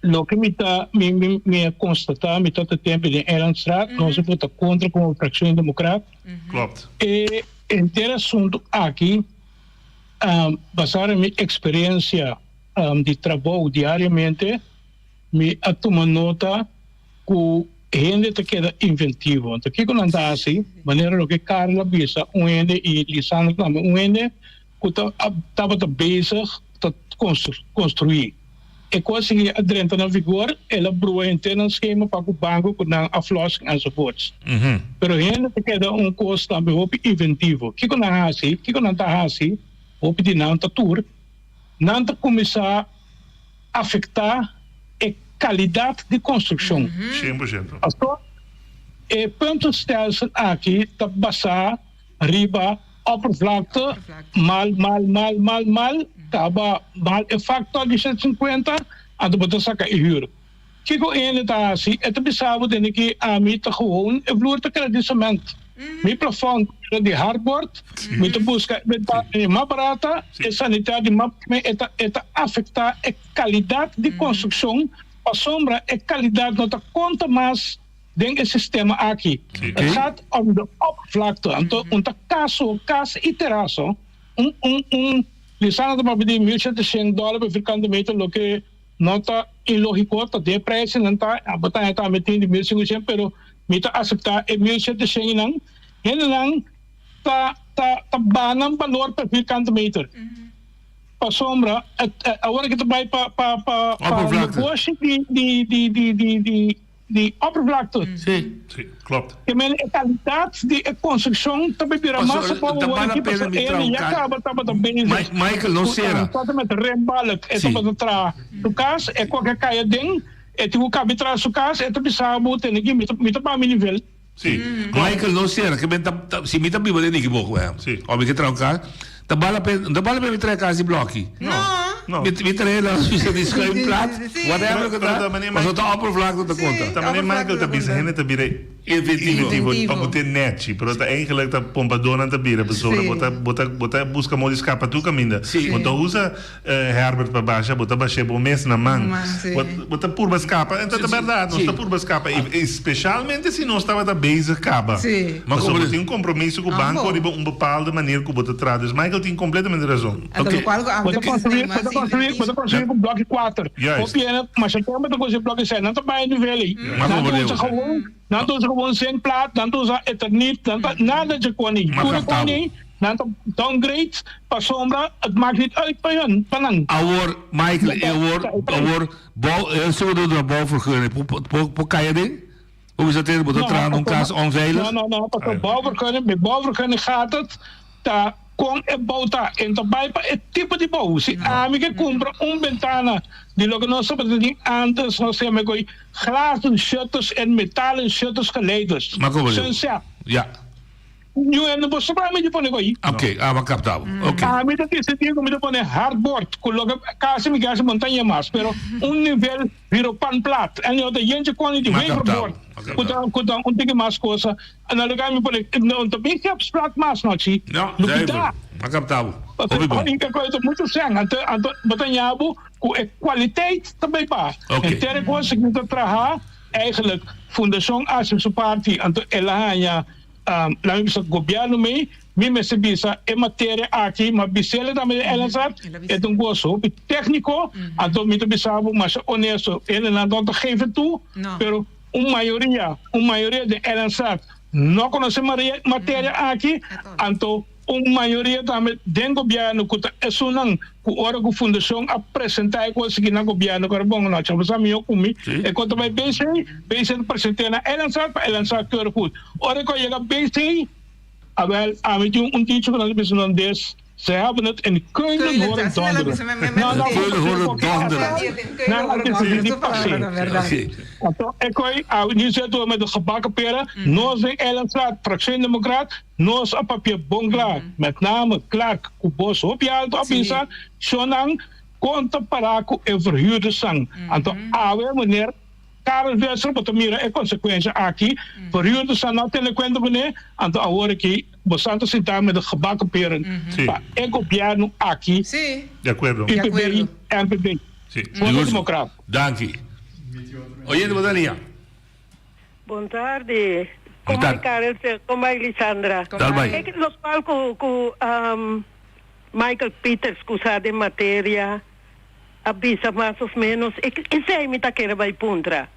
loke mi ta mi mi mi a constata, mi ta ta tempo den Eilandstraat, nos a vota contra como fraccion democraat. Klopt. E henter asunto aki, um, basado en mi experiencia di trabou diariamente, mi a tuma nota ku hende ta keda inventivo. Anto kiko nan ta hasi? Manera loke Karel a bisa un hende i Lisandro tambe, un hende ku ta tabata bezig ta konstruí. E kos ei a drenta na vigor, el a brua henter nan skema pa ku banko ku nan aflossing enzovoorts. Pero hende ta keda un kos tambe hopi inventivo. Kiko nan hasi? Kiko nan ta hasi? Hopi di nan ta tur. Nan ta kuminsá afektá e kalidat di konstrukshon. 100%. Pastor, e puntenstelsel aki ta basá riba oppervlakte, mal, mal, mal, mal, mal, kaba mal e faktor di 150, anto bo ta saka e hür. Kiko hende ta hasi? E ta bisa bo tende ki ami ta gewoon e vloer ta keda di cement. Mi plafond ta keda di hardboard. Mi ta buska e bentana di mas barata, e sanitair di mas prome. E ta e ta afecta e calidad di construccion pasobra e calidad no ta conta mas den e sistema aki. Het gaat om de oppervlakte. Anto un ta caso, cas y teraso. Un un un Lisandro ta papia di 1700 dollar per vierkante meter loke No ta ilógiko, ta den prijsnan ta, abo ta haña tambe tin di 1500, pero mi ta aseptá e 1700 nan. Hendenan ta ta ta baha nan balor per vierkante meter. Pasobra awor aki ta bai pa pa pa pa negoshi di di di di di di Di oppervlakte. Sí. Sí, klopt. Ke men e kalidat di e konstrukshon ta bira mas abou Ta awor bala aki pena pasobra mi traha e un ya ka kaba tabata bezig Michael no ku sera. tabata met rembalk e Sí. tabata traha su kas e koke a kai aden e tin ku kabi traha su kas e ta bisa bo tene ki mi ta mi ta baha mi nivel. Sí, klopt. Michael no sera ke men ta ta si mi ta biba den Nikiboku Sí. of mi ke traha un kas ta bala pena no ta bala pena mi traha kas di bloki. No. No. Mi trailer bisa di schuimplaat, whatever ku ta, pasobra ta oppervlakte ta konta. Ta manera Michael ta bisa, hende ta bira Inventivo. inventivo pa bo tin nechi, pero ta eigenlijk ta pompadornan ta bira, pasobra bo ta bo ta bo ta buska modo di skapa tur kaminda. Bo ta usa Herbert pa basha, bo ta bash'é bo mes na man. Bo bo ta purba skapa, en ta ta bèrdat, nos ta purba skapa, i speshalmente si nos tabata bezig kaba. Pasobra bo tin un kompromiso ku banko riba un bepaalde manier ku bo ta traha. Dus Michael tin kompletamente razon. Oké. Bo ta construí, bo ta construí, bo ta construí ku blòki kuater. Juist. Hopi hende masha tempu ta construí blòki seis. Nan ta bai e nivel ei. Mas Nan ta over usa Deus. gewoon, nan ta usa gewoon zinkplaat, nan ta usa eternit, nan ta nada dje kon ei. Mas Tur e kon kaptabo. ei nan ta downgrade pasobra het maakt niet uit pa hun, pa nan. Awor, Michael, Ta e awor, ta e prijs. awor, bouw, e segundo duna bouwvergunning, por, por, por, por kaya den? Bo bisa tende bo ta No, traha na un pasobra, kas onveilig? no, no, no, pasobra bouwvergunning, bij bouwvergunning gaat het ta kon e bou ta. En ta bai pa e tipo di bou. Si ami ke kumpra un bentana di loke nos tabata tin antes, nos ta yama e koi glazen shutters en metalen shutters geleiders. Ma komo Sun sep. Ja. Niun hende no por sobra mi di pone koi. Oké, ah, m'a kapta bo. Oké. Ami ta disidí ku mi ta pone hardboard ku loke kasi mi ke hasi montaña mas, pero un nivel Biro pan plat en yo ta yentje koni di M'a kapta bo. waferbord M'a ku kapta ta bo. ku ta un tiki mas kosa. Na lugar mi pone no ta bin gipsplaat mas no chi. No, Lo zuiver. kita. M'a kapta bo. Hopi bon. Pasobra e kos ta muchu sèn anto anto bo ta ña bo ku e kwaliteit ta bai pa. Oké. Henter e kos ku ta traha eigenlijk fundashon hasi su parti anto el a haña Laat mi bisa gobierno mi, mi mester bisa e materia aki, ma bisele tambe den Ellensat, e ta un cos hopi tecnico, anto mi ta bisa bo masha honesto, hendenan no ta geven toe, pero un mayoria, un mayoria den Ellensat no conoce materia aki, anto un mayoria tambe den gobierno cu ta esunnan cu ora cu fundacion a presenta e cos aki na gobierno cu era bon no cha bo sa miho cu mi e cos ta bay BC, BC ta presente na Elanzat pa Elanzat keurig goed ora cu a yega BC awel ami tin un dicho cu nan ta bisa nan des ze hebben het in Keulen horen donderen nan a Keulen horen donderen nan a decidi di pase anto e coy nu zitten we met de gebakken peren nos den Elanzat fractie democraat Nos a papia bon kla, met name Clark ku bos hopi alto a bisa, Shonnan, kon ta pará ku e verhuurdersnan? Anto awe meneer Karel Visser bo ta mira e konsekuensha aki, verhuurdersnan no a tene kuenta kuné, anto awor aki bosan ta sintá met de gebakken peren pa e gobièrnu aki, De akuerdo. UPB, NPB, Voto Democraat. Danki. Oyente bo ta liña. Bon tardi. Kon bai Karel te kon bai Lisandra. Tal bai. Kijk lokual ku ku Michael Pieters ku sa den materia a bisa mas of menos esei mi ta kere bai puntra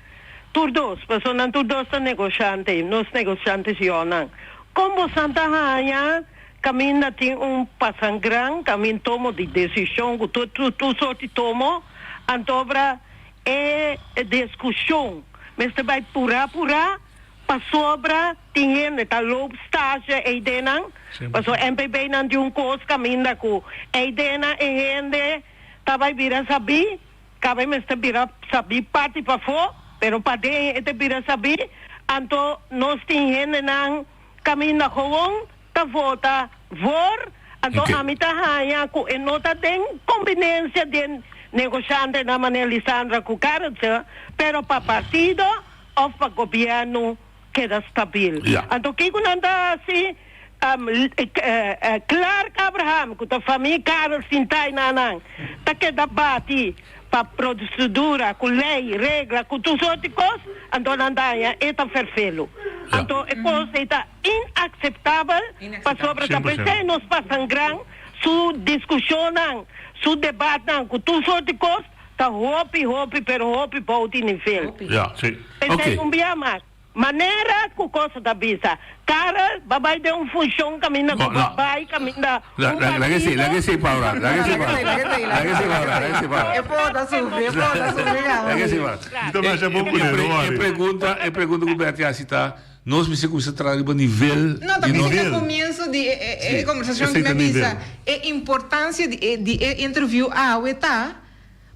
tur dos pasobra nan tur dos ta negoshante nos negoshantes yonan kon bosan ta haña kaminda tin un pasangran kamin tomo di desishon ku tur tur sorti tomo antobra e diskushon Mester bai purá purá pasobra tin hende ta loop stage eidenan pasobra NPB nan tin un kos kaminda ku eidenan e hende ta bai bira sabí kaba e mester bira sabí parti pafó pero paden e ta bira sabí anto nos tin hendenan kaminda gewoon ta vota voor anto ami ta haña ku e no ta den kombinensia den negoshantenan manera Lisandra ku Karelse pero pa partido of pa gobièrnu keda stabil anto kiko nan ta hasi Clark Abraham ku ta famia Karel sintá einan nan ta keda bati pa prosedura ku lei, regla ku tur sort di kos anto nan ta haña e ta ferfelu anto e kos ei ta Inakseptabel, pasobra ta p'esei nos pasan gran su diskushonnan, su debatnan ku tur sort di kos ta hopi, hopi, pero hopi bou di nivel. P'esei un bia mas, manera ku kosa ta bisa, Karel ba bai den un funshon kaminda ku ba bai kaminda un partido. E pregunta ku Betty hasi ta. Nos mester cuminsa traha riba nivel No, ta di bisa nos. na comienso di e Sí, conversacion esey cu mi ta a bisa, nivel. e importancia di e di e interview awe ta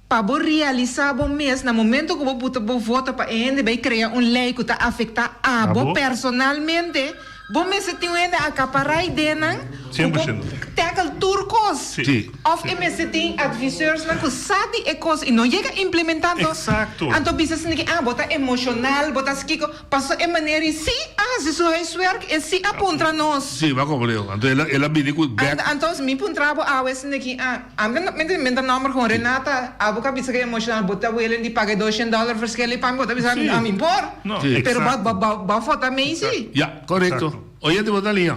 pa bo realisa bo mes na momento cu bo buta bo voto pa e hende bay crea un ley cu ta afecta abo Abo. personalmente, bo mester tin un hende acapara ideanan Cien cu por bo ciento. tackle tur kos. Sí. Of e mester tin adviseursnan ku sa di e kos i no yega implementá anto Exacto. anto bisa asina ki ah bo ta emoshonal bo ta kiko paso e manera i sí a hasi su huiswerk e sí a puntra nos. Sí, bo a komprende. Anto el a el a bini ku bek. Anto mi puntra bo awe asina ki ah ami ta mi ta inventa nomber kon Renata abo ku a bisa ku emoshonal bo ta willing di paga e doshent dollar verschil i pa mi bo ta bisa ami por No, pero bo exacto. bo bo a fota mei sí. Ya, korekto. Oyente bo ta liña.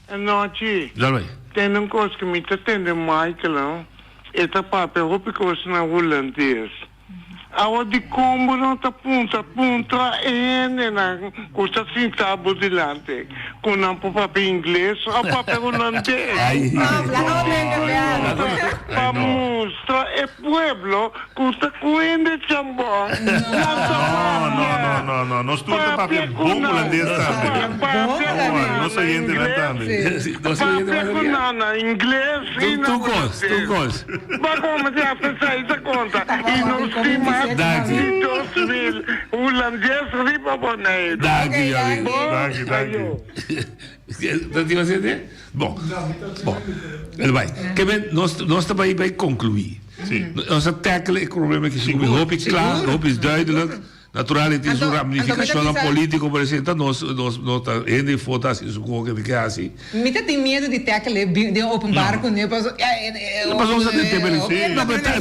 Anochi, Dal bai. Tende un kos ku mi ta tende Michael no, e ta papia hopi kos na hulandes. Awa dikon bo no ta puntra puntra e hendenan ku ta sinta bo dilanti ku nan por papia ingles òf papia hulandes? Pa mustra e pueblo ku ta ku hende chambon nan ta No, no, no, no, no. Nos tur ta papia bon hulandes tambe. Papia ku nan Nos oyentenan tambe. Papia ku nan na ingles i na hulandes. Ba como si hasta esai ta conta y nos tin mas di 2000 hulandes riba Boneiru. Danki, mi amigo. Bon, Danki, danki. ayo. Ta tin paciente? Bon, bon. El bai. Ke men, nos, nos ta bai bai conclui. Sí. Nos a tackle e problema ki sigur hopi kla, hopi is duidelijk. Natural e tin su ramnifikashonnan politiko pero esei ta nos nos no ta hende di fo ta hasi su koke di ke hasi. Mi ta tin miedu di tackle e den openbaar kuné paso Paso nos ta den tema di e no pero ta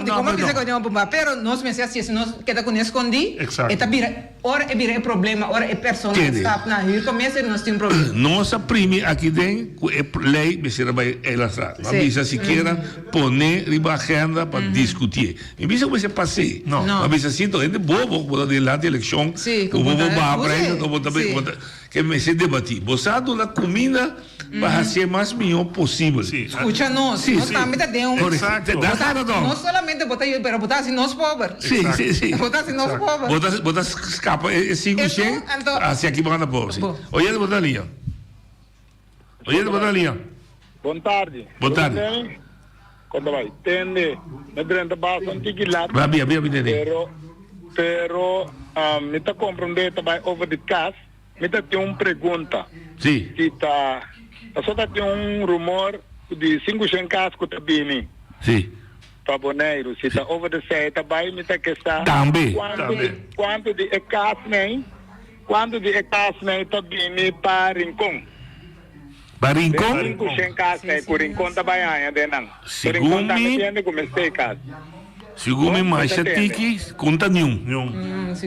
no pero no openbaar pero nos mester hasi si nos keda kuné skondí e ta bira ora e bira e problema ora e persona a stap na huurcommissie nos tin un problema. Nos a primi aki den ku e lei mester a bai elastrá. Nos a bisa sikiera pone riba agenda pa diskutié. Mi bisa ku mester pas'é. No. Ma bisa si to hende bobo ku bo ta dilanti elekshon, Sí, ku ku bo bo bo ta baha use. prijs anto bo ta Sí. bo ta ke mester debatí. Bo sa duna kuminda pa hasié mas mihó posibel. Sí. Skucha nos, Sí, nos sí. tambe ta den un Exacto. Da Bo ta cara toch. no solamente bo ta yuda pero bo ta hasi nos pober. Sí, Exacto. sí, sí. Bo ta hasi nos Exacto. pober. Bo ta bo ta skapa e e sinku Esun, shen anto hasi aki bo gana pober, sí. Bo. Oyente bo ta liña. Oyente bo ta liña. Bon tardi. Bon tardi. Kon ta bai? Tende, mi drenta basta un tiki lat. Ba bia, bia, bia, Pero, pero mi ta comprende ta bai over di cas. Mi ta tin un pregunta. Si. Si ta, pasobra ta tin un rumor di 500 cas cu ta bini. Si. Pa Boneiru. Si ta over di sei ta bai, mi ta ke sa. Tambe. Cuanto di, cuanto di e cas nei, cuanto di e cas nei ta bini pa Rincon. Pa Rincon? Den ku shen kas nei, ku Rincon ta bai haña den nan. Ku Segun Rincon tambe mi, tende ku mester kas. segun mi Bo ta masha tende. tiki, kun ta niun.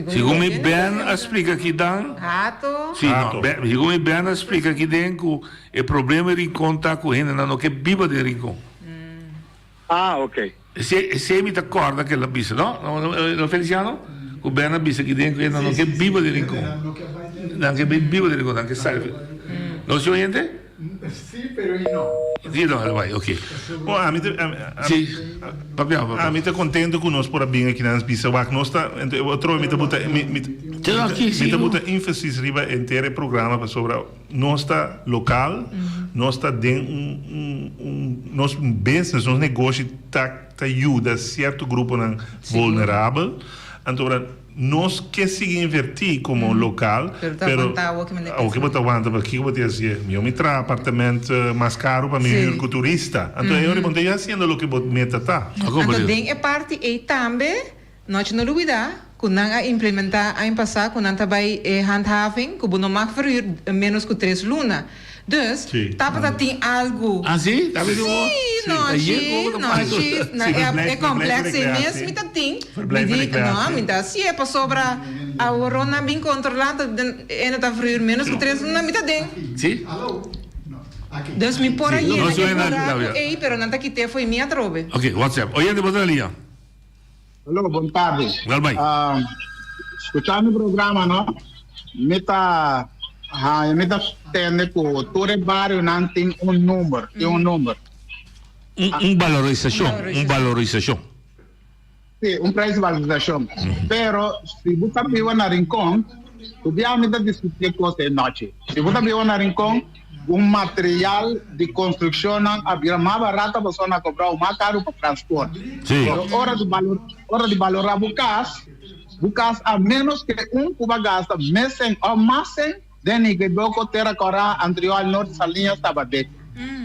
Segun mi Ben a splika kidan, Hato. si no, Hato. Ben, segun mi Ben a splika kiden ku e problema di Rincon ta ku hendenan no ke biba den Rincon. Ah, ok. Esei, esei mi ta kòrda ku el a bisa, no? No, no, Feliciano? Ku Ben a bisa ki den ku nan no ke biba den Rincon. Nan ke bin biba den Rincon, nan ke sali. No, si oyente? Sí, pero i no. Sí, no, el bai, ok. Bon, ami ta, ami, ami, Sí, papia, papia. Ami ta contento cu nos por a bin aki nan bisa wak nos ta, otro mi ta buta, mi, mi, mi ta buta énfasis riba henter e programa pasobra Nos ta local, nos ta den un un un nos business, nos negoshi ta ta yuda cierto gruponan vulnerabel. Anto ora nos ke sigui inverti como local, Pero ta pero aguanta awor ke mende awor ke bo ta aguanta, pero kiko bo tin hacié? Mihor mi traha apartement mas caro pa mi huur cu turista. Anto e ora bo no ta haciendo loke bo meta ta. Anto den e parti ei tambe Nochi no lubida cu nan a implementa aña pasa cu nan ta bay e handhaving cu bo no mag verhuur menos cu tres luna. Dus, tabata tin algo. Ah si? Tabata tin Si, nochi, nochi, na e complex ey mes mi ta tin. Mi di, no, mi ta hacié pasobra aworo nan bin controla e no ta verhuur menos cu tres luna, mi ta den. Si? Dus mi por a yena e buraco ey pero nan ta kite fo'i mi atrobe. Ok, WhatsApp. Oyente bo ta lia. Hallo, bon tardi. Wel bai. Uh, scuchando e programa, no? Mi ta, ha, mi ta tende ku tur e barionan tin un number, tin un number. Un, un valorisacion, un valorisacion. Sí, un prijsvalorisacion. Pero si bo ta biba na Rincon, tu bia mi ta discuti e cosa e nochi. Si bo ta biba na Rincon, Un material di construccionnan a bira mas barato pasobra nan a cobra un mas caro pa transport. Sí. Pero ora di balor, ora di balora bo cas, bo cas a menos que un cu bo gasta mes cen of mas cen den Nigreboko, Tera Cora, Antriol, Noord, Saliñas, Tabadek.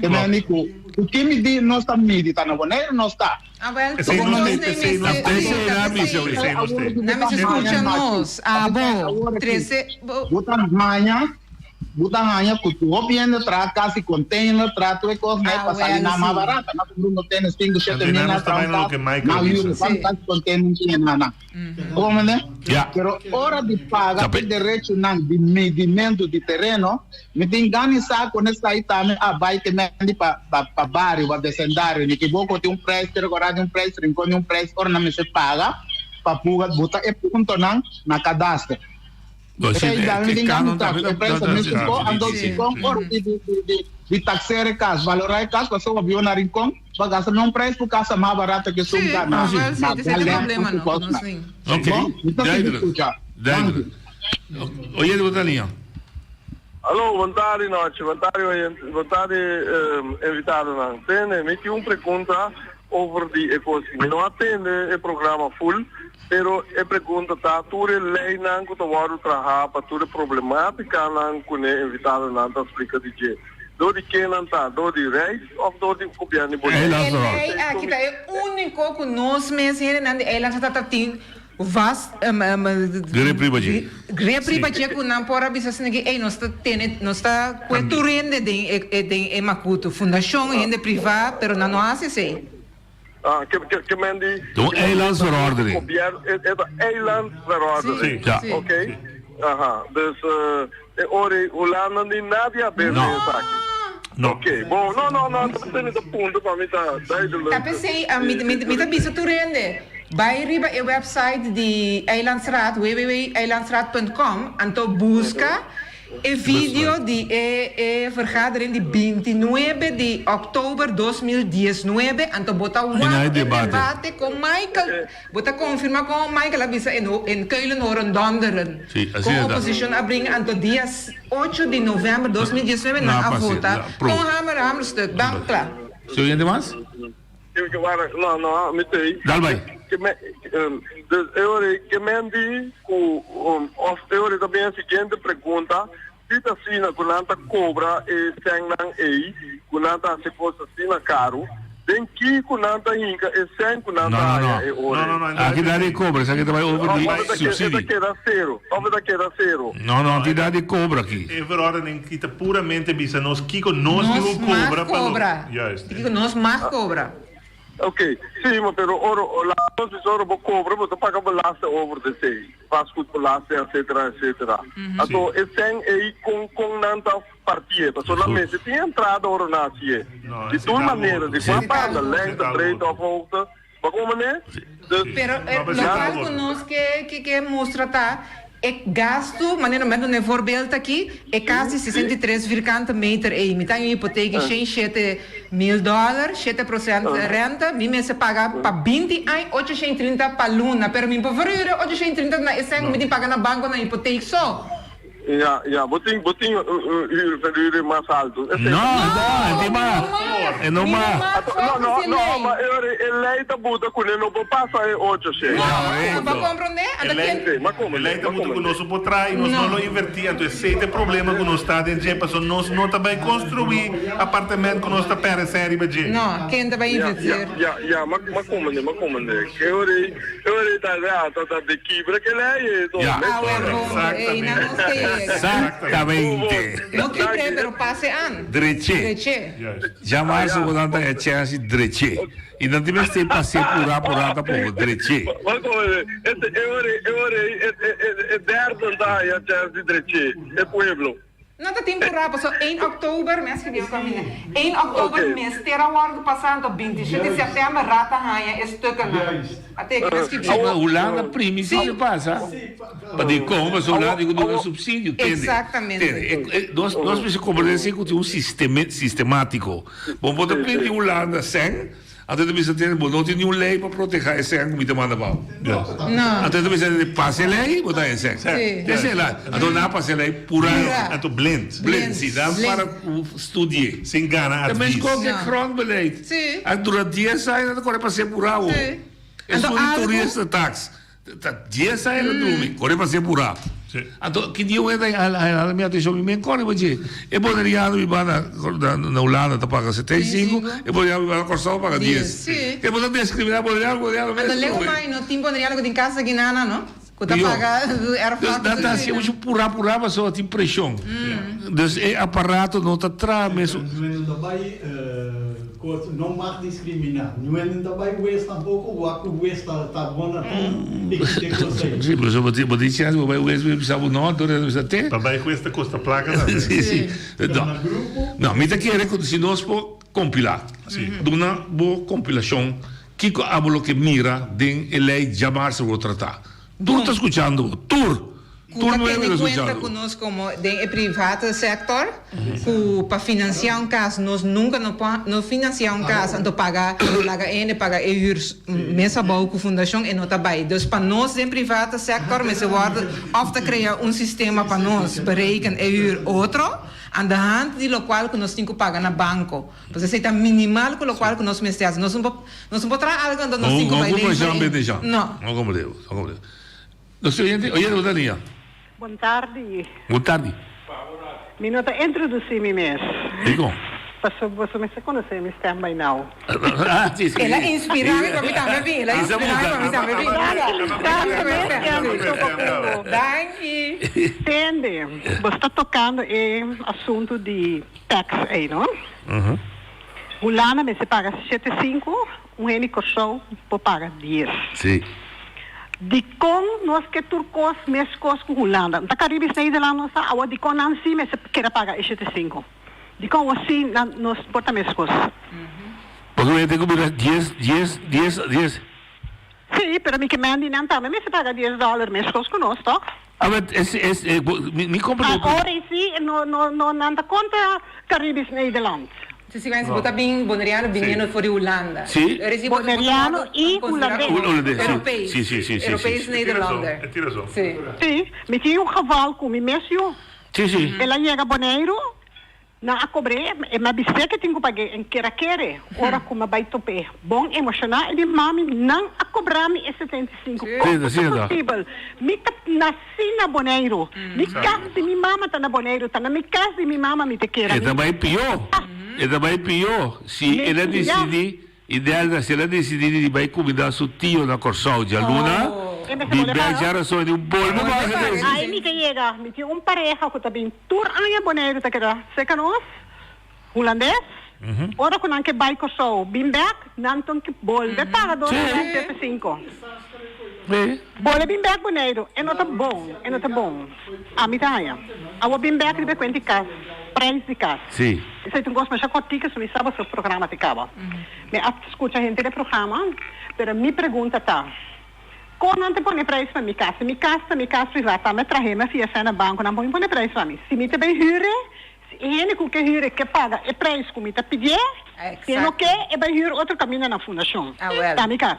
Ke men di ku ku ki midi nos ta midi ta na Boneiru nos ta. Ah wel, Esei nos te, esei nos te. Esei na misa, esei nos te. Na misa skucha nos, abo, trese. Bo ta haña, bo ta haña ku tur hopi hende traha kasi container, traha tur e kosnan ei pa sali nan mas barata. Nan ta bruno tene sinku, shete mil nan traha un kas, nan hür e kasi container tin e nan nan. Comprende? Ja. Pero ora di paga e derechonan di midimentu di tereno, mi tin gana di sa con esai tambe a bai te mendi pa pa pa bario, pa vecindario. Mi equivoco tin un prijs, Tierra Colorada tin un prijs, Rincon tin un prijs, ora nan mester paga pa buga buta e puntonan na kadaster. Bo si Esei e tambe mi e tin gana canon di sa tambe e ta prijs ta ta mester ta ko, anto si. si con ora di di di di taxera e cas, valora e cas pasobra biba na Rincon, Bo gasta mi un prijs por casa mas barato que esun Sí, ta na ah, wel, sí, na ese ta e Belém problema ku no, ku kos nos na. tin. Ok, Bon, mi ta sigui duidelijk, skucha. duidelijk. Danki. Oyente bo ta liña. Aló, bon tardi nochi, bon tardi oyente, bon tardi invitadonan. Tende, mi tin un pregunta over di e kos. Mi no a tende e programa full, pero e pregunta ta tur e leynan ku ta wòrdu traha pa tur e problematikanan ku ne invitadonan ta splika di dje. Dor di ken nan ta? Dor di Rijks of dor di gobierno di Boneiru? E lei aki ta e úniko ku nos mes hendenan di eilandsraad ta tin vast Grip riba dje. Grip riba dje ku nan por a bisa asina ki ey nos ta tene nos ta kue tur hende den e den e makutu. Fundashon, hende privá, pero nan no hasi esei. Ah, ke ke ke men di Ta un eilandsverordening. Gobierno e e ta eilandsverordening. Ja. Oké. Aha. Dus e ora ei Hulanda ni nadie a bende No. esaki. No. Oké. Bon, no no no, ta p'esei mi ta puntra pa mi ta duidelijk. Ta p'esei mi mi mi ta bisa tur hende, bai riba e website di Eilandsraad, www.eilandsraad.com, anto buska E video di e e vergadering di bintinuebe di oktober 2019 anto bo ta wak e debate kon Michael bo ta konfirma kon Michael a bisa en en Keulen horen donderen kon oposishon a bringa anto dia ocho di november 2019 nan a vota kon hamer hamerstuk bam kla. Si oyente mas? No no mi tei. Dal bai. Dus e ora ei ke men di ku of e ora ei ta bin e siguiente pregunta, si ta asina ku nan ta kobra e sènnan ei ku nan ta hasi kos asina karu, den ki ku nan ta hinka e sèn ku nan ta haña e ora ei? Aki da di kobra, esaki ta bai over di subsidie. Of e ta keda sero, of e ta keda sero. No no, aki da di kobra aki. E verordening ki ta puramente bisa nos kiko nos Nos dibu mag kobra pa lo. kobra. Juist. Kiko nos mag kobra. Ok, sí, ma pero ora laat nos bisa ora bo kobra bo ta paga belasting over de esei, vastgoedbelasting etcetera etcetera. Anto e sèn ei kon kon nan ta partié? Pasobra nan mester tin entrada ora nan hasié. Di tur manera, di kua banda, lengte, breedte of hoogte, bo komo manera? Dus Pero lokual ku nos ke ke mustra ta e gastu, manera mi a duna e voorbeeld aki, e kas di 63 vierkante meter ei, mi ta un hipotek di 107 mil dòler, 7% renta, mi mester paga pa 20 aña 830 pa luna, pero mi por verhuur e 830 na e sèn ku mi tin paga na banko na hipotek so. Ja, ja, bo tin, bo tin huur, verhuur mas alto. No, no, e tin mas. E no mas. No, no, no, ma e ora e ley ta buta cu ne no por pasa e ocho she. No, bo a comprende? E ley, e ley ta buta cu nos no por traha y nos no lo inverti, anto esey ta e problema cu nos ta den dje, pasobra nos no ta bay construi apartement cu nos ta perde sey riba dje. No, ken ta bay invertir? Ja, ja, ja, ma, ma comprende, ma comprende. E ora ei. Ja. Exactamente. No kibre, pero pase an. Dreché. Dreché. Djamarzo bo nan ta e chance di dreché. I nan tin mester pase purá purá tampoco. Dreché. No ta tin purá paso ein oktober, mi a skribi e kòmina, ein oktober mester a wòrdu pasá anto 27 di sèptèmber Raad a haña e stukkennan. A teken a skribi. Sí, pero Hulanda primi si ke pasa. Pa dikon? Pasobra Hulanda tin ku duna supsidio, tende. Exactamente. Tende, nos nos mester komprendé si ku tin un sistema sistemátiko. Bo por ta pidi Hulanda sèn. Anto e ta bisa tene, bo no tin niun lei pa proteha e sèn ku mi ta manda pa bo. No. Anto e ta bisa tene, pasa e lei, bo ta haña e sèn. Sí. Te esei la. Anto nan a pasa e lei pura. Pura. Anto blind. Blind, si. Nan para ku studi'é. Sin gana Ta advies. meskos ku e grondbeleid. Sí. A dura dies aña nan ta kore pas'é pura bo. Sí. Esun Anto di algu. toeristentax. Ta dies aña ta drumi, kore pas'é pura. Anto ki dia un hende a hala mi atenshon mi men kòrda riba dje. E boneriano biba na na Hulanda ta paga 75, e boneriano biba na Kòrsou paga dies. Ke bo ta diskriminá boneriano ku boneriano mes Anto leu mai no tin boneriano ku tin kas aki nana no? Ku ta paga su erfpacht. Dus nan ta hasi muchu purá purá pasobra tin preshon. Dus e aparato no ta traha mes. Nuenen ta bai kos no mag diskriminá. Nuenen ta bai hues tampoko wak ku hues ta ta bon na tur i kite kos ei. Si pero bo tin bo tin chèns bo bai hues bo bisa bo no anto nan ta bisa te. Pa bai hues ta kosta plaka tambe. Si si. No no mi ta kere ku si nos por kompilá duna bo kompilashon kiko abo lo ke mira den e lei djamarsa bo tratá. Tur ta skuchando bo tur. Ku ta tene kuenta ku nos komo den e private sektor ku pa finansiá un kas nos nunka no por no finansiá un kas anto paga laga hende paga e hür mes abou ku fundashon e no ta bai. Dus pa nos den private sektor mester wòrdu òf ta krea un sistema pa nos bereken e hür otro aan de hand di lokual ku nos tin ku paga na banko. Pues esei ta minimal ku lokual ku nos mester hasi. Nos no por nos no por traha algu anto nos tin ku bai lei. No. Nos oyente, oyente bo ta liña. Bon tardi. Bon tardi. Mi no ta introduci mi mes. Dikon? Paso boso mester conoce mi stem by now. Ah, si, si. El a inspira mi pa mi tambe bin. El a inspira mi pa mi tambe bin. Danki. Tende, bo sta tocando e asunto di tax ey, no? Hulanda mester paga shete sinku, un hende Kòrsou por paga dies. Sí. Dikon nos ke tur kos meskos ku Hulanda? N ta Caribisch Nederland nos ta, awor dikon nan sí mester keda paga e shete sinku? Dikon awor sí nan nos por ta meskos? Pasobra mi a tin ku bira dies, dies, dies, dies. Sí, pero mi ke men di nan tambe mester paga dies dòler meskos ku nos, tòg? Awor es, es, mi komprende. Awor ei sí no, no, no, nan ta kontra Caribisch Nederland. Sí, sí, bo ta bin Boneriano biniendo for di Hulanda. Sí. Boneriano i Hulandes. Hulandes, sí. Europees. Sí, sí, sí, sí. Europees Nederlander. E tin razon. Sí. Sí, mi tin un geval ku mi mes yu. Sí, sí. El a yega Boneiru, nan a kobr'é, e mi a bis'é ke tin ku pag'é, en kera kere. Ora ku mi a bai top'é, bon emoshoná, e di, Mami, nan a kobra mi e 75. Sí, Kon sí, ta posibel? Mi ta nasí na Boneiru. Mi kas di mi mama ta na Boneiru, ta na mi kas di mi mama mi ta kera. E ta bai pió. E ta bai pió. Si el a disidí, Idelda, si el a disidí di bai kumindá su tio na Kòrsou djaluna, di bèk djarason e di un bolbe pa hasi esei. Ai mi ta yega, mi tin un pareha ku ta bin tur aña Boneiru ta keda serka nos, hulandes, ora ku nan ke bai Kòrsou bin bèk, nan ton ke bolbe paga dos mil sete sinku. Bolbe bin bèk Boneiru, e no ta bon, e no ta bon. Ami ta haña. Awor bin bèk riba e kuenta di kas, preis di kas. Esei ta un kos masha kòrtiku, so mi sa boso programa ta kaba. Mi a skucha henter e programa, pero mi pregunta ta, kon nan ta pone preis pa mi kas? Si mi kas ta mi kas privá, ta mi trahe mi a fia sèn na banko, nan por mi pone preis pa mi. Si mi ta bai hür, Si e hende ku ke hür e ke paga e preis ku mi ta pidié, si e no ke, e bai hür otro kaminda na fundashon. Ta mi kas.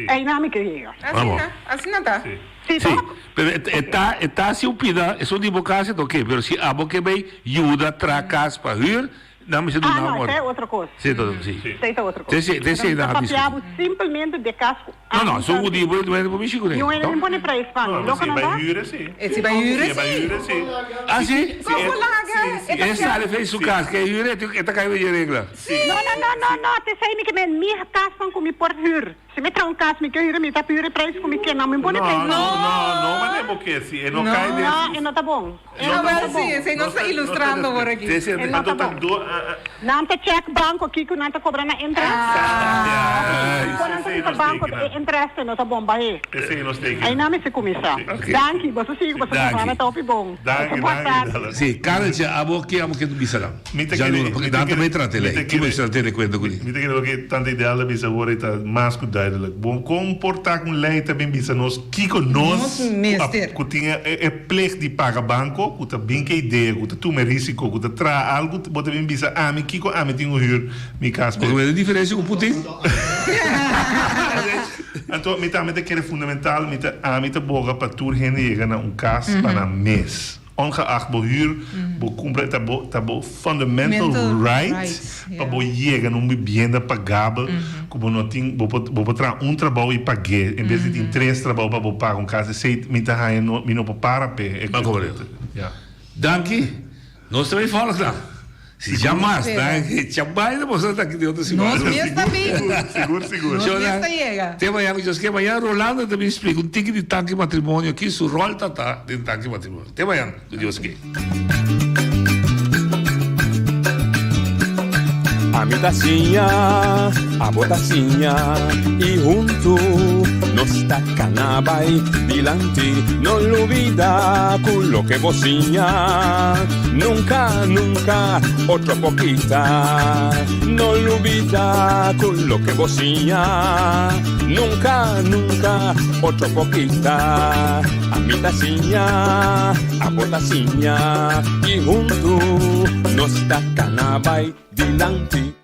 Einan mi ke yega. Asina, asina ta. Si, Sí, pero e ta, e ta si un pida, esun di bo kas e ta oke, pero si abo ke bai yuda traha kas pa hür, nan mester Ah, duna no, un esei otro kos. Sí, ta, sí. Esei ta otro kos. Te esei, te esei nan a Pero mi ta papia bo simpelmente di e kas ku No, no, esun ku di bo, bo por mishi kuné. Niun hende tin pone prijs pa mi. Loke nan ta? E si bai hür si. Ah, si? Kon ku laga? E ta E sali fei su kas, ke hür e ta kai wei regla. No, no, no, no, no, te esei mi ke men mi kasnan ku mi por hür. Si mi traha un kas mi ke hür mi ta hür e prijs ku mi ke, no mi pone prijs. No, no, no manera bo ke si e no kai den. No, e no ta bon. E no ta bon. Esei nos ta ilustrando awor aki. E no ta bon. Nan ta check banco kiko nan ta cobra na interest? Ok. Con nan ta bisa banco e interest no ta bon bahe. Ay nan mester cuminsa. Danki. Boso sigui cu boso programa ta hopi bon. Danki, danki. Si, Kareltje, abo ke abo ke bisa nan? Djaluna, porque nan ta bay trata e ley. Ki bo ta tene cuenta cu di? Mi ta kere loke tanta Ideal a bisa awor ei ta mas cu duidelijk. Bon, con por ta cu un ley ta bin bisa nos kico nos cu tin e plicht di paga banco, cu ta bin cu e idea, cu ta tuma e risico, cu ta traha algo, bo ta bin bisa ami kico ami tin cu huur mi cas pe. Bo ta wede diferencia cu Putin? Anto mi tambe ta kere fundamental, mi ta ami ta boga pa tur hende yega na un cas pa nan mes. Ongeacht bo huur, bo kumpra ta bo ta bo fundamental right pa bo yega na un bibienda pagabel ku bo no tin bo por bo por traha un trabou i pag'é en bes di tin tres trabou pa bo paga un kas. Esei mi ta haña no mi no por para p'e. Ya. Danki. Nos ta bay volg nan. Si ya mas nan hecha bay na boso ta aki den otro siman. Nos mes ta bin. Sigur sigur. Nos mes ta yega. Te mañana cu Dios kier. Mañana Rolando ta bin splica un tiki di tanki matrimonio ki su rol ta ta den tanki matrimonio. Te mañana cu Dios kier. Ami ta siña, abo ta siña y huntu nos ta cana bay dilanti. No lubida cu loke bo siña nunca, nunca otro por kita. No lubida cu loke bo siña nunca, nunca otro por kita. Ami ta siña, abo ta siña y huntu nos ta cana bay dilanti.